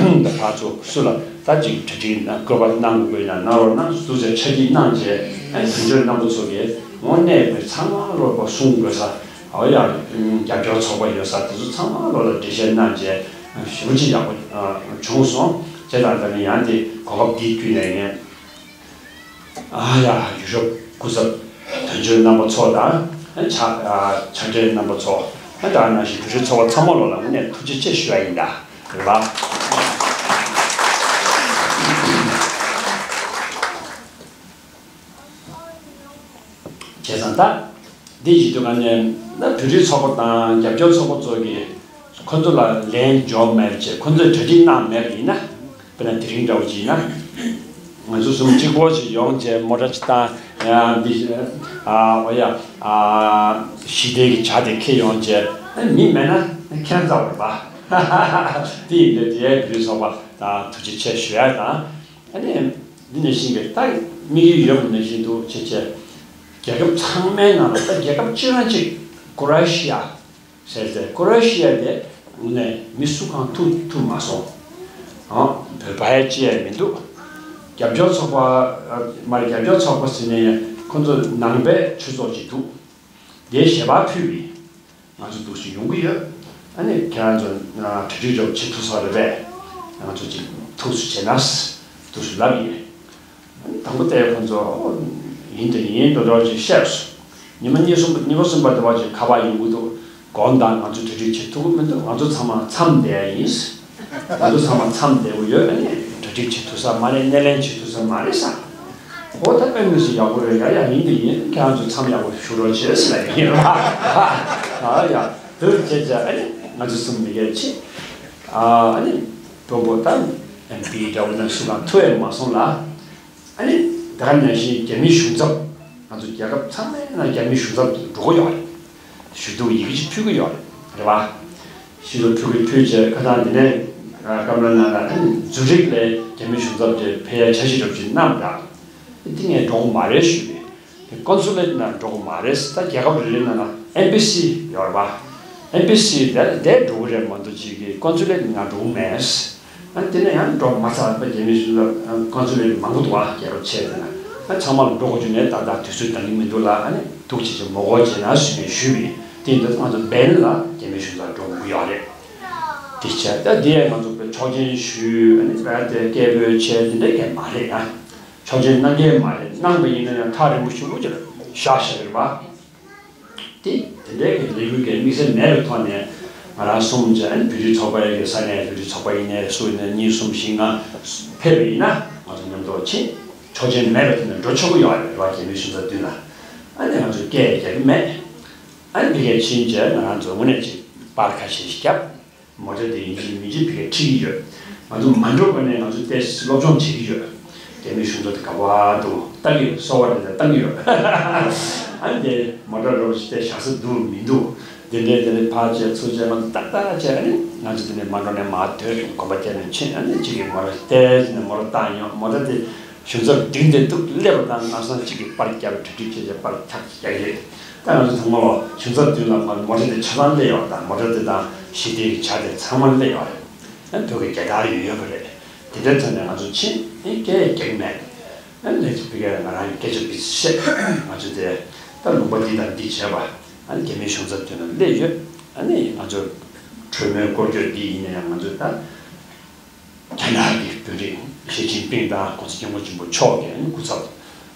ད་ཕར་ཚུར་སུ་ལ་ད་ཅིག་གྲ་སྒྲིག་གནང་། བསྐུལ་མ་གནང་དགོས་ན་གནང་རོགས་གནང་འདུག་ཟེར་ཆ་རྒྱུས་གནང་བྱས། ཨ་ནི་དོན་གཅོད་རྣམ་པ་ཚོ་གིས་དངོས་གནས་ཀྱི་ཚང་མ་ལོ་ལ་གསུང་དགོས་ས། འོ་ཡ། རྒྱབ་སྐྱོར་ཚོགས་པ་ཡོད་ས་དེ་ཚོ་ཚང་མ་ལོ་ལ་འགྲེལ་བཤད་གནང་བྱས། ཞེ་པོ་ཅིག་ཡག་པོ་བྱུང་སོང་། བྱས་ཙང་ད་ནི་ཡང་དེ་གོ་སྐབས་འདི་བརྒྱུད་ནས་ངས། ཨ་ཡ། ཡུ་རོབ་སྐུ་ཚབ་དོན་གཅོད་རྣམ་པ་ཚོ་དང་། ཕྱག་ཕྱག་སྦྲེལ་རྣམ་པ་ཚོ། ད་ནང་བཞིན་བོད་རིགས་ཚོགས་པ་ཚང་མ་ལོ་ལ་དངོས་གནས་ཐུགས་རྗེ་ཆེ་ཞུ་ཡ་ཡིན་ད། རེད་པ། བྱས་ཙང་ད་འདི་ཡིན་དུས་ང་ནས་ན་བོད་རིགས་ཚོགས་པ་དང་རྒྱབ་སྐྱོར་ཚོགས་པ་ཚོ་གིས་ཁོ་ཚོ་ལ་ལན་འབྱོར་མེད་པ་བྱས། ཁོ་ཚོས་གྲ་སྒྲིག་གནང་མེད་པ་ཡིན་ན། དཔེར་ན་དེ་རིང་འདྲ་བོ་ཅིག་ཡིན་ན། ང་ཚོ་གསུམ་གཅིག་པོ་ཞིག་ཡོང་བྱས་མོ་ཊ་ཅིག་བཏང་། ཡ་འདི་ཨ་འོ་ཡ། ཨ་ཞི་བདེ་གི་ཇ་དེ་འཁྱེར་ཡོང་བྱས། ཨ་མི་མེད་ན་ཁྱད་མཚར་བ་རེད་པ། དེ་ཡིན་དུས་དེ་བོད་རིགས་ཚོགས་པ་དང་ཐུགས་རྗེ་ཆེ་ཞུ་ཡ་དང་། ཨ་ནི་འདི་ནང་བཞིན་གྱི་ད་དམིགས་ཡུལ་ཡོད་པ་ནང་བཞིན་དུ་བྱས་བྱས། རྒྱལ་ཁབ་ཚང་མའི་ནང་ལ་ད་རྒྱལ་ཁབ་གཅིག་རང་གཅིག་ཀོ་ར་ཤི་ཡ་ཟེར་ཏེ། ཀོ་ར་ཤི་ཡ་དེ་དངོས་གནས་མི་སུ་གང་ཐུག་ཐུག་མ་སོང་། ཨང་། བོད་པ་ཡ་ཅི་ཡ་མི་འདུག་རྒྱབ་སྐྱོར་ཚོགས་པ་མ་རེད། རྒྱབ་སྐྱོར་ཚོགས་པ་ཟེར་ནས་ཁོ་ཚོ་ནང་པའི་ཆོས་ཚོགས་ཅིག་འདུག་དེའི་ཞལ་པར་ཕུལ་བས། ང་ཚོ་འདུག་སེ་ཡོང་གི་ཡོད། ཨ་ནི་ཁྱེད་རང་ཚོ་གྲ་སྒྲིག་རོགས་བྱེད་ཐུབ་ས་རེད་པས། ང་ཚོ་ཅིག་ཐུགས་སུ་བྱས་ན་འདུག་སེ་ལབ་ཡིན། ཨ་ནི་དང་པོ་དེ་ཁོང་ཚོ་ཡིན་དང་ཡིན་འགྲོ་འགྲོ་ཅིག་བཤད་སོང་། ཉི་མ་གཉིས་གསུམ་ཉི་མ་གསུམ་པ་དེ་བ་ཅིག་ཁ་པར་ཡོང་གི་འདུག་དགོངས་དག་ང་ཚོ་གྲ་སྒྲིག་བྱེད་ཐུབ་ཀྱི་མི་འདུག་ང་ཚོ་ཚང་མ་མཚམས་བསྡད་ཡིན། ང་ཚོ་ཚང་མ་མཚམས་བསྡད་ཀྱི་ཡོད། ཨ་ནི་གྲ་སྒྲིག་བྱེད་ཐུབ་ས་མ་རེད། སྣེ་ལེན་བྱེད་ཐུབ་ས་མ་རེད་ཟེར། འོ་ད་དཔེ་མི་སྲིད་ཡག་པོ་རེད། ཡ་ཡ་ཡིན་དེ་ཡིན། ཁྱེད་རང་ཚོ་མཚམས་ཡག་པོ་བཞུགས་རོགས་བྱེད་ཟེར་ལབ་ཡིན་རེད་པ། ཨ་ཡ། དེར་བྱས་བྱས་ཨ་ནི་ང་ཚོ་གསུམ་མི་སྒེར་ཕྱིན། ཨ་ནི་མགྲོན་པོ་དང་ཨེམ་པི་འདྲ་བོ་ནང་སུ་གང་ཐུག་ཡས་མ་སོང་ལ། ཨ་ནི་ད་ག་ནང་བཞིན་རྒྱ་མི་གཞུང་ཚབ། ང་ཚོ་རྒྱལ་ཁབ་ཚང་མའི་ནང་རྒྱ་མི་གཞུང་ཚབ་འགྲོ་གི་ཡོད་རེད། ཞུ་གཏུག་ཡི་གེ་ཅིག་ཕུལ་གི་ཡོད་རེད། རེད་པ། ཞུ་གཏུག་ཕུལ་གི་ཕུལ་བྱས་ཁ་སང་འདི་ནས་ཀམ་ལ་ནང་ལ་ཨ་ནི་ཛུ་རིག་ལ་རྒྱ་མི་གཞུང་ཚབ་ཅིག་ཕེབས་ཡ་འཆར་གཞི་འདྲ་པོ་ཅིག་གནང་འདྲ། དེ་ངས་འགྲོ་གི་མ་རེད་ཞུས་པས། དེ་ཀོན་སུ་ལེཊ་ནང་འགྲོ་གི་མ་རེད། ད་རྒྱལ་ཁབ་རེ་རེ་ནང་ལ་ཨེམ་པེ་སི་ཡོད་རེད་པ། ཨེམ་པེ་སི་དེ་དེ་འགྲོ་གི་རེད་མ་གཏོགས་ཅིག་གི་ཀོན་སུ་ལེཊ་ནང་འགྲོ་གི་མེད། ཨ་དེ་ནས་ཡང་འགྲོ་མ་ཚར་བ་རྒྱ་མི་གཞུང་ཚབ་ཀོན་སུ་ལེཊ་མང་པོ་འདུག་པ། རྒྱལ་ཁབ་ཆེ་དེ་ན། ཨ་ཚང་མ་ལ་འགྲོ་དགོས་རྒྱུ་མེད། ད་ལྟ་དུས་ཚོད་འདང་གི་མི་འདུག་ལ། ཨ་ནི་འདུག་བྱེད་ཀྱི་མོ་གོ་བྱེད་ན་ཞུས་ནས་ཞུས་པས། དེ་ཡིན་དུས་ང་ཚོ་བན་ལ་རྒྱ་མི་གཞུང་ཚབ་འགྲོ་དགོས་ཀྱི་ཡོད་རེད། དེ་བྱས་ད་དེ་ང་ཚོ་ཆོག་མཆན་ཞུས། ཨ་ནི་ར་དེ་སྐད་འབོད་བྱས་དེ་འདྲ་གས་མ་རེད། ཨ་ཆོག་མཆན་གནང་གས་མ་རེད། གནང་བ་ཡིན་ན་ཡང་ཐག་རིང་པོ་ཞེ་པོ་ཅིག་ལ་བཞག་བཞག་རེད་པ། དེ་དེ་འདྲའི་གི་ལས་འགུལ་གྱི་དམིགས་བསལ་མེད་པའི་ཐོག་ནས་ང་རང་གསུམ་བྱས། ཨ་ནི་བོད་རིགས་ཚོགས་པའི་གི་ས་གནས་བོད་རིགས་ཚོགས་པ་ཡིན་ནའི་སུ་ཡིན་ནའི་གཉིས་གསུམ་བཞི་ལྔ་ཕེབས་པ་ཡིན་ན་ང་ཚོ་མཉམ་དུ་ཕྱིན། ཆོག་མཆན་མེད་པའི་ཐོག་ནས་འགྲོ་ཆོག་གི་ཡོད་རེད་པ། རྒྱ་མིའི་གཞུང་ཚབ་མདུན་ལ། ཨ་ནི་ང་ཚོས་སྐད་རྒྱག་གི་མེད། ཨ་ནི་འདི་གས་ཕྱིན་བྱས་ང་རང་ཚོ་དངོས་གནས་ཅིག་པར་ཁ་ཤས་ཤིག་བརྒྱབ། མོ་ཊ་དེ་ཡིན་གཅིག་མིན་གཅིག་ཕ་གིར་ཁྲིད་ཀྱི་ཡོད། ང་ཚོ་མ་འགྲོ་གོང་ནས་ང་ཚོ་ཏོག་ཙམ་སློབ་སྦྱོང་བྱེད་ཀྱི་ཡོད། རྒྱ་མིའི་གཞུང་ཚབ་དེ་ག་པར་འདུག་ལྟ་གི་ཡོད། སོ་པ་དེ་ལྟ་གི་ཡོད། ཨ་ནི་དེ་མོ་ཊ་རོགས་ཞིག་དེ་བཞག་ས་འདུག་མི་འདུག་དེ་འདྲའི་དེ་ནས་ཕར་བྱས་ཚུར་བྱས་ང་ཚོ་ཏག་ཏག་བྱས། ཨ་ནི་ང་ཚོ་དེ་ནས་མ་འགྲོ་ནས་མར་ཐོན། གོམ་པ་བརྒྱབ་ནས་ཕྱིན། ཨ་ནི་གཅིག་གིས་མོ་ཊ་ཏོག་ཙམ་ནས་མོ་ཊ་བཏང་ཡོང་། མོ་ཊ་དེ་གཞུང་ཚབ་མདུན་དེ་འདུག་སླེབས་པ་དང་ང་ཚོ་གཅིག་གིས་པར་བརྒྱབ། གྲ་སྒྲིག་བྱས་བྱས་པར་ཐག་བརྒྱབ་ཀྱི་རེད། ད་ང་ཚོ་ཚང་མ་ལོ་གཞུང་ཚབ་མདུན་ལ་མ་མོ་ཊ་དེ་ཆ་ཚང་སླེབས་ཡོད། ད་མོ་ཊ་དེ་དང་ཞི་བདེའི་ཇ་དེ་ཚང་མ་སླེབས་ཡོད་རེད། ཨ་བོད་ཀྱི་རྒྱལ་དར་ཡོད་ཡོད་པ་རེད། དེ་འདྲའི་ཐོག་ནས་ང་ཚོ་ཕྱིན། ཨེ་སྐད་རྒྱག་མེད། ཨ་ནས་ཕ་གིར་ང་རང་གི་སྐད་ཆ་བི་བཤད། ང་ཚོ་དེ་ད་ལུང་པ་འདི་དང་འདི་བྱས་པ། ཨ་ནི་རྒྱ་མིའི་གཞུང་ཚབ་མདུན་ལ་སླེབས་ཡོད། ཨ་ནི་ང་ཚོ་གྲོས་མོལ་སྐོར་སྐྱོད་འདི་ཡིན་ན་ཡང་ང་ཚོ་ད། རྒྱ་ནག་གི་དཔོན་རིགས་ཞི་ཅིན་ཕིང་དང་༸གོང་ས་༸སྐྱབས་མགོན་ཆེན་པོ་མཆོག་གི་སྐུ་ཚབ་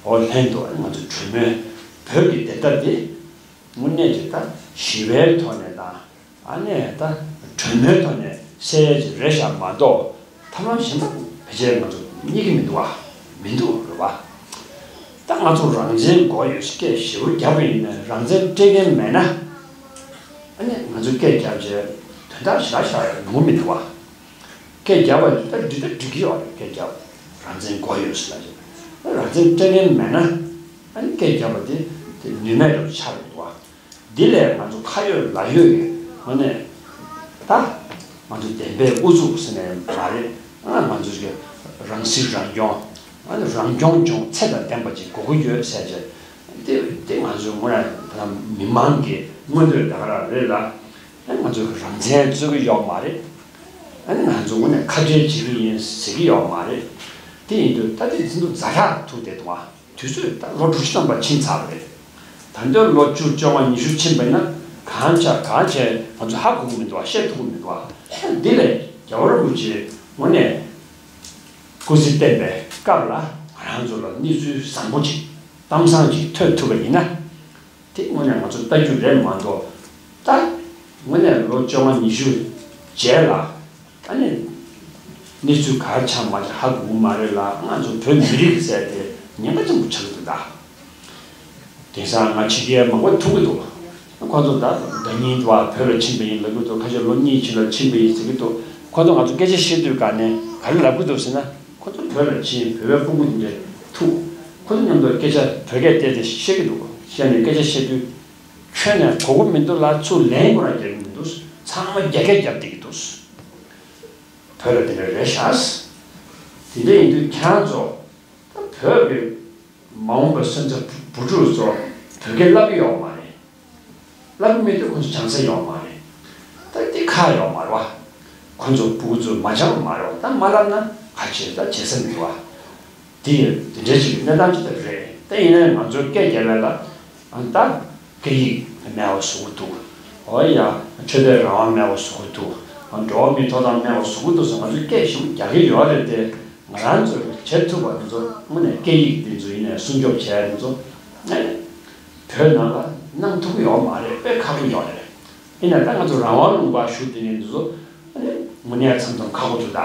འོག་ལྷན་དུ་ང་ཚོ་གྲོས་མོལ། བོད་ཀྱི་བདེན་མཐའ་འདི་དངོས་གནས་ཀྱི་ད་ཞི་བའི་ཐོག་ནས་དང་། ཨ་ནི་ད་གྲོས་མོལ་ཐོག་ནས་སེལ་གྱི་རེད་ཤག་མ་གཏོགས། ཐབས་ལམ་གཞན་པ་ཕལ་ཆེར་ང་ཚོ་རྙེད་ཀྱི་མི་འདུག་བ། མི་འདུག་རེད་བ། ད་ང་ཚོ་རང་བཙན་དགོས་ཡོད་ཟེར་སྐད་ཞེ་པོ་བརྒྱབ་པ་ཡིན་ནའི་རང་བཙན་སྤྲད་མཁན་མེད་ན། ཨ་ནི་ང་ཚོས་སྐད་བརྒྱབ་བྱས་དོན་དག་ཞེ་དྲག་ཞེ་དྲག་ཡོང་གི་མི་འདུག་བ། སྐད་བརྒྱབ་པ་ད་འགྲིག་ད་འགྲིག་གི་ཡོད་རེད། སྐད་བརྒྱབ། རང་བཙན་དགོས་ཡོད་ཟེར་ལ་ཡོད། རང་བཙན་སྤྲད་མཁན་མེད་ན། ཨ་ནི་སྐད་བརྒྱབ་པ་དེ་དེ་ནུས་མེད་འདྲ་པོ་ཆགས་ཡོད་འདུག་བ། འདི་ལས་ང་ཚོ་ཁ་ཡོད་ལག་ཡོད་ཀྱི་ངོས་ནས་ད་ང་ཚོ་བདེན་པའི་ཨུ་ཚུགས་ཟེར་ནས་མ་རེད། ཨ་ང་ཚོ་གི་རང་སྲིད་རང་སྐྱོང་། ཨ་ནི་རང་སྐྱོང་ལྗོངས་ཚད་དང་ལྡན་པ་ཅིག་དགོས་ཀྱི་ཡོད་ཟེར་བྱས། དེ་དེ་ང་ཚོའི་ངོས་ནས་ད་མི་མང་གི་མངོན་འདོད་ད་ག་རང་རེད་ལ། ཨ་ནི་ང་ཚོ་གི་རང་བཙན་རྩོད་ཀྱི་ཡོད་མ་རེད། ཨ་ནི་ང་ཚོ་ངོས་ནས་ཁ་བྲལ་བྱེད་ཀྱི་ཡིན་ཟེར་གྱི་ཡོད་མ་རེད། དེ་ཡིན་དུས་ད་དེ་ཚོ་ཛ་དྲག་ཐུག་བསྡད་འདུག་བ། དུས་ཚོད་ད་ལོ་དྲུག་ཅུ་ཐམ་པ་ཕྱིན་ཚར་བ་རེད། ད་ལྟ་ལོ་བཅུ་བཅོ་ལྔ་ཉི་ཤུ་ཕྱིན་པ་ཡིན་ན་གང་ཆགས་གང་བྱས་ང་ཚོ་ཧ་གོ་གི་མི་འདུག་བ། ཤེས་ཐུབ་ཀྱི་མི་འདུག་བ། འདི་ལས་རྒྱལ་བ་རིན་པོ་ཆེ་ངོས་ནས་སྐུ་ཚེ་བརྟན་པའི་སྐབས་ལ་ང་རང་ཚོ་ལ་གནས་ཚུལ་བཟང་པོ་ཅིག་གཏམ་བཟང་ཅིག་ཐོས་ཐུབ་པ་ཡིན་ན། དེ་དངོས་གནས་ང་ཚོ་ལྟ་རྒྱུ་རེད་མ་གཏོགས། ད་དངོས་གནས་ལོ་བཅོ་ལྔ་ཉི་ཤུ་རྗེས་ལ་ཨ་ནི་གནས་ཚུལ་ག་རེ་ཆགས་མ་ཆགས་ཧ་གོ་གི་མ་རེད་ལ། ང་ཚོ་བོད་མི་རིགས་ཟེར་དེ་ཉེན་ཁ་ཆེན་པོ་ཆགས་ཀྱི་འདུག་ད། དེང་སང་ང་ཕྱི་རྒྱལ་མང་པོ་ཐུག་གི་འདུག་ཁོ་ཚོ་ད་ཟླ་ཉིན་དུ་བ་བོད་ལ་ཕྱིན་པ་ཡིན་ལབ་གི་འདུག་ཁ་ཤས་ལོ་གཉིས་ཕྱིན་ལ་ཕྱིན་པ་ཡིན་ཟེར་གི་འདུག་ཁོ་ཚོ་ང་ཚོ་སྐད་ཆ་བཤད་དུས་ག་ནས་ག་རེ་ལབ་གི་འདུག་ཟེར་ན། ཁོ་ཚོ་བོད་ལ་ཕྱིན། བོད་པའི་སྤུ་གུ་འདི་འདྲ་ཐུག་ཁོ་ཚོ་མཉམ་དུ་སྐད་ཆ་བོད་སྐད་བལྟས་ཏེ་བཤད་ཀྱི་འདུག་བཤད་ནས་སྐད་ཆ་བཤད་དུས་ཁྱོན་ནས་གོ་གི་མི་འདུག་ལ། ཚུར་ལན་ཁོ་རང་རྒྱག་གི་མི་འདུག་ཚང་མ་རྒྱ་སྐད་རྒྱབ་བསྡད་ཀྱི་འདུག་བོད་ལ་དེ་འདྲ་རེད་ཤག་དེ་འདྲ་ཡིན་དུས་ཁྱེད་རང་ཚོ་ད་བོད་ཀྱི་མ་འོངས་པའི་སོན་རྩ་བུ་ཕྲུག་ཚོ་བོད་སྐད་བསླབ་ཀྱི་ཡོད་མ་རེད། བསླབ་ཀྱི་མེད་དུས་ཁོ་ཚོ་སྦྱང་ས་ཡོད་མ་རེད། ད་འདི་ཁག་ཡོད་མ་རེད་བ། ཁོ་ཚོ་སྤུ་གུ་ཚོས་མ་སྦྱངས་མ་རེད་བ། ད་མ་བསླབ་ན་ག་བྱེད། ད་བྱེད་ས་མེད་བ། འདི་འདི་འདྲའི་ཅིག་གི་གནས་སྟངས་ཅིག་ད་རེད། ད་ཡིན་ནའི་ང་ཚོའི་སྐད་རྒྱབ་ཡ་ལ་ཨ་ད་སྐད་ཡིག་མེད་པ་བཟོ་གི་འདུག་འོ་ཡ། ཆོས་དད་རང་དབང་མེད་པ་བཟོ་གི་འདུག་འགྲོ་བ་མིའི་ཐོབ་ཐང་མེད་པ་བཟོ་གི་འདུག་ཟེར་ང་ཚོས་སྐད་ཞིབ་རྒྱག་གི་ཡོད་རེད་དེ། ང་རང་ཚོས་བྱེད་ཐུབ་པ་འདི་ཚོ་དངོས་གནས་སྐད་ཡིག་འདི་ཚོ་ཡིན་ནའི་སྲུང་སྐྱོབ་བྱས་འདི་ཚོ་ཨ་ནི་བོད་ནང་ལ་གནང་ཐུབ་ཀྱི་ཡོད་མ་རེད། དཔེ་ཁག་པོ་ཡོད་རེད། ཡིན་ནའི་ད་ང་ཚོ་རང་དབང་ལུང་པར་བཞུགས་བསྡད་མཁན་འདི་ཚོ་ཨ་ནི་དངོས་གནས་མཚམས་མཚམས་ཁག་པོ་འདུག་ད་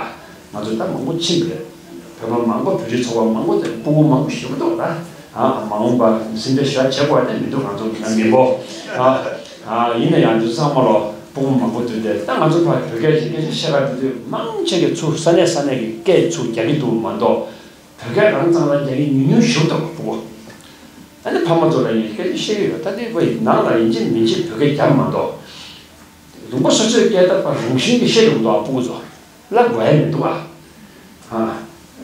ང་ཚོ་ད་མང་པོ་ཕྱིན་པ་རེད། བོད་པ་མང་པོ་བོད་རིགས་ཚོགས་པ་མང་པོ་དང་སྤུ་གུ་མང་པོ་ཞེ་པོ་འདུག་ད་ཨ་མ་འོངས་པ་སེམས་ཁྲལ་ཞེ་དྲག་བྱེད་དགོས་ཡ་དེ་མི་འདུག་ང་ཚོ་ཡང་མི་འབོ་ཨ། ཨ་ཡིན་ན་ཡང་འདི་ཚང་མ་ལོ་སྤུ་གུ་མང་པོ་འདུག་སྟེ། ད་ང་ཚོ་ཕར་བོད་སྐད་ཀྱི་སྐད་ཆ་བཤད་ག་འགྲོ་དུས་མང་ཆེ་གི་ཚུར་ས་གནས་ས་གནས་ཀྱི་སྐད་ཚུར་རྒྱག་གི་འདུག་མ་གཏོགས། བོད་སྐད་རང་ཚང་ལ་རྒྱག་གི་ཉུང་ཉུང་ཞིག་འདུག་སྤུ་གུ། ཨ་ནི་ཕ་མ་ཚོ་ལ་ཡིན་སྐད་ཆ་བཤད་ཀྱི་ཡོད། ད་དེ་བས་ནང་ལ་ཡིན་གཅིག་མིན་གཅིག་བོད་སྐད་རྒྱབ་མ་གཏོགས། ལུང་པ་སོ་སོའི་སྐད་ད་ཕར་རང་བཞིན་གྱིས་བཤད་འགྲོ་གི་འདུག་ཨ། སྤུ་གུ་ཚོ་བསླབ་དགོས་ཡ་མི་འདུག་ཨ། ཨ།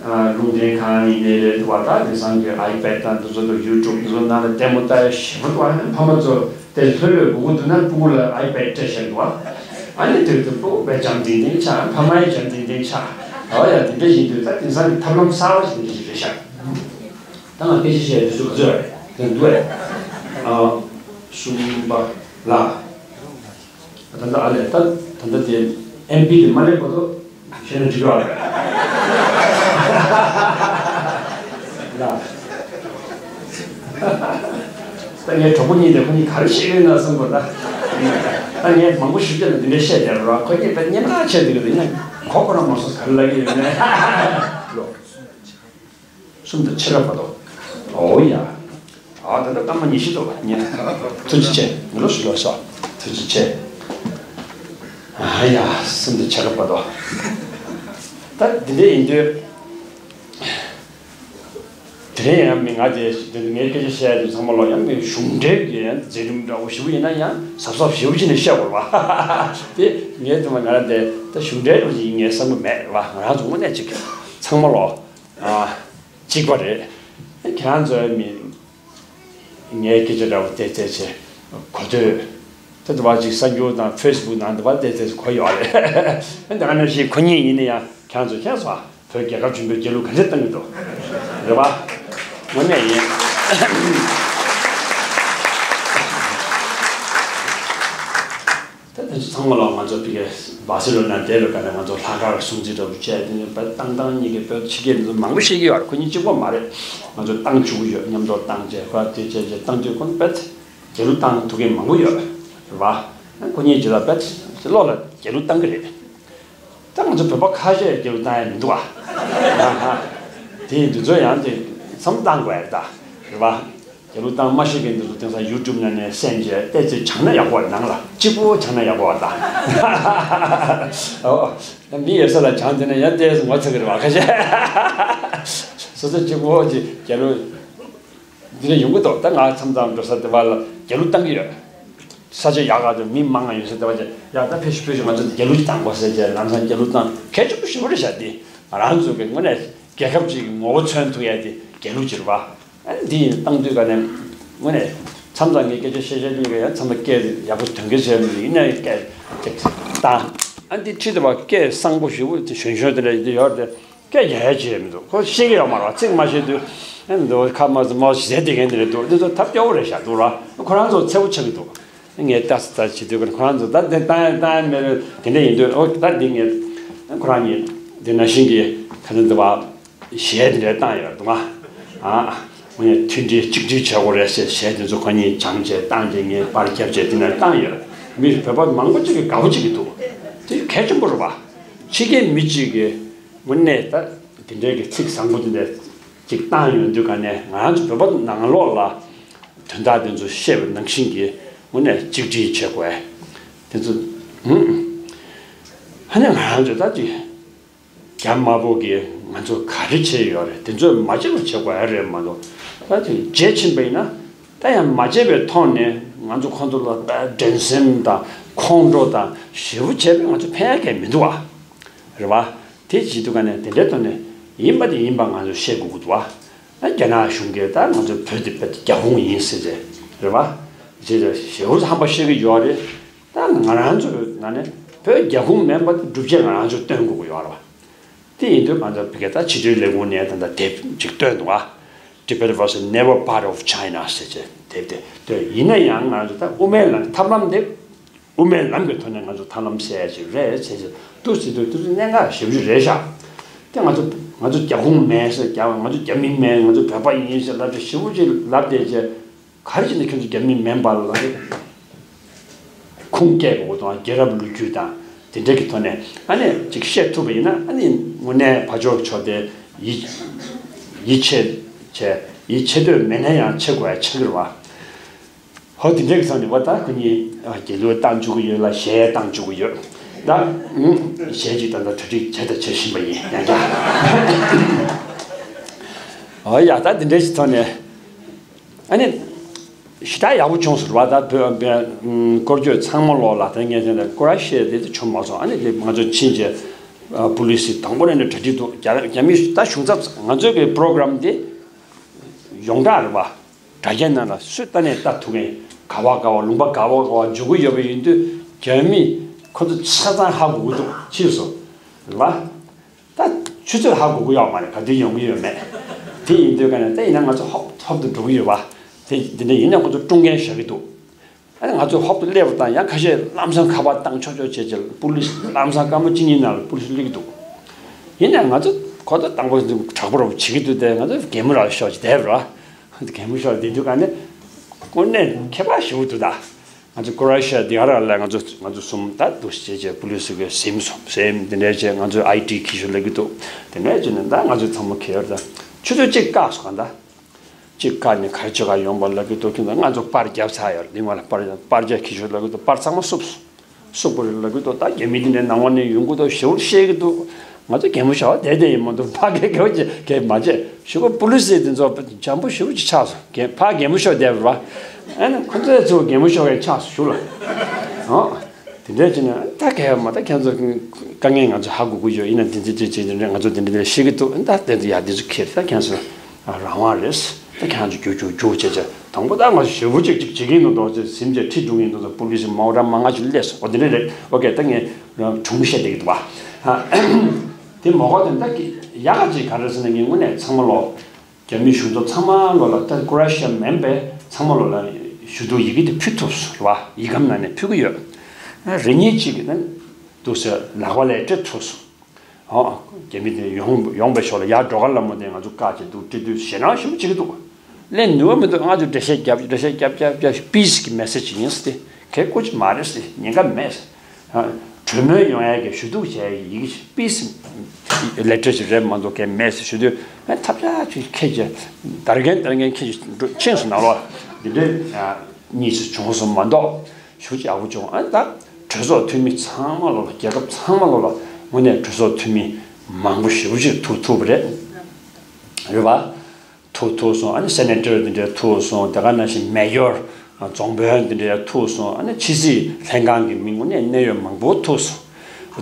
ཨ། ལུང་བསྟན་ཁང་ཡིན་ནའི་རེད་འདུག་བ། ད་དེང་སང་གི་ཨའི་པེཌ་དང་འདི་ཚོ་དང་ཡུ་ཊུབ་འདི་ཚོ་ནང་ལ་ལྟད་མོ་ལྟ་ཡ་ཞེ་པོ་འདུག་ཨ། ཕ་མ་ཚོ་དེ་ལྷོད་ལྷོད་སྒུག་གི་འདུག་ན་སྤུ་གུ་ལ་ཨའི་པེཌ་སྤྲད་བཞག་འདུག་ཨ། ཨ་ནི་དེར་དུ་སྤུ་གུ་དཔེ་འཇམ་ཐིང་ཐིང་ཆགས། ཕ་མ་ཡང་འཇམ་ཐིང་ཐིང་ཆགས། ཨ་ཡ། དེ་འདྲ་ཡིན་དུས་ད་དེང་སང་གི་ཐབས་ལམ་གསར་བ་ཞིག་འདི་ཞིག་རེད་ཤག་ད་ང་སྐད་ཆ་བཤད་ཡ་དུས་ཚོད་ག་ཚོད་རེད། དེ་འདུག་ཨེ། ཨ། གསུམ་པ་ལ། ད་ལྟ་ཨ་ལས་ད་ད་ལྟ་དེ་ཨེམ་པི་དེ་མ་སླེབས་བར་དུ་བཤད་ན་འགྲིག་གི་རེད། ལ། ད་ངའི་གྲོགས་པོ་གཉིས་དེ་ཁོ་གཉིས་ག་རེ་བཤད་ཀྱི་ཡོད་ན་བསམ་གི་རེད་ད། ད་ངས་མང་པོ་ཞུ་རྒྱུ་ལ་འདི་འདྲ་བཤད་བསྡད་རོགས། ཁོ་གཉིས་དཔེ་སྙན་གྲགས་ཆེ་འདུག་གི་འདུག་ཡིན་ན་གོ་ཁོ་རང་མ་སོང་ག་རེ་ལབ་ཀྱི་ཡོད་ན། ལོ། གསུམ་དང་ཕྱེད་ཀ་བར་དུ། ཨོ་ཡ། ཨ་ད་ལྟ་སྐར་མ་ཉི་ཤུ་འདུག་ཉེ། ཐུགས་རྗེ་ཆེ། ངས་ལོ་ཞུ་ལོ་ཤོག་ཐུགས་རྗེ་ཆེ། ཨ་ཡ། གསུམ་དང་ཕྱེད་ཀ་བར་དུ། ད་འདི་འདྲ་ཡིན་དུས། དེ་རིང་ཡང་མི་ང་དེ་དེ་ངའི་སྐད་ཆ་བཤད་ཡ་དེ་ཚང་མ་ལོ་ཡང་མི་གཞུང་འབྲེལ་གྱི་ཡང་མཛད་རིམ་འདྲ་བོ་ཞིག་ཡིན་ན་ཡང་གཟབ་གཟབ་ཞེ་པོ་བྱས་ནས་བཤད་དགོས་རེད་བ། དེ་ངས་དེ་མ་ང་རང་དེ་ད་གཞུང་འབྲེལ་རུ་ཡིན་ངའི་བསམ་གྱི་མེད་རེད་བ། ང་རང་ཚོ་དངོས་གནས་ཅིག་ཚང་མ་ལོ། ཨ། གཅིག་པ་རེད། ཁྱེད་རང་ཚོའི་མི་ངའི་སྐད་ཆ་འདྲ་བོ་དེ་བཙལ་བྱས་གོ་ཐོས། ད་དུ་བ་ཅིག་གསར་འགྱུར་དང་ཕེ་སི་བུག་ནང་དུ་བ་དེ་བཙལ་བྱས་གོ་ཡོད་རེད། ད་ག་ནང་བཞིན་ཁོ་གཉིས་ཡིན་ན་ཡང་ཁྱེད་རང་ཚོ་མཁྱེན་སོང་ཨ། བོད་རྒྱལ་ཁབ་ཆེན་པོའི་རྒྱལ་གླུ་ག་འདྲས་བཏང་གི་འདུག་རེད་བ། དངོས་གནས་ཡིན། ད་དེ་ཚོ་ཚང་མ་ལ་ང་ཚོ་ཕ་གི་སྦར་སེ་ལོ་ན་བསྡད་པའི་སྐབས་ནས་ང་ཚོ་ལྷག་དཀར་སྲུང་བརྩི་འདྲ་པོ་བྱས། དེ་ནས་བོད་བཏང་བཏང་གཉིས་ཀྱི་བོད་ཕྱི་རྒྱལ་འདི་ཚོ་མང་པོ་ཤེས་ཀྱི་ཡོད་རེད། ཁོ་གཉིས་གཅིག་པོ་མ་རེད། ང་ཚོ་བཏང་བཅུག་གི་ཡོད། མཉམ་དུ་བཏང་བྱས་ཁོ་དེ་བྱས་བྱས་བཏང་དུས་ཁོ་བོད་རྒྱལ་གླུ་བཏང་ཐུབ་མཁན་མང་པོ་ཡོད་རེད་བ། ཁོ་གཉིས་ཀྱིས་ལ་བོད་བློ་ལ་རྒྱལ་གླུ་བཏང་གི་རེད། ད་ང་ཚོ་བོད་པ་ཁ་ཤས་རྒྱལ་གླུ་བཏང་ཡ་མི་འདུག་ཨ། དེ་ཡིན་དུས་ཚོད་ཡང་དེ་མཚམས་བཏང་དགོས་ཡ་རེད་ད། རེད་པ། རྒྱལ་གླུ་བཏང་མ་ཤེས་མཁན་དེ་ཚོ་དེང་སང་ཡུ་ཊུབ་ནང་ནས་གསན་བྱས་ཏོག་ཙམ་སྦྱངས་ན་ཡག་པོ་རེད། ནང་ལ་གཅིག་པོ་སྦྱངས་ན་ཡག་པོ་རེད་ད། ཨོ། ད་མི་ཡོད་ས་ལ་སྦྱངས་བསྡད་ན་ཡང་ཏོག་ཙམ་ངོ་ཚ་གི་རེད་པ། ཁ་ཤས་སོ་སོ་གཅིག་པོ་ཅིག་རྒྱལ་གླུ་འདི་འདྲ་ཡོང་གི་འདུག་ད་ང་མཚམས་མཚམས་འགྲོ་ས་དེ་པ་ལ་རྒྱལ་གླུ་བཏང་གི་ཡོད། ས་ཆ་ཡག་ག་ཚོད་མི་མང་ང་ཡོད་ས་དེ་པ་ཅིག་ཡག་ད་ཕེབས་ཤིག་ཕེབས་ཤིག་ང་ཚོ་རྒྱལ་གླུ་ཅིག་བཏང་དགོས་ཟེར་བྱས་ལམ་སང་རྒྱལ་གླུ་བཏང་། གལ་ཆེན་པོ་ཞེ་པོ་རེད་ཤག་འདི་ང་རང་ཚོ་གི་དངོས་གནས་རྒྱལ་ཁབ་ཅིག་གི་ངོ་བོ་མཚོན་ཐུབ་ཡ་དེ་རྒྱལ་གླུ་ཅིག་རེད་པ། ཨ་ནི་འདི་ཡིན་བཏང་དུས་ག་ནས་དངོས་གནས་མཚམས་མཚམས་ངས་སྐད་ཆ་བཤད་བཤད་གཉིས་ཀ་ཡང་མཚམས་མཚམས་སྐད་ཡག་པོ་དོན་གྱི་བྱས་མི་ཡིན་ན་སྐད་ཅིག་བཏང་། ཨ་འདི་ཁྲིད་དེ་བ་སྐད་བཟང་པོ་ཞེ་པོ་དེ་གཞོན་གཞོན་དེ་འདྲ་ཡོད་དེ། སྐད་རྒྱག་ཡ་བྱས་མི་འདུག་ཁོ་ཤེས་ཀྱི་ཡོད་མ་རེད་པ། ཚིག་མ་ཤེས་དུས་ཨེ་མི་འདུག་ཁ་མ་མོ་ཟས་དེ་མཁན་དེ་རེད་འདུག་འདི་ཚོ་ཐབས་སྐྱོ་བོ་རེད་ཤག་འདུག་ར། ཁོ་རང་ཚོ་འཚེར་པོ་ཆགས་ཀྱི་འདུག་ངས་ལྟ་ས་ལྟ་བྱེད་དུས་ཁོ་རང་ཚོ་ད་དེ་བཏང་ཡ་བཏང་ཡ་མེད་པས་དེ་འདྲ་ཡིན་དུས། ཨོ་ད་འདི་ངས་ཁོ་རང་གཉིས་དེ་ནང་བཞིན་གྱི་ཁ་སང་དུ་བ་གཞས་དེ་འདྲ་བཏང་ཡོད་འདུག་ཨ། ཨ་ངས་མཐུན་སྒྲིལ་གཅིག་སྒྲིལ་བྱེད་དགོས་རེད་ཟེར་གཞས་དེ་ཚོ་ཁོ་གཉིས་སྦྱངས་བྱས་བཏང་བྱས་ངས་པར་བརྒྱབ་བྱས་དེ་ནས་བཏང་ཡོད། མི་བོད་པ་མང་པོ་ཅིག་གིས་དགའ་པོ་བྱེད་ཀྱི་འདུག་དེ་གལ་ཆེན་པོ་རེད་པ། ཕྱི་རྒྱལ་མི་གཅིག་གིས་དངོས་གནས་ད་དེ་འདྲའི་གི་ཚིག་བཟང་པོ་དེ་འདྲ་ཅིག་བཏང་ཡོང་དུས་ག་ནས་ང་རང་ཚོ་བོད་པ་ནང་ལོགས་ལ་དོན་དག་དེ་ཚོ་བཤད་པ་ནང་བཞིན་གྱི་དངོས་གནས་གཅིག་སྒྲིལ་བྱེད་དགོས་དེ་ཚོ། ཧ་ནས་ང་རང་ཚོ་ད་ཅིག་རྒྱ་དམར་པོ་གིས་ང་ཚོ་ག་རེ་བྱས་ཡོད་རེད། དེ་ཚོ་མ་བྱེད་པ་བྱེད་དགོས་ཡ་རེད་མ་གཏོགས། ད་ཅིག་བརྗེད་ཕྱིན་པ་ཡིན་ན་ད་ཡང་མ་བརྗེད་པའི་ཐོག་ནས་ང་ཚོ་ཁོང་ཚོ་ལ་ད་འགྲན་སེམས་དང་ཁོང་ཁྲོ་དང་ཞེ་པོ་བྱས་པས་ང་ཚོ་ཕན་ཡ་གང་ཡང་མི་འདུག་བ། རེད་བ། དེ་བྱེད་དུས་ག་ནས་དེ་འདྲའི་ཐོག་ནས་ཡིན་པ་དེ་ཡིན་པ་ང་ཚོས་བཤད་དགོས་ཀྱི་འདུག་བ། ད་རྒྱ་ནག་གཞུང་གིས་ད་ང་ཚོ་བོད་དེ་བོད་རྒྱ་ཁོངས་ཡིན་ཟེར་ཏེ་རེད་བ། བྱས་ཙང་ཞེ་པོ་ཧམ་པ་བཤད་ཀྱི་ཡོད་རེད། ད་ང་རང་ཚོའི་ནང་ནས་བོད་རྒྱ་ཁོངས་མིན་པ་དེ་སྒྲུབ་བྱེད་ང་རང་ཚོས་སྟོན་དགོས་ཀྱི་ཡོད་རེད་བ། དེ་ཡིན་དུས་ང་ཚོ་བོད་སྐད་ད་ཕྱི་དྲིལ་ལས་ཁུངས་ནས་ད་ལྟ་དེབ་ཅིག་བཏོན་འདུག་བ། Tibet was never part of China ཟེར་ཏེ་དེབ་དེ་བཏོན། ཡིན་ན་ཡང་ང་ཚོ་ད་དབུ་མའི་ལམ་ཐབས་ལམ་དེ། དབུ་མའི་ལམ་གྱི་ཐོག་ནས་ང་ཚོ་ཐབས་ལམ་ཟེར་ཡ་ཅིག་རེད་ཟེར་ཅིག་འདུག་ཟེར་དུས་དེ་ཚོ་གནད་འགག་ཞེ་པོ་ཅིག་རེད་ཤག་དེ་ང་ཚོ་ང་ཚོ་རྒྱ་ཁོངས་མེད་ཟེར། རྒྱ་ང་ཚོ་རྒྱ་མི་མེད། ང་ཚོ་བོད་པ་ཡིན་ཟེར་ལབ་ཅིག་ཞེ་པོ་ཅིག་ལབ་བསྡད་ཅིག་ག་རེ་བྱས་ནས་ཁྱོད་ཚོ་རྒྱ་མི་མིན་པ་ལ་ཁུངས་སྐྱེལ་དགོས་དང་། རྒྱལ་རབས་ལོ་རྒྱུས་དང་དེ་འདྲ་གི་ཐོག་ནས་ཨ་ནི་ཅིག་བཤད་ཐུབ་པ་ཡིན་ན། ཨ་ནི་དངོས་གནས་ཕར་ཕྱོགས་ཕྱོགས་དེ་ཡིད་ཡིད་ཆེས་བྱས། ཡིད་ཆེས་འདོད་མེད་ན་ཡང་ཆེ་དགོས་ཡ་ཆགས་ཀྱི་རེད་བ། ཧོ་དེ་འདྲའི་བསམ་ནས་བ་ད་ཁོ་གཉིས་རྒྱལ་གླུ་བཏང་བཅུག་གི་ཡོད་ལ་གཞས་བཏང་བཅུག་གི་ཡོད། ད་གཞས་ཅིག་ད་ལྟ་གྲ་སྒྲིག་བྱས་དང་བྱེད་བཞིན་པ་ཡིན་ཡང་ཀྱང་། ཨོ་ཡ་ད་དེ་འདྲའི་ཞིག་ཐོག་ནས་ཨ་ནི་ཞེ་དྲག་ཡག་པོ་བྱུང་སོང་བ། ད་བོད་བོད་སྐོར་སྐྱོད་ཚང་མ་ལོག་ལ་ད་ངས་ཟེར་ན་ཀོ་ར་ཤི་ཡ་དེ་ཚོ་བྱུང་མ་སོང་། ཨ་ནི་དེ་ང་ཚོ་ཕྱིན་རྗེས་པུ་ལི་སི་དང་པོ་ནས་ནས་གྲ་སྒྲིག་འདུག་རྒྱ་རྒྱ་མི་ད་གཞུང་ཚབ་ང་ཚོའི་གི་པོ་རོ་གྷ་རམ་དེ་ཡོངས་གྲགས་རེད་བ། དྲ་རྒྱའི་ནང་ལ་སུས་ལྟ་ནས་ལྟ་ཐུབ་མཁན། ག་བ་ག་བ་ལུང་པ་ག་བ་ག་བ་འཇུག་གི་ཡོད་པ་ཡིན་དུས་རྒྱ་མི་ཁོ་ཚོ་ཆ་ཚང་ཧ་གོ་གི་འདུག་ཕྱིས་སུ་རེད་བ། ད་ཆུ་ཚོད་ཧ་གོ་གི་ཡོད་མ་རེད། ག་དུས་ཡོང་གི་ཡོད་མེད། དེ་ཡིན་དུས་ག་ནས་ད་ཡིན་ན་ང་ཚོ་ཧོབ་ཧོབ་ཏུ་འགྲོ་གི་ཡོད་བ། དེ་དེ་འདྲ་ཡིན་ན་ཁོ་ཚོ་ཀྲུང་རྒན་བཞག་གི་འདུག་ཨ་ནི་ང་ཚོ་ཧོབ་ཏུ་སླེབས་པ་དང་ཡང་ཁ་ཤས་ལམ་སང་ཁ་པར་བཏང་ཆོག་ཆོག་བྱས་བྱས་པུ་ལི་སི་ལམ་སང་སྐར་མ་གཅིག་གཉིས་ནང་ལ་པུ་ལི་སི་སླེབས་ཀྱི་འདུག་ཡིན་ནའང་ང་ཚོ་གོ་ད་དང་པོ་དྲག་པོ་རུ་བྱེད་ཀྱི་འདུག་དེ་ང་ཚོ་གད་མོ་རག་ཤོག་ཅིག་བསྡད་པ་ར། གད་མོ་ཤོར་བསྡད་དུས་ག་ནས་དངོས་གནས་ཁྱད་པར་ཞེ་པོ་འདུག་ད་ང་ཚོ་ཀོ་ར་ཤི་ཡ་འདི་ག་རང་ལ་ང་ཚོ་ང་ཚོ་གསུམ་ད་འདུག་བྱས་བྱས་པུ་ལི་སི་གིས་ཟིན་སོང་ཟིན། དེ་འདྲ་བྱས་ང་ཚོ་ཨའི་ཌི་འཁྱེར་ཤོག་ལབ་ཀྱི་འདུག་དེ་འདྲ་བྱས་ནས་ད་ང་ཚོ་ཚང་མ་འཁྱེར་ད་ཆུ་ཚོད་གཅིག་བཀག་སོང་ག་ད། གཅིག་བཀག་ནས་ག་རེ་བྱེད་ག་ཡོང་བ་ལབ་ཀྱི་འདུག་ཁྱོད་ཚོ་ང་ཚོ་པར་བརྒྱབ་ཚར་ཡོད་རེད། ལིང་བ་ལ་པར་པར་རྒྱག་ཁྱི་ཤོད་ལབ་ཀྱི་འདུག་པར་ཚང་མ་བསུབས་སོང་། བསུབས་པ་རེད་ལབ་ཀྱི་འདུག་ད་རྒྱ་མི་འདི་འདྲའི་ནང་བ་ནས་ཡོང་གི་འདུག་ཞེ་པོ་བཤད་ཀྱི་འདུག་ང་ཚོ་གད་མོ་ཤོར་བསྡད་བསྡད་ཡིན་མ་གཏོགས་ཕ་གི་གད་མོ་བྱེད་གད་མ་བྱེད་ཞུ་ག་པུ་ལི་སི་དེ་ཚོ་འཇམ་པོ་ཞེ་པོ་ཅིག་ཆགས་སོང་། གད་ཕ་གད་མོ་ཤོར་བསྡད་པ་རེད་བ། ཨ་ནི་ཁོ་ཚོའི་ཚོ་གད་མོ་ཤོར་བའི་ཆགས་སོང་ཞུ་ལ། ཨོ། དེ་འདྲ་བྱས་ན་ད་གལ་མ་ད་ཁྱེད་ཚོ་དཀའ་ངལ་ང་ཚོ་ཧ་གོ་གི་ཡོད། ཡིན་ན་དེ་ཚོ་དེ་བྱེད་དེ་འདྲ་ང་ཚོ་དེ་འདྲ་བཤད་ཀྱི་འདུག་ད་དེ་ཚོ་ཡ་དེ་ཚོ་ཁྱེར་ད་ཁྱེད་ཚོ་རང་དབང་རེད། ད་ཁྱེད་ཚོ་རྒྱུག་རྒྱུག་རྒྱུག་བྱས་བྱས་དང་པོ་ད་ང་ཚོ་ཞེ་པོ་ཅིག་ཅིག་བྱེད་ཀྱི་འདུག་དོགས་ཚེ་སེམས་ཅན་ཁྲི་འགྲོ་གི་འདུག་ད་པུ་ལི་སི་མའོ་ཊ་མང་ང་ཅིག་སླེབས་སོང་། ཨོ་དེ་འདྲ་རེད། ཨོ་ཀེ་ད་ངས་གྲུང་བཤད་བསྡད་ཀྱི་འདུག་བ། དེ་མ་གོ་དེ་ད་ཡག་ག་ཅིག་ག་རེ་ཟེར་ན་ངས་དངོས་གནས་ཚང་མ་ལོ། རྒྱ་མི་གཞུང་ཚབ་ཚང་མ་ལོ་ལ་ད་ཀོ་ར་ཤི་ཡ་མིན་པའི་ཚང་མ་ལོ་ལ་ཞུ་གཏུག་ཡི་གེ་དེ་ཕུལ་ཐུབ་སོང་རེད་བ། ཡིག་སྒམ་ནང་ནས་ཕུལ་གི་ཡོད། རེ་གཉིས་གཅིག་གིས་ནི་འདུག་ཟེར་ལག་པ་ལ་སྤྲད་ཐུབ་སོང་། ཨོ། རྒྱ་མི་དེ་ཡོང་ཡོང་པའི་ཞོར་ལ་ཡར་འགྲོ་གར་ལ་མོ་དེ་ང་ཚོ་བཀག་བྱས་འདུག་སྤྲད་དུས་ཞེད་སྣང་ཞེ་པོ་བྱེད་ཀྱི་འདུག་ལན་ནུས་པ་མི་འདུག་ང་ཚོ་འགྲེལ་བཤད་རྒྱབ་འགྲེལ་བཤད་རྒྱབ་རྒྱབ་རྒྱབ་པི་སི་གི་མེ་སེ་ཇི་ཡིན་ཟེར་ཏེ་གལ་ཁོ་ཅི་མ་རེད་ཟེར། ཉེན་ཁ་མེད་ཟེར། གྲོས་མོལ་ཡོང་ཡ་གི་ཞུ་གཏུག་བྱས་ཡ་གི་ཡི་གེ་པི་སི། ལེ་ཊར་ཞིག་རེད་མ་གཏོགས་གལ་མེད་ཟེར་ཞུ་དུས། ཨ་ཐབས་ཆག་ཅིག་ཁྱེད་ཀྱིས་དར་རྒྱས་དར་རྒྱས་ཁྱེད་ཀྱིས་འགྲོ་ཕྱིན་སོང་ནང་ལོགས་འདི་འདྲའི་གཉིས་སུ་བྱུང་སོང་མ་གཏོགས། ཞུ་ཅི་ཡག་པོ་བྱུང་། ཨ་ད་གྲོས་ཚོགས་འཐུས་མི་ཚང་མ་ལོ་ལ། རྒྱལ་ཁབ་ཚང་མ་ལོ་ལ་དངོས་གནས་གྲོས་ཚོགས་འཐུས་མི་མང་པོ་ཞེ་པོ་ཅིག་ཐུག་ཐུག་པ་རེད། རེད་བ། ཐུག་ཐུག་སོང་། ཨ་ནི་སེ་ནེ་ཊར་འདི་འདྲ་ཐུག་སོང་། དེ་ག་ནང་བཞིན་མེ་ཡོར་རྫོང་དཔོན་འདི་འདྲ་ཐུག་སོང་། ཨ་ནི་ཕྱི་སྲིད་ལྷན་ཁང་གི་མི་དངོས་གནས་གནད་ཡོད་མང་པོ་ཐུག་སོང་།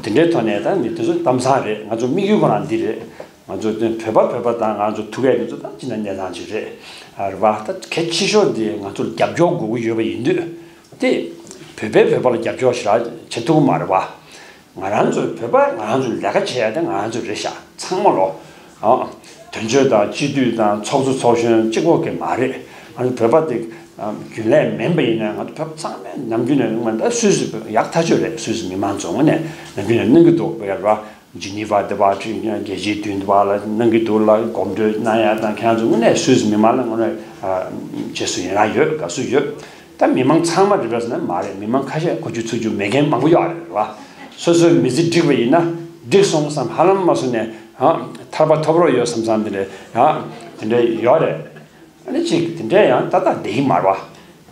དེ་འདྲའི་ཐོག་ནས་ད་ནི་དེ་ཚོ་གཏམ་བཟང་རེད། ང་ཚོ་དམིགས་ཡུལ་ཁོ་རང་འདི་རེད། ང་ཚོ་བོད་པ་བོད་པ་དང་ང་ཚོ་ཐུག་ཡས་དེ་ཚོ་ད་ཅི་འདྲ་གནས་སྟངས་ཅིག་རེད། ཨ་རེད་བ། ད་གལ་ཆེ་ཤོས་དེ་ང་ཚོར་རྒྱབ་སྐྱོར་དགོས་ཀྱི་ཡོད་པ་ཡིན་དུས། དེ་བོད་པས་བོད་པ་ལ་རྒྱབ་སྐྱོར་ཞེ་དྲག་བྱེད་ཐུབ་ཀྱི་མ་རེད་བ། ང་རང་ཚོ་བོད་པ་ང་རང་ཚོ་ལས་ཀ་བྱེད་ཡ་དེ་ང་རང་ཚོ་རེད་ཤག་ཚང་མ་ལོ། ཨ། དོན་གཅོད་དང་སྤྱི་འཐུས་དང་ཚོགས་གཙོ་ཚོགས་གཞོན་གཅིག་པོ་གི་མ་རེད། ང་ཚོ་བོད་པ་དེ་རྒྱུན་ལས་མིན་པ་ཡིན་ན། ང་ཚོ་བོད་པ་ཚང་མས་ནམ་རྒྱུན་ནས་ང་ད་སུད་སི་ཡག་ཐག་ཆོད་རེད། སུད་སི་མི་མང་ཚོ་དངོས་གནས་ནམ་རྒྱུན་ནས་གནང་གི་འདུག་ཡ་ར། ཇི་ནི་ཝ་དེ་བ་ཁྲི་རྒྱལ་སྤྱིའི་མདུན་དེ་བ་ལ་གནང་གི་འདུག་ལ། གོམ་བགྲོད་གནང་ཡ་དང་ཁྱེད་རང་ཚོ་དངོས་གནས་སུད་སི་མི་མང་ལ་དངོས་གནས་རྗེས་སུ་ཡི་རང་ཡོད། དགའ་བསུ་ཡོད། ད་མི་མང་ཚང་མ་རེད་པས་ཟེར་ན་མ་རེད། མི་མང་ཁ་ཤས་གོ་རྒྱུ་ཚོར་རྒྱུ་མེད་མཁན་མང་པོ་ཡོད་རེད་བ། སོ་སོའི་མི་ཚེ་འགྲིག་པ་ཡིན་ན་འགྲིག་སོང་བསམ། ཧ་ལམ་མ་སོང་ནས་ཨ་ཐར་པ་ཐོབ་རོགས་ཡོད་བསམ་བསམ་དེ་འདྲ་ཨ་དེ་འདྲ་ཡོད་རེད། ཨ་ནི་གཅིག་དེ་འདྲ་ཡང་ཏག་ཏག་བསྡད་ཀྱི་མ་རེད་བ།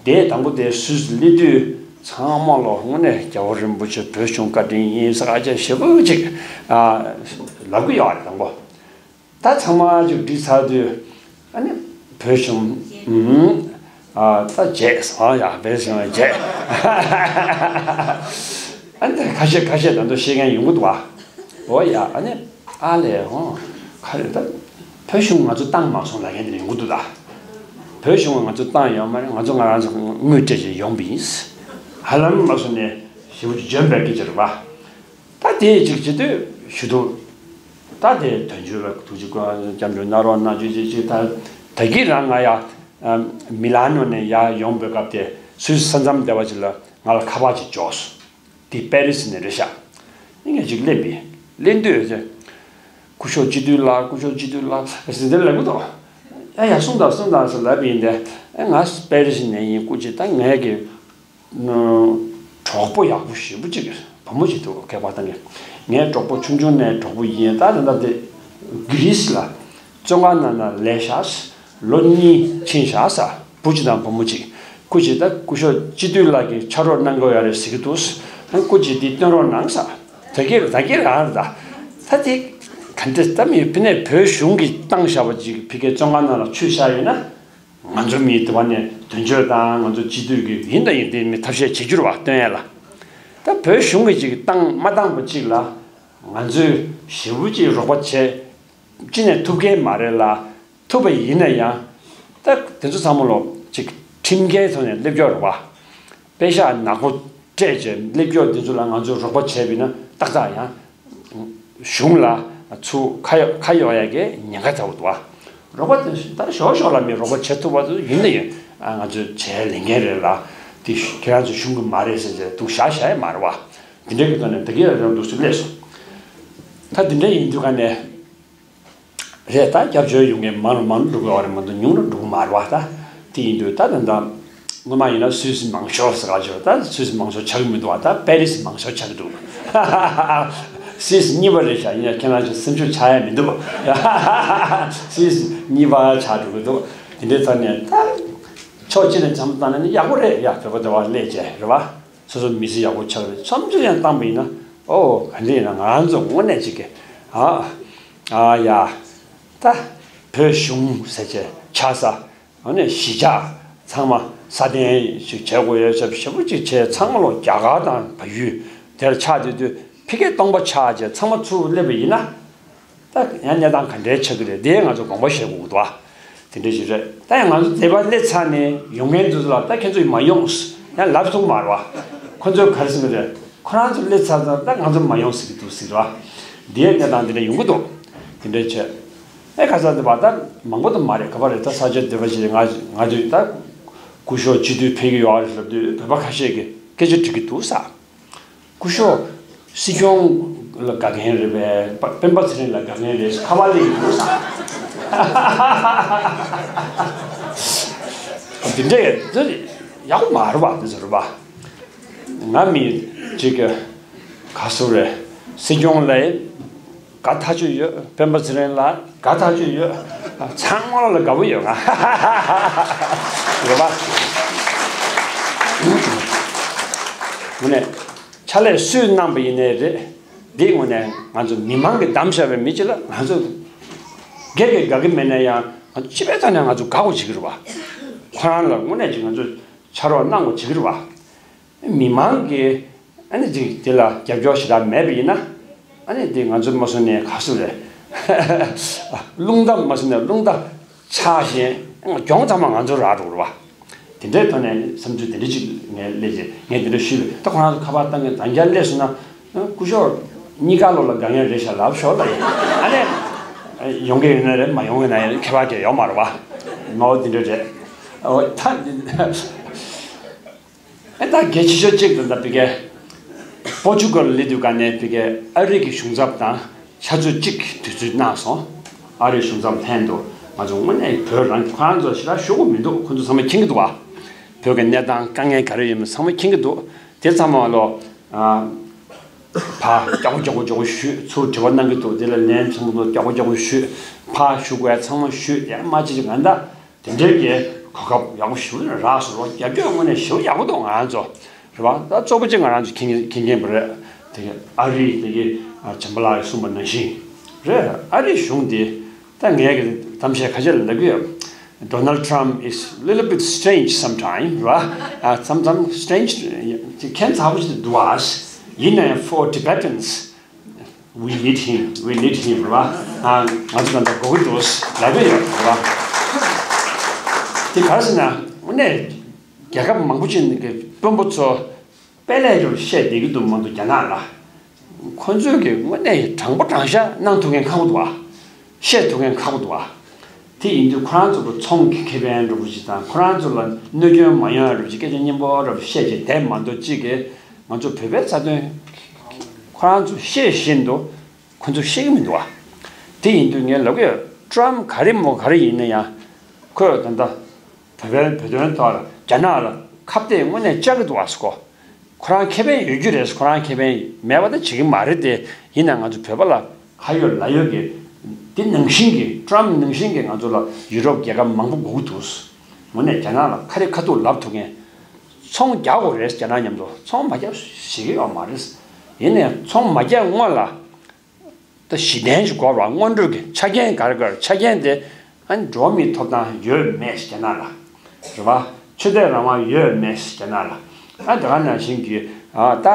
དེ་དང་པོ་དེ་སུད་སི་སླེབས་དུས་ཚང་མ་ལོ་དངོས་གནས་རྒྱལ་བ་རིན་པོ་ཆེ་བོད་གཞུང་བཀའ་དྲིན་ཡིན་ཟེར་ཨ་ཅག་ཞེ་པོ་ཅིག་ཨ་ལབ་ཀྱི་ཡོད་རེད་དང་པོ། ད་ཚང་མ་ཅིག་འགྲིག་ཚར་དུས་ཨ་ནི་བོད་གཞུང་ཨུམ་ཨ་ད་བརྗེད་སོང་ཡ། བོད་གཞུང་བརྗེད། ཨ་ནི་ཁ་ཤས་ཁ་ཤས་ད་དུང་བཤད་མཁན་ཡོང་གི་འདུག་བ། འོ་ཡ། ཨ་ནི་ཨ་ལས་ཧོ། ག་རེ་ད། བོད་གཞུང་ང་ཚོ་བཏང་མ་སོང་ལབ་མཁན་དེ་ཡོང་གི་འདུག་ད། བོད་གཞུང་ང་ཚོ་བཏང་ཡོད་མ་རེད། ང་ཚོ་ང་རང་ཚོ་དངུལ་སྤྲད་བྱས་ཡོང་པ་ཡིན། ཧ་ལམ་མ་སོང་ནས་ཞེ་པོ་ཅིག་འཇོན་པའི་སྐད་ཆ་རེད་པ། ད་དེ་ཅིག་བྱེད་དུས་ཞུ་འདུག་ད་དེ་དོན་གཅོད་ལ་ཐུགས་རྗེ་སྐྱབས་འཇུག་གནང་རོགས་གནང་བྱས་བྱས་ཅིག་ད་ད་གིན་རང་ང་ཡ་མི་ལ་ནོ་ནས་ཡར་ཡོང་པའི་སྐབས་དེ་སུད་སི་ས་མཚམས་སྡེ་བ་ཅིག་ལ་ང་ལ་ཁ་པར་ཅིག་འབྱོར་སོང་། དེ་པེ་རི་སི་ནས་རེད་ཤག་ངས་ཅིག་སླེབས་པས། སླེབས་དུས་ཟེར། སྐུ་ཞབས་སྤྱི་འཐུས་ལགས། སྐུ་ཞབས་སྤྱི་འཐུས་ལགས་ཟེར་དེ་ལབ་གི་འདུག་ཡ་ཡ་གསུངས་དང་གསུངས་དང་ཟེར་ལབ་པ་ཡིན་ཏེ། ཨེ་ང་པེ་རི་སི་ནས་ཡིན། སྐུ་མཁྱེན། ད་ངའི་གི་གྲོགས་པོ་ཡག་པོ་ཞེ་པོ་ཅིག་བུ་མོ་ཅིག་འདུག་ཁ་པར་བཏང་གི། ངའི་གྲོགས་པོ་ཆུང་ཆུང་ནས་གྲོགས་པོ་ཡིན། ད་ད་ད་དེ་གྷི་རི་སི་ལ་བཙོན་ཁང་ནང་ན་ལས་བཞག་ལོ་གཉིས་ཕྱིན་བཞག་ས། བུ་གཅིག་དང་བུ་མོ་གཅིག་སྐུ་མཁྱེན། ད་སྐུ་ཞབས་སྤྱི་འཐུས་ལགས་ཀྱིས་ཕྱག་རོགས་གནང་དགོས་ཡ་རེད་ཟེར་གྱི་འདུག་ཨ་སྐུ་མཁྱེན་དེ་སྟོན་རོགས་གནང་ས། ད་གིན་ད་གིན་རང་རེད་ད། ད་དེ་ག་འདྲ་ད་མི་ཕི་ནས་བོད་གཞུང་གིས་བཏང་བཞག་པ་ཅིག་ཕི་གའི་བཙོན་ཁང་ནང་ལ་ཚུད་བཞག་ཡོད་ན། ང་ཚོ་མི་དེ་བ་ནས་དོན་གཅོད་དང་ང་ཚོ་སྤྱི་འཐུས་ཀྱི་ཡིན་དང་ཡིན་དེ་མི་ཐབས་ཤེས་བྱེད་རྒྱུ་རེད་བ། སྟོན་ཡས་ལ། ད་བོད་གཞུང་གིས་ཅིག་བཏང་མ་བཏང་པ་ཅིག་ལ་ང་ཚོས་ཞེ་པོ་ཅིག་རོགས་པ་བྱེད་ཅི་ནས་ཐུབ་མཁན་མ་རེད་ལ། ཐུབ་པ་ཡིན་ན་ཡང་ད་དེ་ཚོ་ཚང་མ་ལོ་ཅིག་ཁྲིམས་འགལ་ཐོག་ནས་སླེབས་ཀྱོག་རེད་བ། པེ་ཤག་ནག་པོ་སྤྲད་བྱས་སླེབས་ཀྱོག་དེ་ཚོ་ལ་ང་ཚོས་རོགས་པ་བྱས་པ་ཡིན་ན་ཏག་ཏག་ཡང་གཞུང་ལ་ཚུར་ཁ་གཡོག་ཁ་གཡོག་ཡ་གི་ཉེན་ཁ་ཚ་བོ་འདུག་བ། རོགས་པ་དེ་ད་ཞོག་ཞོག་ལ་མི་རོགས་པ་བྱེད་ཐུབ་པ་ཚོ་ཡིན་ན་ཡང་ང་ཚོས་བྱས་ལས་འགན་རེད་ལ། དེ་ཁྱེད་རང་ཚོ་གཞུང་གི་མ་རེད་ཟེར་བྱས་འདུག་བཞག་བཞག་ཡ་མ་རེད་བ། དེ་འདྲའི་གི་ཐོག་ནས་ད་གིན་ཡང་རང་འདུག་སེ་སླེབས་སོང་། ད་དེ་འདྲ་ཡིན་དུས་ག་ནས་རེད། ད་སྐྱབས་བཅོལ་ཡོང་མཁན་མང་རུ་མང་རུ་འགྲོ་གི་ཡོད་རེད་མ་གཏོགས་ཉུང་རུ་འགྲོ་གི་མ་རེད་བ། ད་དེ་ཡིན་དུས་ད་ད་ད་སྔོན་མ་ཡིན་ན་སུད་སི་མང་ཤོས་ཟེར་ག་ཅིག་ད་སུད་སི་མང་ཤོས་ཆགས་ཀྱི་མི་འདུག་བ། ད་པེ་རི་སི་མང་ཤོས་ཆགས་ཀྱི་འདུག་སུད་སི་གཉིས་པ་རེད་ཤག་ཡིན་ཡང་ཁྱེད་རང་ཚོ་སེམས་ཤུགས་ཆག་ཡ་མི་འདུག་སུད་སི་གཉིས་པ་ཆགས་འགྲོ་གི་འདུག་དེ་འདྲའི་ཐོག་ནས་ད་ཕྱོགས་གཅིག་ནས་བསམ་བློ་བཏང་ན་ནི་ཡག་པོ་རེད་ཡ། བོད་པ་དེ་བ་སླེབས་བྱས་རེད་བ། སོ་སོ་མི་ཚེ་ཡག་པོ་ཆགས་རེད། བསམ་ཚུལ་ཡང་བཏང་པ་ཡིན་ན། ཨོ་ག་འདྲ་ཡིན་ན་ང་རང་ཚོ་དངོས་གནས་ཅིག་གི་ཨ་ཨ་ཡ། ད་བོད་གཞུང་ཟེར་བྱས་ཆགས་ས། ཨ་ནི་གཞིས་ཆགས་ཚང་མ་སྲ་བརྟན་ཞིག་བྱེད་དགོས་ཡོད་ཟེར་ཞེ་པོ་ཅིག་བྱས། ཚང་མ་ལོ་རྒྱ་གར་དང་བལ་ཡུལ་དེར་ཆགས་བསྡད་དུས་ཕ་གིར་སྟོང་པ་ཆགས་བྱས་ཚང་མ་ཚུར་སླེབས་པ་ཡིན་ན། ད་ཡང་གནས་སྟངས་ག་འདྲའི་ཆགས་ཀྱི་རེད། དེ་ང་ཚོ་དགོངས་པ་བཞེས་དགོས་ཀྱི་འདུག་ཨ། དེ་འདྲ་ཞིག་རེད། ད་ཡང་ང་ཚོ་སྡེ་པ་སླེབས་ཚར་ནས་ཡོང་མཁན་ཚོ་ལ་ད་ཁྱེད་ཚོ་མ་ཡོང་ཡང་ལབ་ཐུབ་མ་རེད་བ། ཁོ་ཚོས་ག་རེ་ཟེར་གི་རེད། ཁོ་རང་ཚོ་སླེབས་ཚར་ཙང་ད་ང་ཚོ་མ་ཡོང་ཟེར་གི་འདུག་ཟེར་བ། དེའི་གནས་སྟངས་དེ་འདྲ་ཡོང་གི་འདུག་དེ་འདྲ་བྱས། ཨེ་ཁ་སང་དེ་བ་ད་མང་པོ་དུ་མ་རེད། ག་པར་རེད། ད་ས་ཆ་སྡེ་པ་ཞིག་ང་ང་ཚོས་ད་སྐུ་ཞབས་སྤྱི་འཐུས་ཕེབས་ཀྱི་ཡོད་རེད་ལབ་དུས་བོད་པ་ཁ་ཤས་ཀྱིས་སྐད་ཆ་དྲི་གི་འདུག་ས། སྐུ་ཞབས་སྲིད་སྐྱོང་ལ་དགའ་མཁན་རེད་པས། སྤེན་པ་ཚེ་རིང་ལ་དགའ་མཁན་རེད། ཁ་པར་སླེབས་ཡོང་ས། འདི་འདྲ་ཡག་པོ་མ་རེད་པ། འདི་ཚོ་རེད་པ། ང་མི་གཅིག་ག་སུ་རེད། སྲིད་སྐྱོང་ལ་དགའ་ དགའ་ཐག་ཆོད་ཡོད། སྤེན་པ་ཚེ་རིང་ལགས་དགའ་ཐག་ཆོད་ཡོད། ཚང་མ་ལ་དགའ་པོ་ཡོད་ང་། རེད་པ། དངོས་གནས་ཕྱག་ལས་སུས་གནང་པ་ཡིན་ནའི་རེད། འདི་དངོས་གནས་ང་ཚོ་མི་མང་གིས་བདམས་བཞག་པའི་མི་གཅིག་ལ་ང་ཚོ་སྒེར་གྱི་དགའ་གི་མེད་ན་ཡང་ང་ཚོ་སྤྱི་པའི་ཐོག་ནས་ང་ཚོ་དགའ་པོ་བྱེད་ཀྱི་རེད་པ། ཁོ་རང་ལ་དངོས་གནས་ཀྱི་ང་ཚོ་ཕྱག་རོགས་གནང་དགོས་བྱེད་ཀྱི་རེད་པ། མི་མང་གིས་ཨ་ནི་ཅིག་དེ་ལ་རྒྱབ་སྐྱོར་ཞེ་དྲག་མེད་པ་ཡིན་ན། ཨ་ནི་དེ་ང་ཚོ་མ་སོང་ནས་ག་སུ་རེད། རླུང་རྟ་མ་སོང་ནས་རླུང་རྟ་ཆག་བཞིན་གྱོང་ཚང་མ་ང་ཚོ་རག་འགྲོ་རེད་པ། དེ་འདྲའི་ཐོག་ནས་བསམ་ཚུལ་དེ་འདྲ་ཅིག་ངས་སླེབས་རྗེས་ངས་དེ་འདྲ་ཞུས་པས། ད་ཁོ་རང་ཚོ་ཁ་པར་བཏང་མཁན་འདང་རྒྱག་སླེབས་སོང་ན། སྐུ་ཞབས་གཉིས་ཀ་ལོ་ལ་དགའ་མཁན་རེད་ཤག་ལབ་ཤོག་ལ་ཡིན། ཨ་ནི་ཡོང་གི་ཡོད་ན་རེད། མ་ཡོང་གི་ན་ཡང་ཁྱད་པར་ཅིག་ཡོད་མ་རེད་པ། ངོ་བོ་དེ་འདྲ་རེད། འོ་ད་འདི། ཨེ་ད་གལ་ཆེ་ཤོས་གཅིག་དེ་ད་ཕ་གི་པོར་ཅུ་གལ་སླེབས་དུས་ག་ནས་ཕ་གི་ཨ་རི་གི་གཞུང་ཚབ་དང་ཆུ་ཚོད་གཅིག་དུས་ཚོད་གནང་སོང་། ཨ་རིའི་གཞུང་ཚབ་ལྷན་དུ་ང་ཚོ་དངོས་གནས་བོད་རང་གི་ཁོ་རང་ཚོ་ཞེ་དྲག་ཞུ་དགོས་མི་འདུག་ཁོ་ཚོ་ཚང་མ་མཁྱེན་གྱི་འདུག་བ། བོད་ཀྱི་གནས་སྟངས་དཀའ་ངལ་ག་རེ་ཡོད་མེད་ཚང་མ་མཁྱེན་གྱི་འདུག་དེ་ཚང་མ་ལོ་ཨ་ཕ་སྐྱག་པོ་སྐྱག་པོ་སྐྱག་པོ་ཞུས། ཚུར་དྲི་བ་གནང་གི་འདུག་དེ་ལ་ལན་ཚང་མ་ལོ་སྐྱག་པོ་སྐྱག་པོ་ཞུས། ཕ་ཞུ་དགོས་ཚང་མ་ཞུས། ཡང་མ་ཅི་ཅི་ང་ད། དེ་འདྲའི་གི་གོ་སྐབས་ཡག་པོ་ཞེ་པོ་རག་སོང་། རྒྱབ་སྐྱོར་དངོས་གནས་ཞེ་པོ་ཡག་པོ་འདུག་ང་རང་ཚོ་རེད་པ། ད་གཙོ་པོ་གཅིག་ང་རང་ཚོ་མཁྱེན་མཁྱེན་མཁྱེན་པ་རེད། དེ་གི་ཨ་རིའི་དེ་གི་བྱམས་པ་ལགས་ཀྱིས་གསུངས་པ་ནང་བཞིན་རེད། ཨ་རིའི་གཞུང་དེ་ད་ངས་གི་གཏམ་བཤད་ཁ་ཤས་ལ་ལབ་ཀྱི་ཡོད། Donald Trump is little bit strange sometime, རེད་པ། ཨ་མཚམས་མཚམས་strange ཁྱད་མཚར་པོ་ཞིག་འདུག་ཨ། ཡིན་ན་ཡང་for Tibetans, We need him, we need him, རེད་པ། ཨ་ང་ཚོ་གང་ལྟར་དགོས་ཀྱི་འདུག་ལབ་ཀྱི་ཡོད་རེད་པ། དེ་ག་རེ་ཟེར་ན་དངོས་གནས་རྒྱལ་ཁབ་མང་པོ་ཅིག་གི་དཔོན་པོ་ཚོ་དཔེ་ལས་རུ་བཤད་བསྡད་ཀྱི་འདུག་མ་གཏོགས་རྒྱ་ནག་ལ་ཁོ་ཚོས་ཀྱི་དངོས་གནས་དྲང་པོ་དྲང་བཞག་གནང་ཐུབ་མཁན་ཁག་པོ་འདུག་བ། བཤད་ཐུབ་མཁན་ཁག་པོ་འདུག་བ། དེ་ཡིན་དུས་ཁོ་རང་ཚོ་གི་ཚོང་གི་ཁེ་ཕན་འདྲ་པོ་ཅིག་དང་ཁོ་རང་ཚོ་ལ་གནོད་སྐྱོན་མ་ཡོང་ཡ་འདྲ་པོ་ཅིག་སྐད་ཆ་སྙན་པོ་འདྲ་པོ་བཤད་བྱས་བསྡད་མ་གཏོགས་གཅིག་གི་ང་ཚོ་བོད་པའི་རྩ་དོན་ཁོ་རང་ཚོ་ཤེས་བཞིན་དུ་ཁོ་ཚོ་ཤེས་ཀྱི་མི་འདུག་བ། དེ་ཡིན་དུས་ངས་ལབ་ཀྱི་ཡོད། ཀྲམ་ག་རེ་མོ་ག་རེ་ཡིན་ན་ཡང་ཁོས་ད་ལྟ་བོད་པའི་བོད་དོན་ཐོག་ལ་རྒྱ་ནག་ལ་ཁ་གཏད་དངོས་གནས་བཅག་གི་འདུག་བ་ཟེར་གོ། ཁོ་རང་ཁེ་ཕན་ཡོད་རྒྱུ་རེད། ཁོ་རང་ཁེ་ཕན་མེད་པ་ད་བྱེད་ཀྱི་མ་རེད་དེ། ཡིན་ན་ང་ཚོ་བོད་པ་ལ་ཁ་ཡོད་ལག་ཡོད་ཀྱི་འདི་ནང་བཞིན་གྱི་ཀྲམ་ནང་བཞིན་གྱི་ང་ཚོ་ལ་ཡུ་རོབ་རྒྱལ་ཁབ་མང་པོ་དགོས་ཀྱི་འདུག་དངོས་གནས་རྒྱ་ནག་ལ་ཁ་རི་ཁ་ཐུག་ལབ་ཐུབ་མཁན། ཚོང་རྒྱག་དགོས་རེད། རྒྱ་ནག་མཉམ་དུ་ཚོང་མ་རྒྱག་ཤེས་ཀྱི་ཡོད་མ་རེད། ཡིན་ནའི་ཚོང་མ་རྒྱག་སྔོན་ལ་ད་གཞི་རྟེན་ཞིག་དགོས་རེད་བ། སྔོན་འགྲོ་གི་ཆ་རྐྱེན་ག་རེ་ག་རེ། ཆ་རྐྱེན་དེ་ཨ་ནི་འགྲོ་བ་མིའི་ཐོབ་ཐང་ཡོད་མེད་རྒྱ་ནག་ལ་རེད་བ། ཆོས་དད་རང་དབང་ཡོད་མེད་རྒྱ་ནག་ལ། ཨ་དེ་ག་ནང་བཞིན་གྱི་ཨ་ད་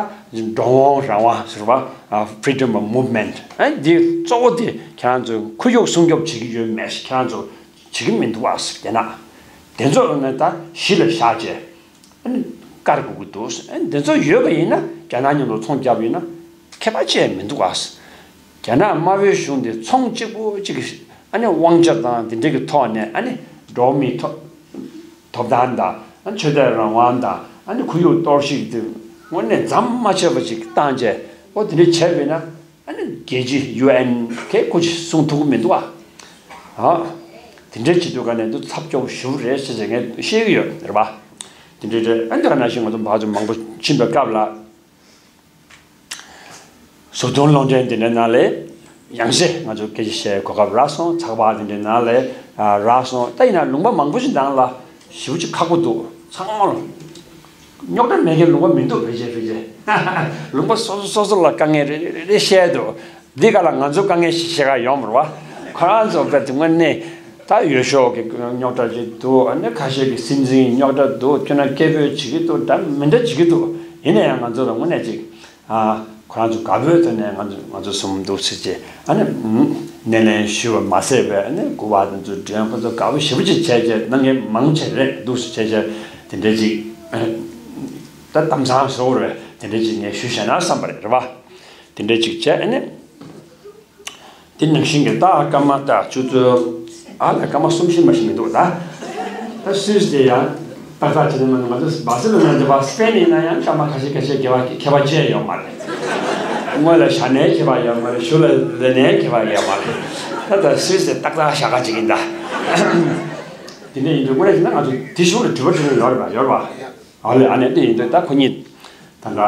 འགྲོ་འོང་རང་དབང་ཟེར་བ། ཨ་freedom of movement ཨ་འདི་གཙོ་བོ་དེ་ཁྱེད་རང་ཚོས་ཁོར་ཡུག་སྲུང་སྐྱོབ་བྱེད་ཀྱི་ཡོད་མེད། ཁྱེད་རང་ཚོ་བྱེད་ཀྱི་མི་འདུག་བ་ཟེར། རྒྱ་ནག་དེ་ཚོ་ནི་ད་གཞི་ལ་བཞག་བྱས་ཨ་ནི་བཀར་དགོས་ཀྱི་འདུག་ཨ་ནི་དེ་ཚོ་ཡོད་པ་ཡིན་ན་རྒྱ་ནག་མཉམ་དུ་ཚོང་བརྒྱབ་ཡིན་ན་ཁྱད་པར་ཅི་ཡང་མི་འདུག་བ་ཟེར། རྒྱ་ནག་དམར་པོའི་གཞུང་དེ་ཚོང་གཅིག་པུ་གཅིག་གི་ཨ་ནི་དབང་ཆ་དང་དེ་འདྲ་གི་ཐོག་ནས་ཨ་ནི་འགྲོ་བ་མིའི་ཐོབ་ཐོབ་ཐང་དང་ཨ་ནི་ཆོས་དད་རང་དབང་དང་ཨ་ནི་ཁོར་ཡུག་གཏོར་བཤིག་དེ་དངོས་གནས་མཚམས་མ་ཆད་པ་ཅིག་བཏང་བྱས་ཨོ་དེ་འདྲ་བྱས་པས་ན་ཨ་ནི་རྒྱལ་སྤྱི་ཡུ་ཨེན་གིས་ཁོ་ཅིག་གསུང་ཐུབ་ཀྱི་མི་འདུག་ཨ། ཨ་དེ་འདྲ་བྱེད་དུས་ག་ནས་འདུག་ཚབས་སྐྱོ་པོ་ཞེ་པོ་རེད་ཟེར་ཟེར་ངས་བཤད་ཀྱི་ཡོད་རེད་པ། དེ་འདྲ་རེད། ཨ་འདི་ག་ནང་བཞིན་ང་ཚོ་ཕར་ཚུར་མང་པོ་ཕྱིན་པའི་སྐབས་ལ། བཟོ་སྐྲུན་སློབ་ཚན་དེ་འདྲའི་ནང་ལ་ཡང་སེ་ང་ཚོ་སྐད་ཆ་བཤད་གོ་སྐབས་རག་སོང་། ཚགས་པར་དེ་འདྲའི་ནང་ལ་ཨ་རག་སོང་། ད་ཡིན་ན་ལུང་པ་མང་པོ་ཞིག་ནང་ལ་ཞེ་པོ་ཅིག་ཁག་པོ་འདུག་ཚང་མ་ལ་རྙོག་དྲ་མེད་མཁན་ལུང་པ་མི་འདུག་ཕལ་ཆེར་ཕལ་ཆེར་ལུང་པ་སོ་སོ་སོ་སོ་ལ་དཀའ་ངལ་རེ་རེ་རེ་རེ་བཤད་འདུག་འདི་ག་ལ་ང་ཚོ་དཀའ་ངལ་ཞིག་བཤད་ག་ཡོང་མ་རེད་བ། ཁོ་རང་ཚོ་དཔེ་དེ་དངོས་གནས་ད་འོས་ཤོག་གི་རྙོག་དྲ་ཅིག་འདུག་ཨ་ནི་ཁ་ཤས་ཀྱི་སྲིད་འཛིན་རྙོག་དྲ་འདུག་ཁྱོད་རང་སྐད་འབོད་བྱེད་ཀྱི་འདུག་འདྲ་མི་འདྲ་བྱེད་ཀྱི་འདུག་ཡིན་ན་ཡང་ང་ཚོ་ལ་དངོས་གནས་ཅིག་ཨ་ཁོ་རང་ཚོ་དགའ་པོའི་ཐོག་ནས་ང་ཚོ་ང་ཚོ་གསུམ་འདུག་ཟེར་བྱས་ཨ་ནི་སྣེ་ལེན་ཞུས་པ་མ་ཟད་པའི་ཨ་ནི་སྐུ་པར་དེ་ཚོ་སྒྲོན་ཁོ་ཚོ་དགའ་པོ་ཞེ་པོ་ཅིག་བྱས་བྱས་གནང་མཁན་མང་ཆེ་རེད་འདུག་ཟེར་བྱས་བྱས་དེ་འདྲ་ཅིག་ད་གཏམ་བཟང་བཟོ་བ་རེད། དེ་འདྲ་ཅིག་ངས་ཞུས་བཞག་ན་བསམ་པ་རེད། རེད་བ། དེ་འདྲ་ཅིག་བྱས་ཨ་ནི། དེ་ནང་བཞིན་གྱི་ད་སྐར་མ་ད་ཆུ་ཚོད་ཨ་ལ་སྐར་མ་གསུམ་བཞི་མ་ཞིག་མི་འདུག་ད་ད་སུད་སི་དེ་ཡང་ཏག་ཏག་བྱས་ནས་མ་ང་ཚོ་སྦ་སི་ལོ་ན་འདི་བ་སི་པེན་ཡིན་ན་ཡང་སྐར་མ་ཁ་ཤས་ཁ་ཤས་ཁྱད་པར་ཁྱད་པར་ཅི་ཡང་ཡོད་མ་རེད། སྔོན་ལ་བཞག་ནའི་ཁྱད་པར་ཡོད་མ་རེད། གཞུག་ལ་སླེབས་ནའི་ཁྱད་པར་ཡོད་མ་རེད། ད་ད་སུད་སི་དེ་ཏག་ཏག་བཞག་ག་ཅིག་ཡིན་ད། དེ་འདྲ་ཡིན་དུས་དངོས་གནས་བྱས་ན་ང་ཚོ་དེ་གཞུག་ལ་འགྲུལ་པ་འགྲུལ་ཡོད་རེད་པ་ཡོད་རེད་པ། ཨ་ལས་ཨ་ནེ་དེ་ཡིན་དུས་ད་ཁོ་གཉིས། ད་ལྟ་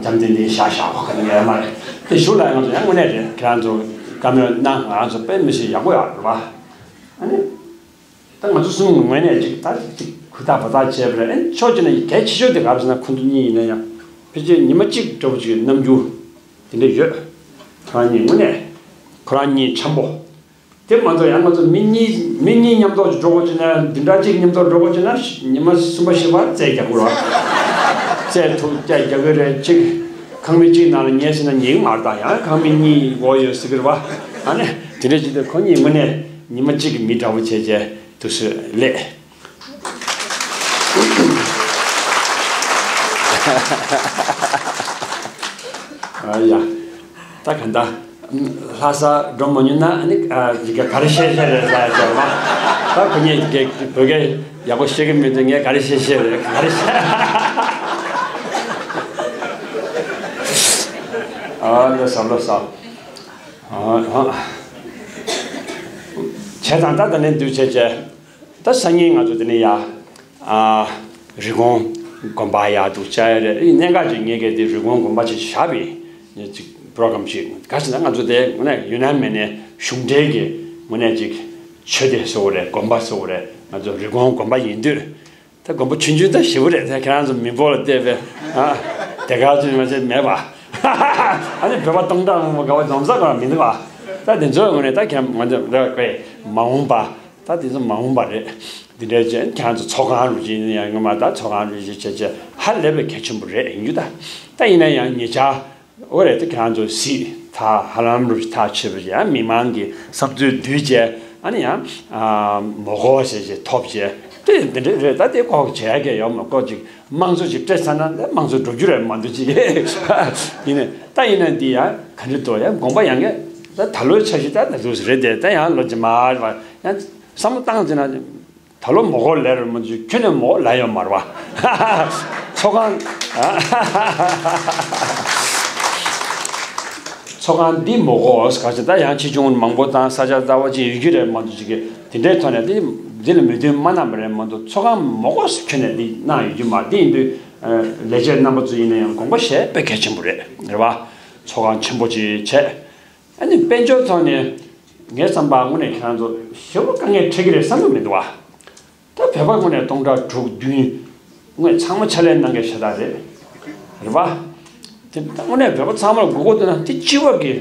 འཇམ་ཐིང་ཐིང་བཞག་བཞག་པ་ག་ནས་ཡོད་མ་རེད། དེ་གཞུག་ལ་ཡང་ང་ཚོ་ཡང་དངོས་གནས་རེད། ཁྱེད་རང་ཚོ་བཀའ་མོལ་གནང་། ང་རང་ཚོ་དཔེ་མི་སྲིད་ཡག་པོ་ཡོད་རེད་པ། ཨ་ནི། ད་ང་ཚོ་གསུམ་ངོས་ནས་ཅིག་ད་ཅིག་གུས་ཐག་བར་ཐག་བྱས་པ་རེད། ཨ་ནི་ཕྱོགས་གཅིག་ནས་གལ་ཆེ་ཤོས་དེ་ག་རེ་ཟེར་ན། ཁོང་ཚོ་གཉིས་ཡིན་ན་ཡང་ཕལ་ཆེར་ཉི་མ་གཅིག་འདྲ་བོ་ཅིག་རྣམ་འགྱུར་དེ་འདྲ་ཡོད། ཁོ་རང་གཉིས་དངོས་གནས་ཁོ་རང་གཉིས་འཆམ་པོ། དེ་མ་གཏོགས་ཡང་ང་ཚོ་མི་གཉིས་མི་གཉིས་མཉམ་དུ་འགྲོ་དགོས་བྱུང་ན། བདུན་ཕྲག་གཅིག་མཉམ་དུ་འགྲོ་དགོས་བྱུང་ན་ཉི་མ་གསུམ་པ་བཞི་པ་རྩལ་རྒྱག་དགོས་རེད། རྩལ་ཐུག་རྩལ་རྒྱག་གི་རེད། གཅིག་ཁང་མིག་གཅིག་ནང་ལ་ཉལ་ཟིན་ན་ཉན་མ་རེད། ད་ཡང་ཁང་མིག་གཉིས་འོག་ཡོད་ཟེར་གི་རེད་པ། ཨ་ནི་དེ་འདྲ་བྱས་ཏེ་ཁོ་གཉིས་དངོས་གནས་ཉི་མ་གཅིག་གི་མི་འདྲ་བོ་བྱས་བྱས་དུས་སུ་སླེབས། ཨ་ཡ། ད་ག་འདྲ། ལྷ་ས་འགྲོ་མ་མྱོང་ན་ཨ་ནི་ཨ་ཡི་གེ་ག་རེ་བཤད་བཤད་རེད་ཟེར་ཡ་ཅིག་ཡོད་མ། ད་ཁོ་གཉིས་ཀྱིས་བོད་སྐད་ཡག་པོ་ཤེས་ཀྱི་མེད་དུས་ངས་ག་རེ་བཤད་བཤད་རེད། ག་རེ་བཤད། ཨ་ལོ་སོ་ལོ་སོ། ཨ་ཨ། བྱས་ཙང་ད་ད་ནས་འདུག་བྱས་བྱས། ད་སང་ཉིན་ང་ཚོ་དེ་ནས་ཡ། ཨ། རི་ཀོན་དགོན་པ་ཡ་འདུག་བཅར་ཡ་རེད། གནད་འགག་ཅིག་ངེད་ཀྱིས་དེ་རི་ཀོན་དགོན་པ་ཅིག་བཞག་པའི་ཅིག་པྲོ་གྷ་རམ་ཅིག་ག་ཟེར་ན། ང་ཚོ་དེ་དངོས་གནས་ཡུན་ནན་མ་ནས་གཞུང་འབྲེལ་གྱི་དངོས་གནས་ཅིག་ཆོས་སྡེ་བཟོ་བ་རེད། དགོན་པ་བཟོ་བ་རེད། ང་ཚོ་རི་ཀོན་དགོན་པ་ཡིན་དུས། ད་དགོན་པ་ཆུང་ཆུང་ད་ཞེ་པོ་རེད། ད་ཁྱེད་རང་ཚོ་མི་འབོར་ལ་བལྟས་པས་ཨ་དེ་ག་ཚོད་མ་བྱས་མེད་པ། ཨ་ནི་བོད་པ་སྟོང་ཕྲག་མང་པོ་ག་བ་འཛོམས་ས་ག་མི་འདུག་པ། ད་དེ་ཚོའི་ངོས་ནས་ད་ཁྱེད་རང་ང་ཚོ་རེད་པས་མ་འོངས་པ། ད་དེ་ཚོ་མ་འོངས་པ་རེད། འདི་འདྲའི་ཅན་ཁྱེད་རང་ཚོ་ཚོགས་ཁང་རུ་ཅིག་ཡིན་ན་ཡང་ངོ་མ་ད་ཚོགས་ཁང་རུ་ཅིག་བྱས་བྱས་ཧ་ལས་པའི་གལ་ཆེན་པོ་རེད་ཡིན་རྒྱུ་ད། ད་ཡིན་ན་ཡང་ཉེ་ཆར་འོ་རེད། ད་ཁྱེད་རང་ཚོ་གཟིགས་ད་ཧ་ལམ་རུ་ཐག་ཆོད་པ་ཡང་མི་མང་གི་བསམ་ཚུལ་བསྡུས་བྱས། ཨ་ནི་ཡང་མོ་གོ་ཞེས་ཞེས་ཐོབ་བྱས་དེ་འདི་འདྲ་རེད། ད་དེ་ཁོག་བྱས་ཀྱི་ཡོད་མ་ཁོག་ཅིག་དམངས་གཙོ་ཅིག་སྤྲད་ཚར་ན་ད་དམངས་གཙོ་འགྲོ་རྒྱུ་རེད་མ་འདུག་ཅིག་ཡིན་ནས་ད་ཡིན་ན་འདི་ཡང་ག་འདྲ་འདུག་ཡང་དགོངས་པ་ཡང་གི་ད་ད་ལོའི་འཆར་གཞི་ད་ད་དུས་རེད་དེ། ད་ཡང་ལོ་རྗེས་མ་རེད་པ། ཡང་བསམ་བློ་བཏང་ཟིན་ན། ད་ལོ་མོ་གོ་ལས་རེད་མ་གཏོགས་ཁྱོན་ནས་མོ་གོ་ལས་ཡོད་མ་རེད་པ། ཚོགས་ཁང་། ཚོགས་ཁང་འདི་མོ་གོ་ག་ཅིག་ད་ཡང་ཆེ་ཆུང་མང་པོ་དང་ས་ཆ་རྩ་བ་ཅིག་ཡོད་རྒྱུ་རེད་མ་གཏོགས་ཅིག་གི་དེ་འདྲའི་ཐོག་ནས་འདི་འདི་ལ་མོས་མཐུན་མ་གནང་པ་རེད་མ་གཏོགས། ཚོགས་ཁང་མོ་གོ་ཁྱོན་ནས་འདི་གནང་ཡོད་རྒྱུ་མ་རེད། འདི་ཡིན་དུས་ལས་བྱེད་རྣམ་པ་ཚོ་ཡིན་ན་ཡང་དགོངས་པ་བཞེས་དཔེ་གལ་ཆེན་པོ་རེད། རེད་པ། ཚོགས་ཁང་ཆེན་པོ་ཅིག་བྱས། ཨ་ནི་དཔལ་འབྱོར་ཐོག་ནས་ངའི་བསམ་པར་དངོས་གནས་ཁྱེད་རང་ཚོ་ཞེ་པོ་དཀའ་ངལ་འཕྲད་ཀྱི་རེད་བསམ་གྱི་མི་འདུག་པ། ད་བོད་པ་དངོས་གནས་སྟོང་ཕྲག་དྲུག་བདུན་དངོས་ཚང་མ་ཕྱག་ལས་གནང་མཁན་ཤ་སྟག་རེད། རེད་པ། དེ་ད་དངོས་གནས་བོད་པ་ཚང་མར་དགོས་མཁོ་འདུག་ན་དེ་སྤྱི་བ་གི་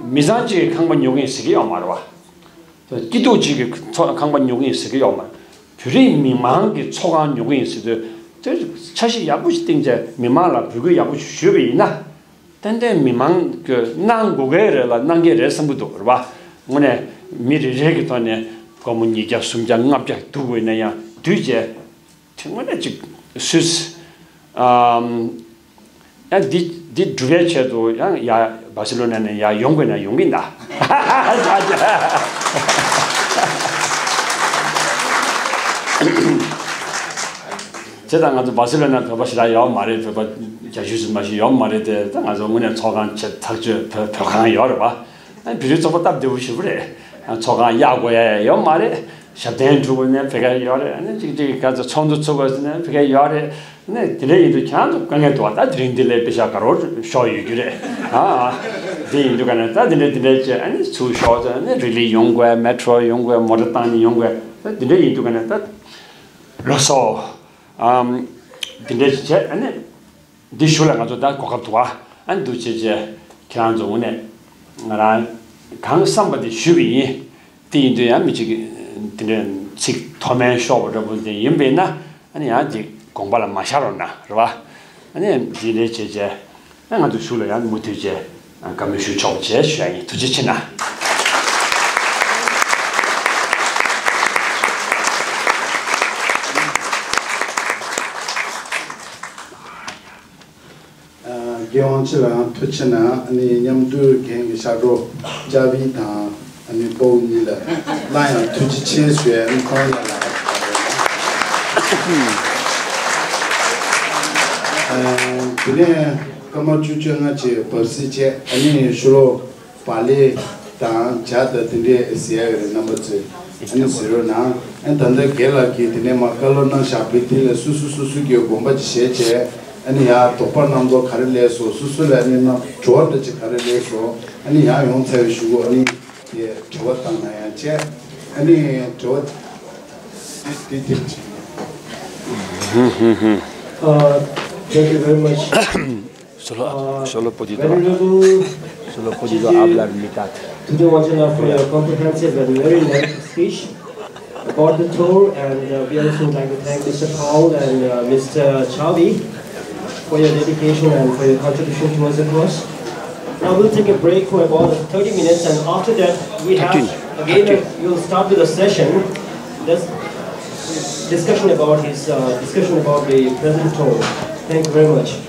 མི་ཚང་གཅིག་གི་ཁང་པ་ཉོ་གི་ཡིན་ཟེར་གྱི་ཡོད་མ་རེད་པ། སྐྱིད་སྡུག་གཅིག་གི་ཚོ་ཁང་པ་ཉོ་གི་ཡིན་ཟེར་གྱི་ཡོད་མ་རེད། བོད་རིགས་མི་མང་གི་ཚོགས་ཁང་ཉོ་གི་ཡིན་ཟེར་དུས་དེ་འཆར་གཞི་ཡག་པོ་ཞིག་བཏིང་བྱས་མི་མང་ལ་འབོད་སྐུལ་ཡག་པོ་ཞིག་ཞུས་པ་ཡིན་ན། ཏན་ཏན་མི་མང་གིས་གནང་དགོས་ཀྱི་རེད་ལ་གནང་གི་རེད་བསམ་གྱི་འདུག་རེད་པ། དངོས་གནས་མི་རེ་རེ་གི་ཐོག་ནས་སྒོར་མོ་ཉིས་བརྒྱ་སུམ་བརྒྱ་ལྔ་བརྒྱ་བསྡུ་དགོས་ན་ཡང་བསྡུས་བྱས་དེ་དངོས་གནས་ཅིག་སུས་ཨམ། ཡང་འདི་འདི་སྒྲུབ་པའི་ཆེད་དུ་ཡང་ཡ་བ་སི་ལོ་ན་ནས་ཡར་ཡོང་དགོས་ན་ཡོང་གི་ཡིན་ད། བྱས་ཙང་ང་ཚོ་བ་སི་ལོ་ན་བོད་པ་ཞེ་དྲག་ཡོད་མ་རེད། བོད་པ་རྒྱ་ཤུལ་ཙམ་མ་ཞིག་ཡོད་མ་རེད་དེ། ད་ང་ཚོ་དངོས་གནས་ཚོགས་ཁང་ཆེ་ཐག་ཆོད་བོད་བོད་ཁང་ཡོད་རེད་པ། ཨ་བོད་རིགས་ཚོགས་པ་སྟབས་བདེ་པོ་ཞེ་པོ་རེད། ཨ་ཚོགས་ཁང་གཡར་དགོས་ཡ་ཡོད་མ་རེད། ཞབས་བརྟན་སྒྲུབ་དགོས་ན་ཕ་གིར་ཡོད་རེད། ཨ་ནི་གཅིག་གཅིག་ག་ཚོད་ཚོགས་འདུ་ཚུགས་དགོས་ཟེར་ན་ཕ་གིར་ཡོད་རེད། ཨ་ནི་དེ་འདྲ་ཡིན་དུས་ཁྱེད་རང་ཚོ་དཀའ་ངལ་འདུག་བ། ད་དེ་རིང་འདི་ལས་དཔེ་ཤག་དགའ་རོགས་ཤོག་ཡོད་རྒྱུ་རེད། ཨ་ཨ་དེ་ཡིན་དུས་ག་ནས་ད་དེ་འདྲ་དེ་འདྲ་བྱས་ཨ་ནི་ཚུར་ཤོག་ཟེར། ཨ་ནི་རི་ལི་ཡོང་དགོས། མེ་ཊོ་ཡོང་དགོས། མོ་ཊ་བཏང་ནས་ཡོང་དགོས། ད་དེ་འདྲ་ཡིན་དུས་ག་ནས་ད་ལོ་སོ། ཨམ། དེ་འདྲ་བྱས་ཨ་ནི། འདི་ཞུ་ལ་ང་ཚོ་ད་གོ་སྐབས་འདུག་ཨ། ཨ་འདུག་བྱས་བྱས་ཁྱེད་རང་ཚོ་དངོས་གནས་ང་རང་གང་བསམ་པ་དེ་ཞུས་པ་ཡིན། དེ་ཡིན་དུས་ཡང་མི་གཅིག་གིས་དེ་འདྲའི་ཚིག་མཐོ་དམན་ཤོར་བ་འདྲ་པོ་དེ་ཡིན་པས་ན། ཨ་ནི་ཡང་ཅིག་དགོངས་པ་ལ་མ་བཞག་རོགས་གནང་རེད་བ། ཨ་ནི་འདི་འདྲའི་བྱས་བྱས་ཨ་ང་ཚོ་ཞུ་ལ་ཡང་མུ་མཐུད་བྱས་བཀའ་མོལ་ཞུ་ཆོག་པ་བྱས་ཞུ་ཡ་ཡིན། ཐུགས་རྗེ་ཆེ་གནང་། རྒན་དབང་ཆེ་ལ་ཡང་ཐུགས་རྗེ་ཆེ་གནང་། ཨ་ནི་མཉམ་དུ་རྒན་གྱི་ཤག་གྲོགས་ལྕགས་བི་དང་ཨ་ནི་པོ་གཉིས་ལ་སླར་ཡང་ཐུགས་རྗེ་ཆེ་ཞུ་ཡ། ཨ་ནི་ཁོང་ཡ་ལ་ཨ་དེ་ནས་སྐར་མ་བཅུ་བཅོ་ལྔ་ཅིག་བབས་སྲིད་བྱས། ཨ་ནི་ཤོ་ལོ་བག་ལེབ་དང་ཇ་དང་དེ་འདྲས་ཟེར་ཡ་ཡོད་རེད། རྣམ་པ་ཚོས་ཨ་ནི་གཟིགས་རོགས་གནང་། ཨ་ནི་ད་ལྟ་རྒན་ལགས་ཀྱིས་དེ་ནས་མར་བཀའ་སློབ་གནང་བཞག་པའི་དེ་ལ་སོ་སོ་སོ་སོ་གི་དགོངས་པ་ཅིག་བཞེས་བྱས། ཨ་ནི་ཡང་དོགས་པ་རྣམ་རྟོག་ག་རེ་སླེབས་སོང་། སོ་སོ་ལ་ཨ་ནི་རྣམ་དྲི་བ་འདྲ་ཅིག་ག་རེ་སླེབས་སོང་། ཨ་ནི་ཡང་ཡོང་ཚར་བའི་གཞུག་གུ་ཨ་ནི་དེ་དྲི་བ་བཏང་ན་ཡང་བྱས། ཨ་ནི་དྲི་བ་དེ་དེ་དེ་ཅིག Uh, thank you very much. Solo, uh, solo podido. Venerable Solo podido Chidi, hablar mitad. Today, Wanchana, for your comprehensive and very enlightening speech about the tour, and uh, we also would like to thank Mister Paul and uh, Mister Chavi for your dedication and for your contribution towards the cause. Now we'll take a break for about thirty minutes, and after that we have thirteen, again thirteen. A, we'll start with a session, this discussion about his uh, discussion about the present tour. Thank you very much.